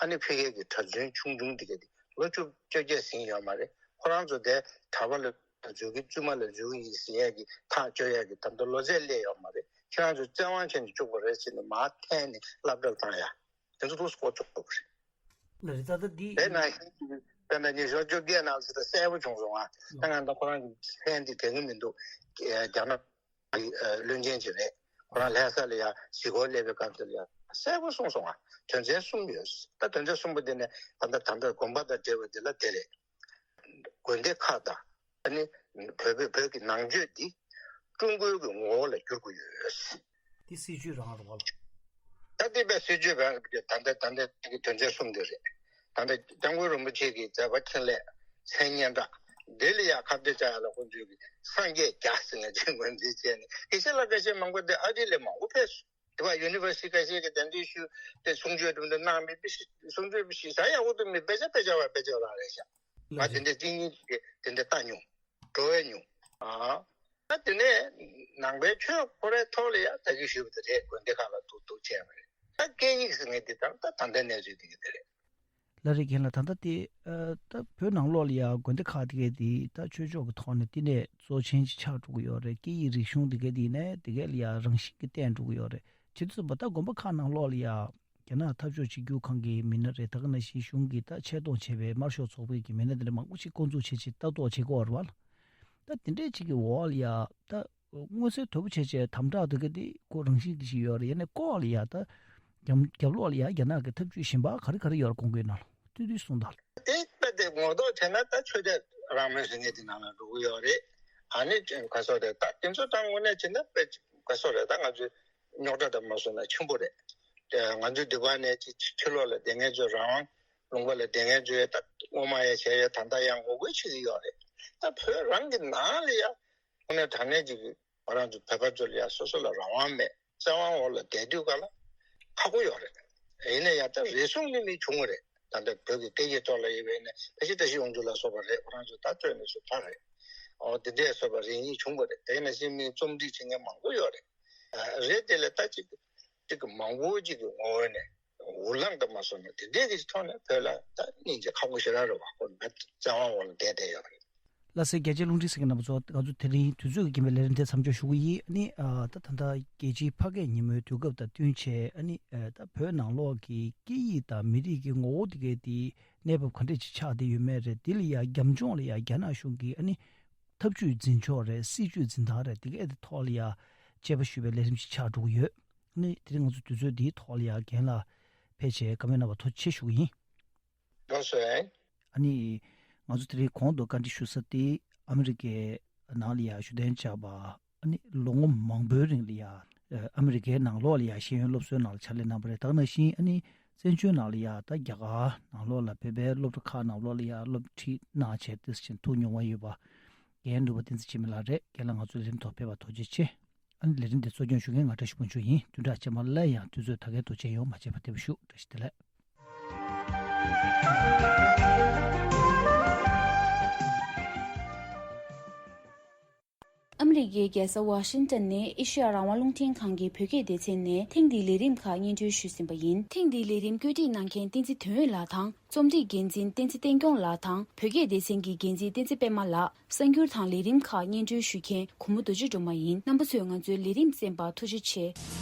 ཨ་ནི་ཕ་གིའི་གི་གྲྭ་བཙུན་ཆུང་ཆུང་དེ་ག་དེ་ལོ་བཅུ་བཅོ་བརྒྱད་ཟིན་ཡོད་མ་རེད། ཁོ་རང་ཚོ་དེ་གྲྭ་པ་ལ་འཛུལ་གི་བཙུན་མ་ལ་འཛུལ་གི་ཡིན་ཟེར་ཡ་གི་ཐག་གཅོད་ཡ་གི་ད་ལྟ་ལོ་ཚད་སླེབས་ཡོད་མ་རེད། ཁྱེད་རང་ཚོ་བཙན་དབང་བྱས་ནས་བཅུག་པ་རེད་ཟེར་ནས་མར་འཐེན་ནས་སློབ་གྲྭར་བཏང་ཡ། དེ་ཚོ་ལོགས་སུ་འགོ་བཙུགས་པ་རེད། ལགས་རེད། ད་ལྟ་འདི། དེ་ནང་བཞིན་དཔེར་ན་ཉི་ཤུ་བཅོ་བརྒྱད་ནང་ལ་ད་གསལ་པོ་བྱུང་སོང་ང་། ད་ང་ད་ཁོ་རང་གི་ལྷན་དེ་དེ་གི་མི་འདུག་རྒྱ་ནག་གི་བློན་ཆེན་ཅིག་རེད། ཁོ་རང་ལྷ་ས་ལ་ཡ་གཟིགས་སྐོར་སླེབས་པའི་སྐབས་དེ་ལ་ཡ་གསལ་པོ་གསུངས་སོང་ང་། དོན་ཚན་གསུམ་ཡོད། ད་དོན་ཚན་གསུམ་པོ་དེ་ནས་ད་ལྟ་ད་ལྟ་དགོན་པ་དང་འབྲེལ་བ་དེ་ལ་དེ་རེད། དགོན་སྡེ་ཁག་དང་། ཨ་ནི་བོད་པའི་བོད་ཀྱི་ནང་ཆོས་འདི་ཀྲུང་གོའི་གི་ངོ་བོ་ལ་བསྒྱུར་དགོས་ཡོད། འདི་སྲིད་བྱུས་རང་རེད་པ། ད་འདི་པའི་སྲིད་བྱུས་རང་རེད། ད་ལྟ་ད་ལྟ་གི་དོན་ཚན་གསུམ་འདི་རེད། ད་ལྟ་སྐྱབས་མགོན་རིན་པོ་ཆེ་གི་མཛད་པ་འཕྲིན་ལས་མཚན་སྙན་གྲགས་འདི་ལ་ཡང་ཁ་གཏད་བཅག་ཡ་ལ་ཁོང་ཚོས་གི་སངས་རྒྱས་རྒྱ་ཟེར་ནས་ཅིག་ངོས་འཛིན་བྱས་ནས། དགེ་བཤེས་ལགས་དགེ་བཤེས་མང་པོ་འདི་ཨ་རི་ལ་མང་པོ་ཕེབས་སོང་། དེ་བ་ཡུ་ནི་ཝར་སི་ཊི་ཁ་ཤས་ཀྱིས་གདན་འདྲེན་ཞུས་ཏེ་གསུང་ཆོས་གྲུབ་འདུག་གནང་མེད་པའི་གསུང་ཆོས་ཞིག་ཟ་ཡག་པོ་འདུག་མི་དཔེ་ཆ་དཔེ་ཆ་བ་དཔེ་ཆ་བ་རེད་ཤག་ང་དེ་འདྲ་གཅིག་གཉིས་ཀྱིས་དེ་འདྲ་ལྟ་མྱོང་། འགྲོ་བས་མྱོང་། ཨ་ད་དེ་ནས་ནང་པའི་ཆོས་ཁོ་རའི་ཐོག་ལ་ཡང་ད་གིན་ཞུས་པ་དེ་རེད། དགོན་སྡེ་ཁག་ལ་འདུག་འདུག་བྱས་པ་རེད། ད་སྐད་ཡིག་ཟེར་མཁན་དེ་ད་ད་ད་ལྟའི་གནས་ཚུལ་དེ་ག་དེ་རེད། ལགས་རེད། རྒན་ལགས། ད་ལྟ་དེ་ཨ་ད་བོད་ནང་ལོགས་ལ་ཡང་དགོན་སྡེ་ཁག་དེ་གའི་དེ་ད་ཆོས་ཕྱོགས་ཀྱི་ཐོག་ནས་བསྟི་གནས་གཙོ་ཆེན་ཅིག་ཆགས་འགྲོ་གི་ཡོད་རེད། སྐད་ཡིག་རིག་གཞུང་དེ་གའི་དེ་ནས་དེ་གའི་ལ་ཡང་རང་བཞིན་གྱིས་བརྟན་འགྲོ་གི་ཡོད་རེད། བྱས་དུས་ཙམ་པ་ད་དགོན་པ་ཁག་ནང་ལོགས་ལ་ཡང་རྒྱ་ནག་འཐབ་ཕྱོགས་གཅིག་གྱུར་ཁང་གི་མི་སྣ་རེད། ད་ག་ནང་བཞིན་གཞུང་གིས་ད་ཆེད་གཏོང་བྱས་པའི་དམར་ཤོག་ཚོགས་པའི་གི་མི་སྣ་དེ་འདྲ་མང་པོ་ཞིག་བསྐོ་འཛུགས་བྱས་བྱས་ལྟ་རྟོག་བྱེད་ཀྱི་ཡོད་རེད་པ། ད་དེ་འདྲས་ཅིག་གི་འོག་ལ་ཡ་ད་མངོན་གསལ་དོད་པོ་བྱས་བྱས་དམ་དྲག་དེ་ག་དེ་ཁོ་རང་བཞིན་དེ་ཞིག་ཡོད་རེད། ཡང་ན་ལྐོག་ལ་ཡ་ད་རྒྱབ་རྒྱབ་ལོགས་ལ་ཡ་རྒྱ་ནག་གི་ཐབས་ཇུས་གཞན་པ་ག་རེ་ག་རེ་ཡོད་རེད། གོང་གི་ནང་ལ་ཏུས་ཏུས་གསུངས་དང་། དེ་ད་དེ་ངོ་ཐོག་བྱས་ན་ད་ཆོས་དད་རང་མོས་ཟེར་མཁན་དེ་ནང་ལ་འགྲོ་གི་ཡོད་རེད། ཨ་ནི་ག་སོགས་རེད། ད་དེ་ཚོ་ད་དངོས་གནས་བྱས་ན་དཔེ་ག་སོགས་རེད། ད་ང་ཚོའི་རྙོག་དྲ་དང་མ་སོང་ན་ཆེན་པོ་རེད། དེ་ང་ཚོའི་འདི་བ་ནས་ཕྱི་ཕྱི་ལོགས་ལ་བསྡད་མཁན་ཚོ་རང་དབང་ལུང་པ་ལ་བསྡད་མཁན་ཚོས་ད་སྔོན་མ་ཡ་བྱས་ཡ་ད་ལྟ་ཡང་ངོ་རྒོལ་བྱེད་ཀྱི་ཡོད་རེད། ད་བོད་རང་གི་ནང་ལ་ཡ་དངོས་གནས་དྲང་གནས་ཅིག་གི་ང་རང་ཚོ་བོད་པ་ཚོ་ལ་ཡ་སོ་སོ་ལ་རང་དབང་མེད། བཙན་དབང་འོག་ལ་བསྡད་དུས་ག་ལ་ཁག་པོ་ཡོད་རེད། ཡིན་ན་ཡང་ད་རེ་ཟུང་ནི་མི་བྱུང་བ་རེད། ད་ལྟ་བོད་ཀྱི་སྐད་ཡིག་ཐོག་ལ་ཡོད་པའི་ནས་ཕལ་ཆེར་བཀྲ་ཤིས་དབང་ཕྱུག་ལ་སོགས་པ་རེད། ཁོ་རང་ཚོ་ད་རྩོད་ནས་སུ་ཕར་རེད། ཨོ་དེ་འདྲས་སོགས་པ་རེ་གཉིས་བྱུང་བ་རེད། དེ་ནང་བཞིན་མི་རྩོམ་སྒྲིག་བྱེད་མཁན་མང་པོ་ཡོད་རེད། རེད། དེ་ལ་ད་ཅིག་ཅིག་གི་མང་པོ་ཅིག་གི་ངོ་བོ་ནས་འུར་ལངས་དང་མ་སོང་ན་དེ་འདྲས་ཀྱི་ཐོག་ནས་བོད་ལ་ད་སྙིང་རྗེ་ཁག་པོ་ཞེ་དྲག་རེད་བ། ཁོ་བཙན་དབང་འོག་ལ་བསྡད་བསྡད་ཡོད་རེད། ལགས་སེ། རྒྱལ་གཅེས་རླུང་འཕྲིན་གསན་མཁན་རྣམ་པ་ཚོ། ང་ཚོ་དེ་རིང་དུས་ཚོད་ཀྱི་རྐྱེན་པས་ལས་རིམ་དེ་མཚམས་འཇོག་ཞུ་གི་ཡིན། ཨ་ནི་ཨ་ད་ད་ལྟ་རྒྱལ་སྤྱིའི་ཕ་སྐད་ཉིན་མོའི་དུས་སྐབས་དང་བསྟུན་བྱས། ཨ་ནི་ཨ་ད་བོད་ནང་ལོགས་ཀྱི་སྐད་ཡིག་དང་མི་རིགས་ཀྱི་ངོ་བོ་དེ་གའི་དེའི་གནས་བབ་ག་འདྲས་ཅིག་ཆགས་བསྡད་ཡོད་མེད་རེད། དེ་ལ་ཡ་རྒྱབ་ལྗོངས་ལ་ཡ་རྒྱ་ནག་གཞུང་གི་ཨ་ནི་ཐབས་ཇུས་འཛིན་ཕྱོགས་རེད། སྲིད་ཇུས་འཛིན་སྟངས་རེད། དེ་གའི་དེ་ཐོག་ལ་ཡ་དཔྱད་པ་ཞུས་པའི་ལས་རིམ་ཞིག་ཆགས་འགྲོ་གི་ཡོད། ཨ་ནི་དེ་རིང་ང་ཚོ་དུས་ཚོད་འདིའི་ཐོག་ལ་ཡ་རྒན་ལགས་ཕེབས་བྱས་བཀའ་མོལ་གནང་བར་ཐུགས་རྗེ་ཆེ་ཞུ་གི་ཡིན། ལགས་སོ། ཨ་ནི་ང་ཚོ་དེ་རིང་གོང་དུ་བཀའ་འདྲི་ཞུ་ས་དེ་ཨ་མི་རི་ཀའི་ནང་ལ་ཡ་བཞུགས་གདན་འཇགས་པ། ཨ་ནི་ལོ་ངོ་མང་པོའི་རིང་ལ་ཡ་ཨ་མི་རི་ཀའི་ནང་ལོགས་ལ་ཡ་ཤེས་ཡོན་སློབ་གསོའི་ནང་ལ་ཕྱག་ལས་གནང་བ་རེད། ད་ག་ནང་བཞིན་ཨ་ནི་བཙན་བྱོལ་ནང་ལ་ཡ་ད་རྒྱ་གར་ནང་ལོགས་ལ་བོད་པའི་སློབ་གྲྭ་ཁག་ནང་ལོགས་ལ་ཡ་སློབ་ཁྲིད་གནང་བྱས་ཏེ་ཕྱིན་ཐུགས་མྱོང་བ་ཡོད་པ་རྒན་འབྲུག་པ་བསྟན་འཛིན་འཆི་མེད་ལགས་རེད། རྒན་ལགས་ང་ཚོའི་ལས་རིམ་ཐོག་ཕེབས་པར་ཐུགས་རྗེ་ཆེ། ཨ་ནི་ལས་རིམ་འདི་གཙོ་སྐྱོང་ཞུ་མཁན་ང་བཀྲ་ཤིས་ཕུན་ཆོས་ཡིན། བདུན་ཕྲག་རྗེས་མ་སླར་ཡང་དུས་ཚོད་ད་གའི་ཐོག་མཇལ་ཡོང་། མ་བརྗེད་པར་བདེ་པོ་བཞུགས། བཀྲ་ཤིས་བདེ་ལེགས། ཨ་མི་རི་ཀའི་རྒྱལ་ས་ཝ་ཤིང་ཏོན་ནས་ཨེ་ཤེ་ཡ་རང་དབང་རླུང་འཕྲིན་ཁང་གི་བོད་སྐད་སྡེ་ཚན་ནས་ཐེངས་འདིའི་ལས་རིམ་ཁག་སྙན་སྒྲོན་ཞུས་ཟིན་པ་ཡིན། ཐེངས་འདིའི་ལས་རིམ་བཀོད་སྒྲིག་གནང་མཁན་བསྟན་འཛིན་དོན་ཡོད་ལགས་དང་། རྩོམ་སྒྲིག་འགན་འཛིན་བསྟན་འཛིན་བསྟན་སྐྱོང་ལགས་དང་། བོད་སྐད་སྡེ་ཚན་གྱི་འགན་འཛིན་བསྟན་འཛིན་པད་མ་ལགས། གསར་འགྱུར་དང་ལས་རིམ་ཁག་སྙན་སྒྲོན་ཞུ་མཁན་གུང་མོ་རྡོ་རྗེ་སྒྲོལ་མ་ཡིན། རྣམ་པ་ཚོས་ང་ཚོའི་ལས་རིམ་གསན་པར་ཐུགས་རྗེ་ཆེ།